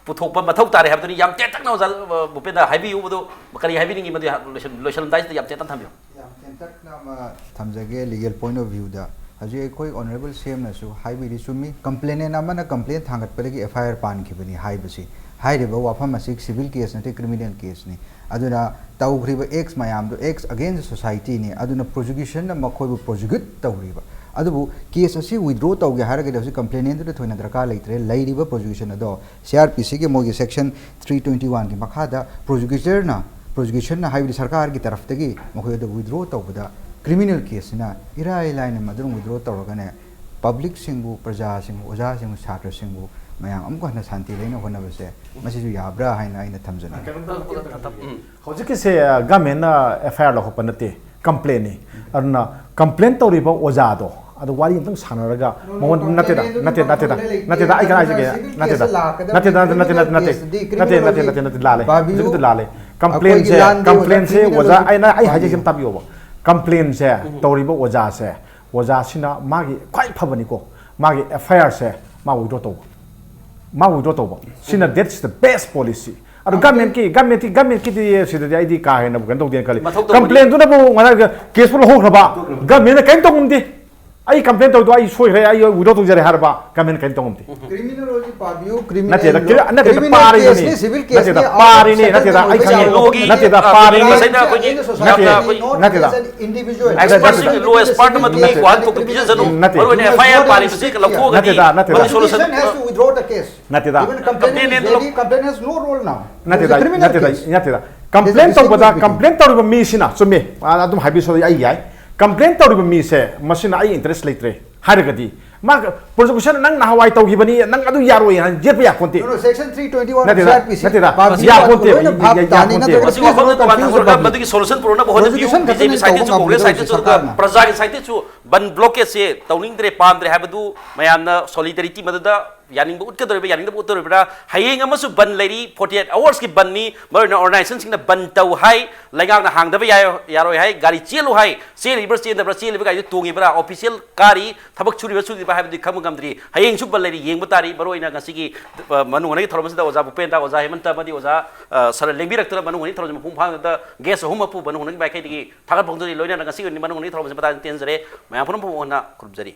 ꯄꯨꯊꯣꯛꯄ ꯃꯊꯧ ꯇꯥꯔꯦ ꯍꯥꯏꯕꯗꯨꯅꯤ꯫ ꯌꯥꯝ ꯇꯦꯟꯇꯛꯅ ꯑꯣꯖꯥ, ꯑ, ꯚꯨꯄꯦꯟꯗ ꯍꯥꯏꯕꯤꯌꯨ, ꯃꯗꯨ ꯀꯔꯤ ꯍꯥꯏꯕꯤꯅꯤꯡꯉꯤ, ꯃꯗꯨ ꯂꯣꯏꯁꯤꯟ-, ꯂꯣꯏꯁꯤꯜꯂꯝꯗꯥꯏꯁꯤꯗ ꯌꯥꯝ ꯇꯦꯟꯇꯛꯅ ꯊꯝꯕꯤꯌꯨ꯫ ꯌꯥꯝ ꯇꯦꯟꯇꯛꯅ ꯑꯃ ꯊꯝꯖꯒꯦ, legal point of view ꯗ꯫ ꯍꯧꯖꯤꯛ ꯑꯩꯈꯣꯏ Honourable C M ꯅꯁꯨ ꯍꯥꯏꯕꯤꯔꯤ, ꯆꯨꯝꯃꯤ, complainant ꯑꯃꯅ complaint ꯊꯥꯡꯒꯠꯄꯗꯒꯤ F I R ꯄꯥꯟꯈꯤꯕꯅꯤ ꯍꯥꯏꯕꯁꯤ꯫ ꯍꯥꯏꯔꯤꯕ ꯋꯥꯐꯝ ꯑꯁꯤ civil case ꯅꯠꯇꯦ, criminal case ꯅꯤ꯫ ꯑꯗꯨꯅ ꯇꯧꯈ꯭ꯔꯤꯕ acts ꯃꯌꯥꯝꯗꯨ acts against society ꯅꯤ꯫ ꯑꯗꯨꯅ prosecution ꯅ ꯃꯈꯣꯏꯕꯨ prosecute ꯇꯧꯔꯤꯕ꯫ ꯑꯗꯨꯕꯨ case ꯑꯁꯤ withdraw ꯇꯧꯒꯦ ꯍꯥꯏꯔꯒꯗꯤ ꯍꯧꯖꯤꯛ complainant ꯗꯨꯗ ꯊꯣꯏꯅ ꯗꯔꯀꯥꯔ ꯂꯩꯇ꯭ꯔꯦ꯫ ꯂꯩꯔꯤꯕ prosecution ꯑꯗꯣ C R P C ꯒꯤ ꯃꯣꯏꯒꯤ section three twenty one ꯒꯤ ꯃꯈꯥꯗ prosecutor ꯅ, prosecution ꯅ ꯍꯥꯏꯕꯗꯤ ꯁꯔꯀꯥꯔꯒꯤ ꯇꯔꯐꯇꯒꯤ ꯃꯈꯣꯏ ꯑꯗꯨ withdraw ꯇꯧꯕꯗ criminal case ꯁꯤꯅ ꯏꯔꯥꯏ ꯂꯥꯏꯅ ꯃꯗꯨ withdraw ꯇꯧꯔꯒꯅꯦ public ꯁꯤꯡꯕꯨ, ꯄ꯭ꯔꯖꯥꯁꯤꯡꯕꯨ, ꯑꯣꯖꯥꯁꯤꯡꯕꯨ, ꯁꯥꯇ꯭ꯔꯁꯤꯡꯕꯨ ꯃꯌꯥꯝ ꯑꯃꯨꯛꯀ ꯍꯟꯅ ꯁꯥꯟꯇꯤ ꯂꯩꯅ ꯍꯣꯠꯅꯕꯁꯦ ꯃꯁꯤꯁꯨ ꯌꯥꯕ꯭ꯔꯥ ꯍꯥꯏꯅ ꯑꯩꯅ ꯊꯝꯖꯅꯤꯡꯉꯤ꯫ ꯀꯩꯅꯣꯝꯇ ꯎꯝ꯫ ꯍꯧꯖꯤꯛꯀꯤꯁꯦ government ꯅ F I R ꯂꯧꯈꯠꯄ ꯅꯠꯇꯦ, complaint ꯅꯤ꯫ ꯑꯗꯨꯅ complain ꯇꯧꯔꯤꯕ ꯑꯣꯖꯥꯗꯣ, ꯑꯗꯨ ꯋꯥꯔꯤ ꯑꯃꯇꯪ ꯁꯥꯟꯅꯔꯒ ꯃꯉꯣꯟ, ꯅꯠꯇꯦꯗ, ꯅꯠꯇꯦ, ꯅꯠꯇꯦꯗ, ꯅꯠꯇꯦꯗ, ꯑꯩ ꯀꯅꯥ ꯍꯥꯏꯁꯤꯒꯦ? ꯅꯠꯇꯦꯗ, ꯅꯠꯇꯦ, ꯅꯠꯇꯦ, ꯅꯠꯇꯦ, ꯅꯠꯇꯦ, ꯂꯥꯜꯂꯦ꯫ Complaint ꯁꯦ, complaint ꯁꯦ ꯑꯣꯖꯥ, ꯑꯩꯅ, ꯑꯩ ꯍꯥꯏꯖꯒꯦ ꯑꯝꯇ ꯇꯥꯕꯤꯌꯣꯕ꯫ Complaint ꯁꯦ ꯇꯧꯔꯤꯕ ꯑꯣꯖꯥꯁꯦ, ꯑꯣꯖꯥꯁꯤꯅ ꯃꯥꯒꯤ ꯈ꯭ꯋꯥꯏ ꯐꯕꯅꯤꯀꯣ, ꯃꯥꯒꯤ F I R ꯁꯦ ꯃꯥ withdraw ꯇꯧꯕ꯫ ꯃꯥ withdraw ꯇꯧꯕ꯫ ꯁꯤꯅ, that's the best policy꯫ ꯑꯗꯣ government ꯀꯤ, government ꯀꯤ, government ꯀꯤꯗꯤ ꯁꯤꯗꯗꯤ ꯑꯩꯗꯤ ꯀꯥ ꯍꯦꯟꯅ ꯀꯩꯅꯣ ꯇꯧꯗꯦꯅ ꯈꯜꯂꯤ꯫ ꯃꯊꯧ ꯇꯧꯕꯗꯤ complaint ꯗꯨꯅꯕꯨ ꯉꯔꯥꯡ case ꯄꯨ ꯂꯧꯍꯧꯈ꯭ꯔꯕ, government ꯅ ꯀꯔꯤꯝ ꯇꯧ ꯉꯝꯗꯦ꯫ ꯑꯩ ꯀꯝꯄ꯭ꯂꯦꯟ ꯇꯧꯗꯣ ꯑꯩ ꯁꯣꯏꯈ꯭ꯔꯦ, ꯑꯩ ꯋꯤꯗ꯭ꯔꯣ ꯇꯧꯖꯔꯦ ꯍꯥꯏꯔꯕ ꯀꯃꯦꯟ ꯀꯩꯅ ꯇꯧꯉꯝꯗꯦ꯫ ꯀ꯭ꯔꯤꯃꯤꯅꯦꯜ ꯑꯣꯏꯔꯗꯤ ꯄꯥꯕꯤꯌꯨ꯫ ꯅꯠꯇꯦꯗ ꯀ꯭ꯔꯤꯃꯤꯅꯦꯜ ꯅꯠꯇꯦꯗ ꯀ꯭ꯔꯤꯃꯤꯅꯦꯜ ꯄꯥꯔꯤꯕꯅꯤ꯫ ꯀꯦꯁꯅꯤ, ꯁꯤꯚꯤꯜ ꯀꯦꯁꯅꯤ꯫ ꯅꯠꯇꯦꯗ ꯄꯥꯔꯤꯅꯦ꯫ ꯅꯠꯇꯦꯗ ꯑꯩ ꯈꯪꯉꯦ꯫ ꯂꯣꯒꯤ ꯅꯠꯇꯦꯗ ꯄꯥꯔꯤꯅꯦ꯫ ꯉꯁꯥꯏꯗ ꯑꯩꯈꯣꯏꯒꯤ ꯅꯠꯇꯦ, ꯅꯠꯇꯦꯗ꯫ ꯑꯦꯛꯁꯄꯔꯠꯁꯤꯡ ꯂꯣ ꯑꯦꯛꯁꯄꯥꯔꯠ ꯑꯃ ꯑꯗꯨꯝ ꯋꯥꯍꯟꯊꯣꯛꯄ ꯄꯤꯖꯁꯅꯨ꯫ ꯅꯠꯇꯦ꯫ ꯃꯔꯨꯑꯣꯏꯅ ꯑꯦꯐ ꯑꯥꯏ ꯑꯥꯔ ꯄꯥꯜꯂꯤꯕꯁꯤ ꯂꯧꯊꯣꯛꯑꯒꯗꯤ ꯅꯠꯇꯦꯗ, ꯅꯠꯇꯦꯗ꯫ ꯃꯗꯨ ꯁꯣꯂꯨꯁꯟ ꯅꯠꯇꯦꯗ꯫ ꯀꯝꯄ꯭ꯂꯦꯟ ꯅꯠꯇꯦꯗ ꯅꯠꯇꯦꯗ ꯅꯠꯇꯦꯗ ꯀꯝꯄ꯭ꯂꯦꯟ ꯇꯧꯕꯗ ꯀꯝꯄ꯭ꯂꯦꯟ ꯇꯧꯔꯤꯕ ꯃꯤꯁꯤꯅ ꯆꯨꯝꯃꯦ꯫ ꯑꯗꯨꯝ ꯍꯥꯏꯕꯤꯁꯣ ꯑꯩ ꯌꯥꯏ꯫ ꯀꯝꯄ꯭ꯂꯦꯟ ꯇꯧꯔꯤꯕ ꯃꯤꯁꯦ ꯃꯁꯤꯅ ꯑꯩ ꯏꯟꯇꯔꯦꯁ ꯂꯩꯇ꯭ꯔꯦ ꯍꯥꯏꯔꯒꯗꯤ ꯃꯥ ꯄ꯭ꯔꯣꯁꯤꯀ꯭ꯌꯨꯁꯟ ꯅꯪ ꯅꯍꯥꯟꯋꯥꯏ ꯇꯧꯈꯤꯕꯅꯤ, ꯅꯪ ꯑꯗꯨ ꯌꯥꯔꯣꯏ ꯍꯥꯏꯅ ꯌꯦꯠꯄ ꯌꯥꯄꯣꯟꯇꯦ꯫ ꯅꯠꯇꯦꯗ, ꯁꯤ ꯑꯥꯔ ꯄꯤ ꯁꯤ ꯅꯠꯇꯦꯗ, ꯄꯥꯕꯤꯌꯨ, ꯌꯥꯄꯣꯟꯇꯦ, ꯂꯣꯏꯅ ꯚꯥꯞ ꯌꯥ- ꯇꯥꯅꯤ, ꯌꯥꯄꯣꯟꯇꯦ꯫ ꯅꯠꯇ꯭ꯔꯒꯗꯤ ꯃꯁꯤ ꯋꯥꯐꯝꯗ ꯄ꯭ꯂꯤꯁ ꯅꯣꯠ ꯇꯣꯉꯥꯟ ꯀꯟꯐ꯭ꯌꯨꯖꯟ ꯊꯝꯕꯤꯔꯒ ꯃꯗꯨꯒꯤ ꯁꯣꯂꯨꯁꯟ ꯄꯨꯔꯛꯅꯕ ꯍꯣꯠꯅꯕꯤꯌꯨ꯫ ꯔꯦꯖꯣꯂꯨꯁꯟ ꯕꯤ ꯖꯦ ꯄꯤ ꯈꯛꯇꯅꯤ ꯁꯥꯏꯠꯇꯁꯨ, ꯇꯧꯕ ꯀꯣꯡꯒ꯭ꯔꯦꯁ ꯉꯝꯗꯣꯏꯁꯦ ꯁꯥꯏꯠꯇꯁꯨ, ꯑꯗꯨꯒ ꯁꯔꯀꯥꯔꯅ꯫ ꯄ꯭ꯔꯖꯥꯒꯤ ꯁꯥꯏꯠꯇꯁꯨ ꯕꯟ ꯕ꯭ꯂꯣꯀꯦꯠꯁꯦ ꯇꯧꯅꯤꯡꯗ꯭ꯔꯦ, ꯄꯥꯝꯗ꯭ꯔꯦ ꯍꯥꯏꯕꯗꯨ ꯃꯌꯥꯝꯅ ꯁꯣꯂꯤꯗꯔꯤꯇꯤ ꯃꯗꯨꯗ ꯌꯥꯅꯤꯡꯕ ꯎꯠꯀꯗꯧꯔꯤꯕ꯭ꯔꯥ? ꯍꯌꯦꯡ ꯑꯃꯁꯨ ꯕꯟ ꯂꯩꯔꯤ, ꯐꯣꯔꯇꯤ ꯑꯩꯠ ꯑꯋꯥꯔꯁꯀꯤ ꯕꯟꯅꯤ꯫ ꯃꯔꯨꯑꯣꯏꯅ ꯑꯣꯔꯒꯅꯥꯏꯖꯦꯁꯟꯁꯤꯡꯅ ꯕꯟ ꯇꯧ ꯍꯥꯏ, ꯂꯩꯉꯥꯛꯅ ꯍꯥꯡꯗꯕ ꯌꯥꯏ-, ꯌꯥꯔꯣꯏ ꯍꯥꯏ, ꯒꯥꯔꯤ ꯆꯦꯜꯂꯨ ꯍꯥꯏ, ꯆꯦꯜꯂꯤꯕ꯭ꯔꯥ ꯆꯦꯟꯗꯕ꯭ꯔꯥ, ꯆꯦꯜꯂꯤꯕ ꯒꯥꯔꯤꯗꯨ ꯇꯣꯡꯉꯤꯕ꯭ꯔꯥ, ꯑꯣꯐꯤꯁꯤꯌꯦꯜ ꯀꯥꯔꯤ, ꯊꯕꯛ ꯁꯨꯔꯤꯕ꯭ꯔꯥ ꯁꯨꯔꯤꯕ꯭ꯔꯥ ꯍꯥꯏꯕꯗꯤ ꯈꯪꯕ ꯉꯝꯗ꯭ꯔꯤ꯫ ꯍꯌꯦꯡꯁꯨ ꯕꯟ ꯂꯩꯔꯤ, ꯌꯦꯡꯕ ꯇꯥꯔꯤ꯫ ꯃꯔꯨꯑꯣꯏꯅ ꯉꯁꯤꯒꯤ, ꯑ, ꯃꯅꯨꯡ ꯍꯨꯠꯅꯒꯤ ꯊꯧꯔꯝ ꯑꯁꯤꯗ ꯑꯣꯖꯥ ꯚꯨꯄꯦꯟꯗ, ꯑꯣꯖꯥ ꯍꯦꯃꯟꯇ ꯑꯃꯗꯤ ꯑꯣꯖꯥ, ꯑ, ꯁꯔ ꯂꯦꯡꯕꯤꯔꯛꯇꯨꯅ ꯃꯅꯨꯡ ꯍꯨꯠꯅꯒꯤ ꯊꯧꯔꯝꯁꯤ ꯃꯄꯨꯡ ꯐꯥꯍꯟꯕꯗ ꯒꯦꯁ ꯑꯍꯨꯝ ꯃꯄꯨ ꯃꯅꯨꯡ ꯍꯨꯠꯅꯒꯤ ꯃꯥꯏꯀꯩꯗꯒꯤ ꯊꯥꯒꯠꯄ ꯐꯣꯡꯗꯣꯛꯏ꯫ ꯂꯣꯏꯅꯅ ꯉꯁꯤꯒꯤ ꯑꯣꯏꯅ ꯃꯅꯨꯡ ꯍꯨꯠꯅꯒꯤ ꯊꯧꯔꯝꯁꯤ ꯃꯇꯥꯡꯗ ꯇꯦꯟꯖꯔꯦ꯫ ꯃꯌꯥꯝ ꯄꯨꯝꯅꯃꯛꯄꯨ ꯍꯟꯅ ꯈꯨꯔꯨꯝꯖꯔꯤ꯫